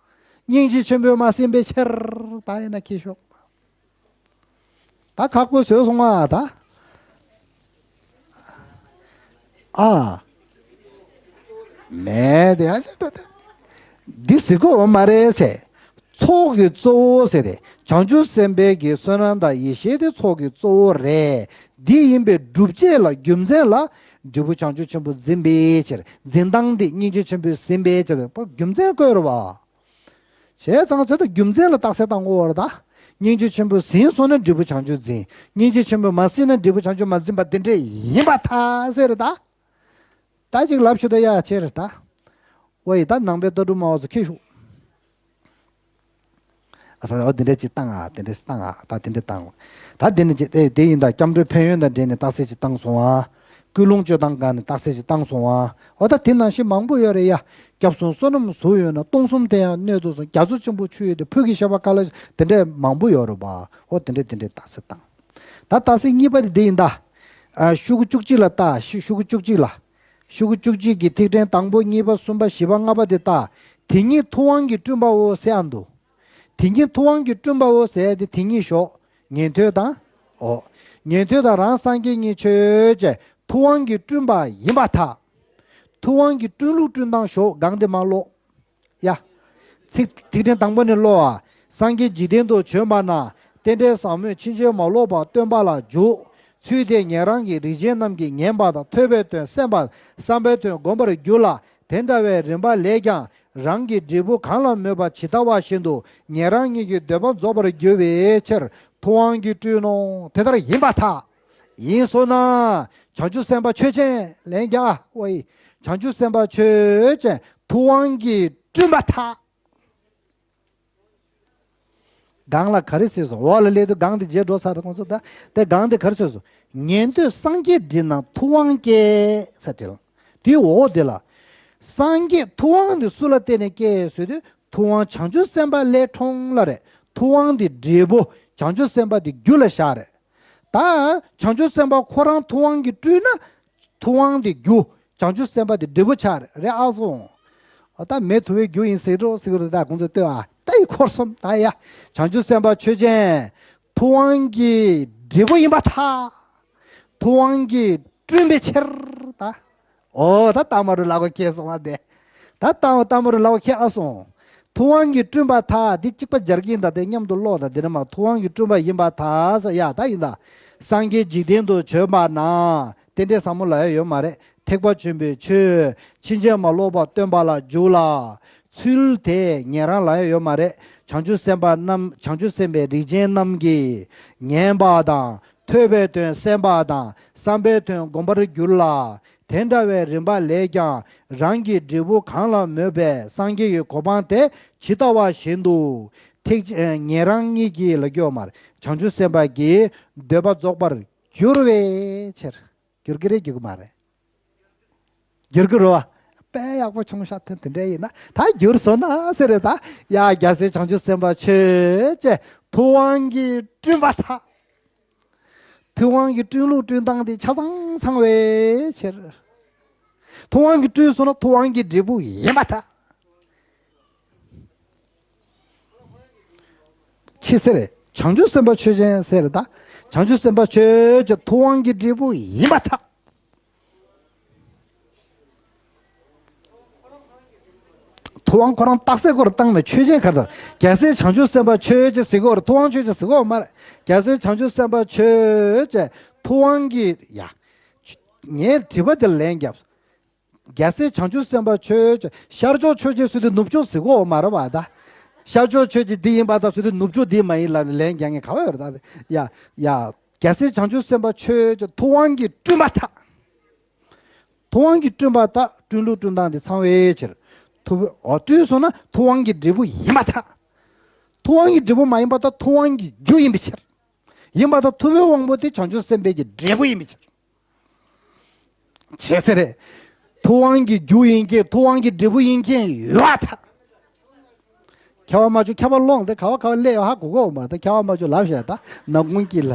སྙིང་རྗེ་ཆེན་པོས་མ་ཟིན་པའི་ཕྱིར། ད་ཡིན་ན་ཁྱི་ཤོག་ད་ཁག་པོ་བཟོས་སོང་ང་ད། ཨ། མེད་དེ། འདི་ཟེར་གོ་མ་རེད་ཟེར། ཚོགས་ཀྱི་གཙོ་བོ་ཟེར་ཏེ། བྱང་ཆུབ་སེམས་དཔའི་གི་བསོད་ནམས་དང་ཡེ་ཤེས་དེ་ཚོགས་ཀྱི་གཙོ་བོ་རེད། འདི་ཡིན་པའི་སྒྲུབ་བྱེད་ལ་རྒྱུ་མཚན་ལ་འབྲས་བུ་བྱང་ཆུབ་ཆེན་པོ་འཛིན་པའི་ཕྱིར། འཛིན་སྟངས་འདི་སྙིང་རྗེ་ཆེན་པོས་ཟིན་པའི་ཕྱིར། རྒྱུ་མཚན་བཀོད་རེད་བ། བྱས་ཙང་ཚེ་ད་རྒྱུ་མཚན་ལ་རྟགས་གསལ་བཏང་དགོས་པ་རེད་ད། སྙིང་རྗེ་ཆེན་པོས་ཟིན་སོང་ན་འབྲས་བུ་བྱང་ཆུབ་འཛིན། སྙིང་རྗེ་ཆེན་པོས་མ་ཟིན་ན་འབྲས་བུ་བྱང་ཆུབ་མ་འཛིན་པ་དེ་འདྲས་ཡིན་པར་ཐལ་ཟེར་རེད་ད། ད་ཅིག་ལབ་ཤོད་ད་ཡ་ཆེ་རེད་ད། ཝེ་ད་ནང་པའི་ལྟ་གྲུབ་སྨྲ་བ་ཚོ་ཁྱེར་ཤོག་ཨ་ས་འོ་དེ་འདྲས་ཅིག་བཏང་ཨ། དེ་འདྲས་བཏང་ཨ། ད་དེ་འདྲས་བཏང་། ད་དེ་ནི་ཅི་དེ་དེ་ཡིན་ད། སྐྱབས་འགྲོའི་ཕན་ཡོན་དང་འབྲེལ་ནས་རྟགས་གསལ་ཅིག་བཏང་སོང་ཨ། ཀུན་སློང་བཅོས་སྟངས་སྒང་ནས་རྟགས་གསལ་ཅིག་བཏང་སོང་ཨ། འོ་ད་དེ་ནང་བཞིན་མང་པོ་ཡོད་རེད་ཡ། སྐྱབས་གསུམ་བསོད་ནམས་ཟུག་ཡོད་ན། སྟོང་གསུམ་དེ་ཡང་སྣོད་དུ་སོང་། རྒྱ་མཚོ་ཆེན་པོ་ཆུ་ཡོད་དེ། ཕུད་ཀྱི་བཤད་པ་དཀའ་ལ། དེ་འདྲས་མང་པོ་ཡོད་རེད་པ། འོ་དེ་འདྲས་དེ་འདྲས་རྟགས་གསལ་བཏང་། ད་རྟགས་གསལ་གཉིས་པ་དེ་འདི་ཡིན་ད། ཨ་ཤོག་གུ་བཅུ་གཅིག་ལ་ལྟ། ཤོག་ཤོག་གུ་བཅུ་གཅིག་ལ། ཤོག་གུ་བཅུ་གཅིག་གི་ཐིག་ཕྲེང་དང་པོ་གཉིས་པ་གསུམ་པ་བཞི་པ་ལྔ་པ་དེ་ལྟ། དེ་ཉིད་ཐུབ་དབང་གིས་བསྐྲུན་པའོ་ཟེར་ཡང་འདུག་དེ་ཉིད་ཐུབ་དབང་གིས་བསྐྲུན་པའོ་ཟེར་ཏེ་དེ་ཉིད་ཞོག་ཉན་ཐོས་དང་། འོ། ཉན་ཐོས་དང་རང་སངས་རྒྱས་གཉིས་ཆོས་ཅན། ཐུབ་དབང་གིས་བསྐྲུན་པ་ཡིན་པར་ཐལ། ཐུབ་དབང་གིས་བསྐྲུན་ལུགས་བསྐྲུན་སྟངས་ཞོག་སྒང་དེ་མར་ཀློག་ཡ། ཚིག་ཐིག་ཕྲེང་དང་པོ་ནས་ཀློག་ཨ། སངས་རྒྱས་འཇིག་རྟེན་དུ་བྱོན་པ་ན། རྟེན་འབྲེལ་ཟབ་མོས་ཕྱིན་ཅི་མ་ལོག་པ་སྟོན་པ་ལ་འཇུག་ཚུལ་དེ་ཉན་རང་གི་རིགས་ཅན་རྣམས་ཀྱིས་ཉན་པ་དང་། ཐོས་པའི་དོན་གསན་པ། བསམ་པའི་དོན་བསྒོམ་པར་འགྱུར་ལ། དེ་འདྲ་བའི་རིམ་པ་ལས་ཀྱང་། རང་གི་འབྲས་བུ་གང་ལ་མོས་པ་ཇི་ལྟ་བ་བཞིན་དུ་ཉན་རང་ཉིད་ཀྱི་འདོད་པ་རྫོགས་པར་འགྱུར་བའི་ཕྱིར་ཐུབ་དབང་གིས་བསྐྲུན་ནོ། དེ་ལྟར་ཡིན་པར་ཐལ། ཡིན་སོང་ན། བྱང་ཆུབ་སེམས་དཔའ་ཆོས་ཅན། ལན་རྒྱག་ཝའི། བྱང་ཆུབ་སེམས་དཔའ་ཆོས་ཅན། ཐུབ་དབང་གིས་བསྐྲུན་པར་ཐལ། སྒང་ལ་ག་རེ་ཟེར་སོང་། འོག་ལ་སླེབས་དུས་སྒང་དེ་བརྗེད་འགྲོ་ཚར་ད་ཁོང་ཚོ་ད། དེ་སྒང་དེ་ག་རེ་ཟེར་སོང་། ཉན་ཐོས་སངས་རྒྱས་འདི་རྣམས་ཐུབ་དབང་སྐྱེས་ས་དེ་ལ། དེའི་འོག་དེ་ལ། སངས་རྒྱས་ཐུབ་དབང་དེ་སུ་ལ་བརྟེན་ནས་སྐྱེས་ཟེར་དུས་ཐུབ་དབང་བྱང་ཆུབ་སེམས་དཔའ་ལས་འཁྲུངས་ལ་རེད། ཐུབ་དབང་དེ་འབྲས་བུ་བྱང་ཆུབ་སེམས་དཔའ་དེ་རྒྱུ་ལ་བཞག་རེད། ད་བྱང་ཆུབ་སེམས་དཔའ་ཁོ་རང་ཐུབ་དབང་གིས་བསྐྲུན་ན། ཐུབ་དབང་དེ་རྒྱུ། བྱང་ཆུབ་སེམས་དཔའ་དེ་འབྲས་བུ་ཆགས་རེད་ཨ་སོང་། ཨ་ད་མེ་དུ་བའི་རྒྱུ་ཡིན་ཟེར་འགྲོ་ཟེར་གི་རེད། ད་ཁོང་ཚོས་ལྟོས་ཨ། ད་ཡི་འཁོར་གསུམ་ད་ཡ། བྱང་ཆུབ་སེམས་དཔའ་ཆོས་ཅན། ཐུབ་དབང་གི་འབྲས་བུ་ཡིན་པར་ཐལ། ཐུབ་དབང་གིས་བསྐྲུན་པའི་ཕྱིར་ད། ཨོ་ད་ལྟ་མ་རུ་ལ་གོ་ཁྱེད་སོང་བ་དེ། ད་ལྟ་ལྟ་མ་རུ་ལ་གོ་ཁྱེད་ཨ་སོང་། ཐུབ་དབང་གིས་བསྐྲུན་པར་ཐལ། འདི་གཅིག་པ་སྦྱར་གྱིན་ད་དེ་མཉམ་དུ་ཀློག་ད་འདི་ནི་མ་ཐུབ་དབང་གིས་བསྐྲུན་པ་ཡིན་པར་ཐལ་ས་ཡ་ད་ཡིན་ད། སངས་རྒྱས་འཇིག་རྟེན་དུ་བྱོན་པ་ན། རྟེན་འབྲེལ་ཟབ་མོ་ལ་ཡ་ཡོད་མ་རེད། ཐེག་པ་ཆེན་པོའི་ཆོས་ཕྱིན་ཅི་མ་ལོག་པ་སྟོན་པ་ལ་འཇུག་ལ། ཚུལ་དེ་ཉན་རང་ལ་ཡ་ཡོད་མ་རེད། བྱང་ཆུབ་སེམས་དཔའ་རྣམས་བྱང་ཆུབ་སེམས་དཔའི་རིགས་ཅན་རྣམས་ཀྱིས་ཉན་པ་དང་ཐོས་པའི་དོན་གསན་པ་དང་བསམ་པའི་དོན་སྒོམ་པར་འགྱུར་ལ། དེ་འདྲ་བའི་རིམ་པ་ལས་ཀྱང་རང་གི་འབྲས་བུ་གང་ལ་མོས་པའི་སངས་རྒྱས་ཀྱི་གོ་འཕང་དེ་ཇི་ལྟ་བ་བཞིན་དུ་ཐེག་ཉན་རང་ཉིད་ཀྱིས་ལ་སྐྱོ་མར་བྱང་ཆུབ་སེམས་དཔའ་གི་འདོད་པ་རྫོགས་པར་འགྱུར་བའི་ཕྱིར། འགྱུར་གྱི་རེད་འགྱུར་གྱི་མ་རེད། འགྱུར་གྱི་རེད་བ། དཔེ་ཡག་པོ་ཆུང་ཤག་དེ་དེ་འདྲ་ཡིན་ན་ད་འགྱུར་སོང་ན་ཟེར་རེད་ད། ཡ་རྒྱལ་སྲས་བྱང་ཆུབ་སེམས་དཔའ་ཆོས་ཅན། ཐུབ་དབང་གིས་བསྐྲུན་པར་ཐལ། ཐུབ་དབང་གི་བསྐྲུན་ལུགས་བསྐྲུན་སྟངས་དེ་ཆ་ཚང་ཚང་བའི་ཕྱིར། ཐུབ་དབང་གིས་བསྐྲུན་སོང་ན་ཐུབ་དབང་གི་འབྲས་བུ་ཡིན་པར་ཐལ། ཆི་ཟེར་རེད། བྱང་ཆུབ་སེམས་དཔའ་ཆོས་ཅན་ཟེར་རེད་ད། བྱང་ཆུབ་སེམས་དཔའ་ཆོས་ཅན་ཐུབ་དབང་གི་འབྲས་བུ་ཡིན་པར་ཐལ། ཐུབ་དབང་ཁོ་རང་རྟགས་གསལ་སྐོར་བཏང་མེད་ཆོས་ཅན་ག་རེ་དང་། རྒྱལ་སྲས་བྱང་ཆུབ་སེམས་དཔའ་ཆོས་ཅན་ཟེར་གོ་རེད། ཐུབ་དབང་ཆོས་ཅན་ཟེར་གོ་མ་རེད། རྒྱལ་སྲས་བྱང་ཆུབ་སེམས་དཔའ་ཆོས་ཅན་ཐུབ་དབང་གི་ཡ། ངའི་དྲི་བ་དེ་ལན་རྒྱབ། རྒྱལ་སྲས་བྱང་ཆུབ་སེམས་དཔའ་ཆོས་ཅན་ཤར་ཕྱོགས་ཆོས་ཅན་ཟེར་དུས་ནུབ་ཕྱོགས་ཟེར་གོ་མ་རེད་བ་ད། ཤར་ཕྱོགས་ཆོས་ཅན་འདི་ཡིན་པ་ད་ཟེར་དུས་ནུབ་ཕྱོགས་འདི་མ་ཡིན་ལ་ལན་རྒྱག་མཁན་ག་བ་ཡོད་རེད་ད། ཡ་ཡ། རྒྱལ་སྲས་བྱང་ཆུབ་སེམས་དཔའ་ཆོས་ཅན་ཐུབ་དབང་གིས་བསྐྲུན་པར་ཐལ། ཐུབ་དབང་གིས་བསྐྲུན་པ་དག་བསྐྲུན་ལུགས་བསྐྲུན་སྟངས་དེ་ཚང་བའི་ཕྱིར། ཐུབ་པའི་འོ་བསྐྲུན་སོང་ན་ཐུབ་དབང་གི་འབྲས་བུ་ཡིན་པར་ཐལ། ཐུབ་དབང་གི་འབྲས་བུ་མ་ཡིན་པར་ཐལ། ཐུབ་དབང་གི་རྒྱུ་ཡིན་པའི་ཕྱིར། ཡིན་པར་ཐལ། ཐུབ་པའི་དབང་པོ་དེ་བྱང་ཆུབ་སེམས་དཔའི་གི་འབྲས་བུ་ཡིན་པའི་ཕྱིར། བྱས་ཟེར་རེད། ཐུབ་དབང་གི་རྒྱུ་ཡིན་མཁན་ཐུབ་དབང་གི་འབྲས་བུ་ཡིན་མཁན་ཡོད་པར་ཐལ། ཁྱབ་པ་མ་བྱུང་། ཁྱབ་པ་ལོངས་ཏེ་ག་བ་ག་བ་སླེབས་ཡོད་ཧ་གོ་གོ་མ་ད། ཁྱབ་པ་མ་བྱུང་ལབ་བཤད་ད་ནག་ཁུང་དཀྱིལ་ལ།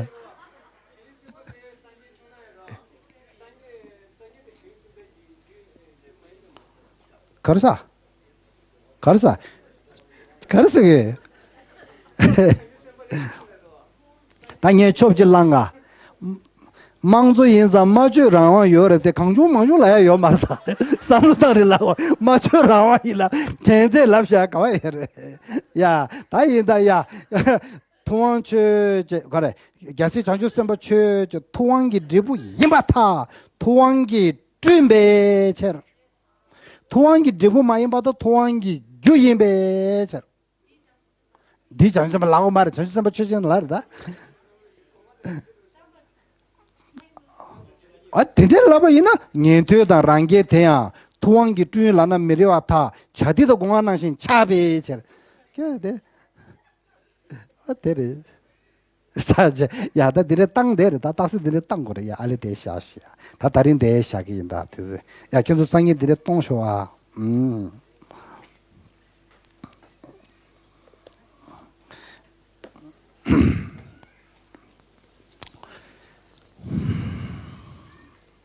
ག་རེ་ཟ། ག་རེ་ཟ། ག་རེ་ཟ་གི། ད་ངས་ཆོབ་ཅིག་བླངས་ང་། དམངས་གཙོ་ཡིན་ཙང་སྨྲ་བརྗོད་རང་དབང་ཡོད་རེད་དེ། གང་བྱུང་མང་བྱུང་ལབ་ཡ་ཡོད་མ་རེད་ད། བསམ་བློ་བཏང་རེད་ལབ། སྨྲ་བརྗོད་རང་དབང་ཡིན་ལ་དྲན་ཚད་ལབ་བཞག་ག་བ་ཡོད་རེད། ཡ། ད་ཡིན་ད་ཡ། ཐུབ་དབང་ཆོས་ཅན་ག་རེ། རྒྱལ་སྲས་བྱང་ཆུབ་སེམས་དཔའ་ཆོས་ཅན་ཐུབ་དབང་གི་འབྲས་བུ་ཡིན་པར་ཐལ། ཐུབ་དབང་གིས་བསྐྲུན་པའི་ཕྱིར། ཐུབ་དབང་གི་འབྲས་བུ་མ་ཡིན་པར་ཐལ། ཐུབ་དབང་གི་རྒྱུ་ཡིན་པའི་ཕྱིར། འདི་བྱང་ཆུབ་སེམས་དཔའ་ལ་གོ་མ་རེད། བྱང་ཆུབ་སེམས་དཔའ་ཆོས་ཅན་ལ་རེད་ད། ཨ་དེ་འདྲའི་ལབ་པ་ཡིན་ན་ཉན་ཐོས་དང་རང་རྒྱལ་དེ་ཡང་ཐུབ་དབང་གིས་བསྐྲུན་ལབ་ན་མི་རེ་བ་ཐལ། བྱ་དེ་དང་སྒོ་ང་ནང་བཞིན་ཆགས་པའི་ཕྱིར། ཀྱེ་དེ། ཨ་དེ་རེད། ས་ཆ་ཡ་ད་འདི་རེད་བཏང་དེ་རེད་ད། རྟགས་གསལ་འདི་རེད་བཏང་དགོས་རེད་ཡ། ཨ་ལེ་དེ་བཞག་ཤི་ཡ། ད་ད་རིང་དེ་བཞག་གི་ཡིན་ད་དེ་ཚོ། ཡ་ཁྱོད་ཚོ་སང་ཉིན་འདི་རེད་གཏོང་ཤོག་ཨ། ཨུམ།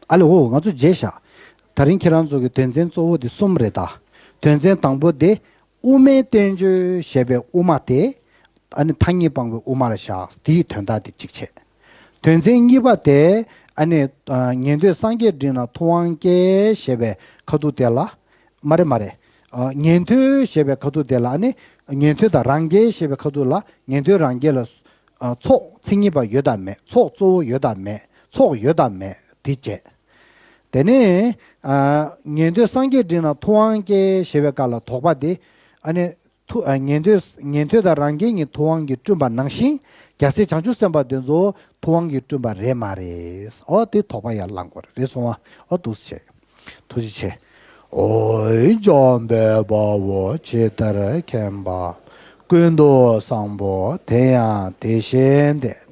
ཨ་ལེ་འོ་ང་ཚོ་བརྗེད་བཞག་ད་རིང་ཁྱེད་རང་ཚོ་གི་དོན་ཚན་གཙོ་བོ་དེ་གསུམ་རེད་ད། དོན་ཚན་དང་པོ་དེ། དབུ་མའི་བསྟན་བཅོས་ཞེས་པའི་དབུ་མ་དེ། ཨ་ནི་མཐའ་གཉིས་སྤངས་པའི་དབུ་མར་བཞག་དེའི་དོན་དག་དེ་གཅིག་བྱས། དོན་ཚན་གཉིས་པ་དེ། ཨ་ནི། ཉན་ཐོས་སངས་རྒྱས་འབྲིང་ལ་ཐུབ་དབང་སྐྱེས་ཞེས་པའི་ཁ་ཐུག་དེ་ལ། མ་རེད་མ་རེད། ཉན་ཐོས་ཞེས་པའི་ཁ་ཐུག་དེ་ལ་ཨ་ནི། ཉན་ཐོས་དང་རང་རྒྱལ་ཞེས་པའི་ཁ་ཐུག་ལ་ཉན་ཐོས་རང་རྒྱལ་ལ། ཚོགས་མཚན་ཉིད་པ་ཡོད་དམ་མེད། ཚོགས་གཙོ་བོ་ཡོད་དམ་མེད། ཚོགས་ཡོད་དམ་མེད་དེ་བྱས། དེ་ནས། ཉན་ཐོས་སངས་རྒྱས་འབྲིང་ལ་ཐུབ་དབང་སྐྱེས་ཞེས་པའི་སྐབས་ལ་དོགས་པ་དེ། ཨ་ནི། ཐུ་ཨ་ཉན་ཐོས་ཉན་ཐོས་དང་རང་རྒྱལ་གཉིས་ཐུབ་དབང་གིས་བསྐྲུན་པ་ནང་བཞིན། རྒྱལ་སྲས་བྱང་ཆུབ་སེམས་དཔའ་དེ་ཚོ་ཐུབ་དབང་གིས་བསྐྲུན་པ་རེད་མ་རེད། ཨོ་དེ་དོགས་པ་ཡར་ལངས་དགོས་རེད། རེད་སོང་བ། ཨོ་འདུག་སེ་བྱས། ཐུགས་རྗེ་ཆེ། འོ་ཡིད་འཇོག་འབད་པའོ། ཇི་ལྟར་མཁྱེན་པ་ཀུན་ཏུ་བཟང་པོ་དེ་ཡང་དེ་བཞིན་ཏེ།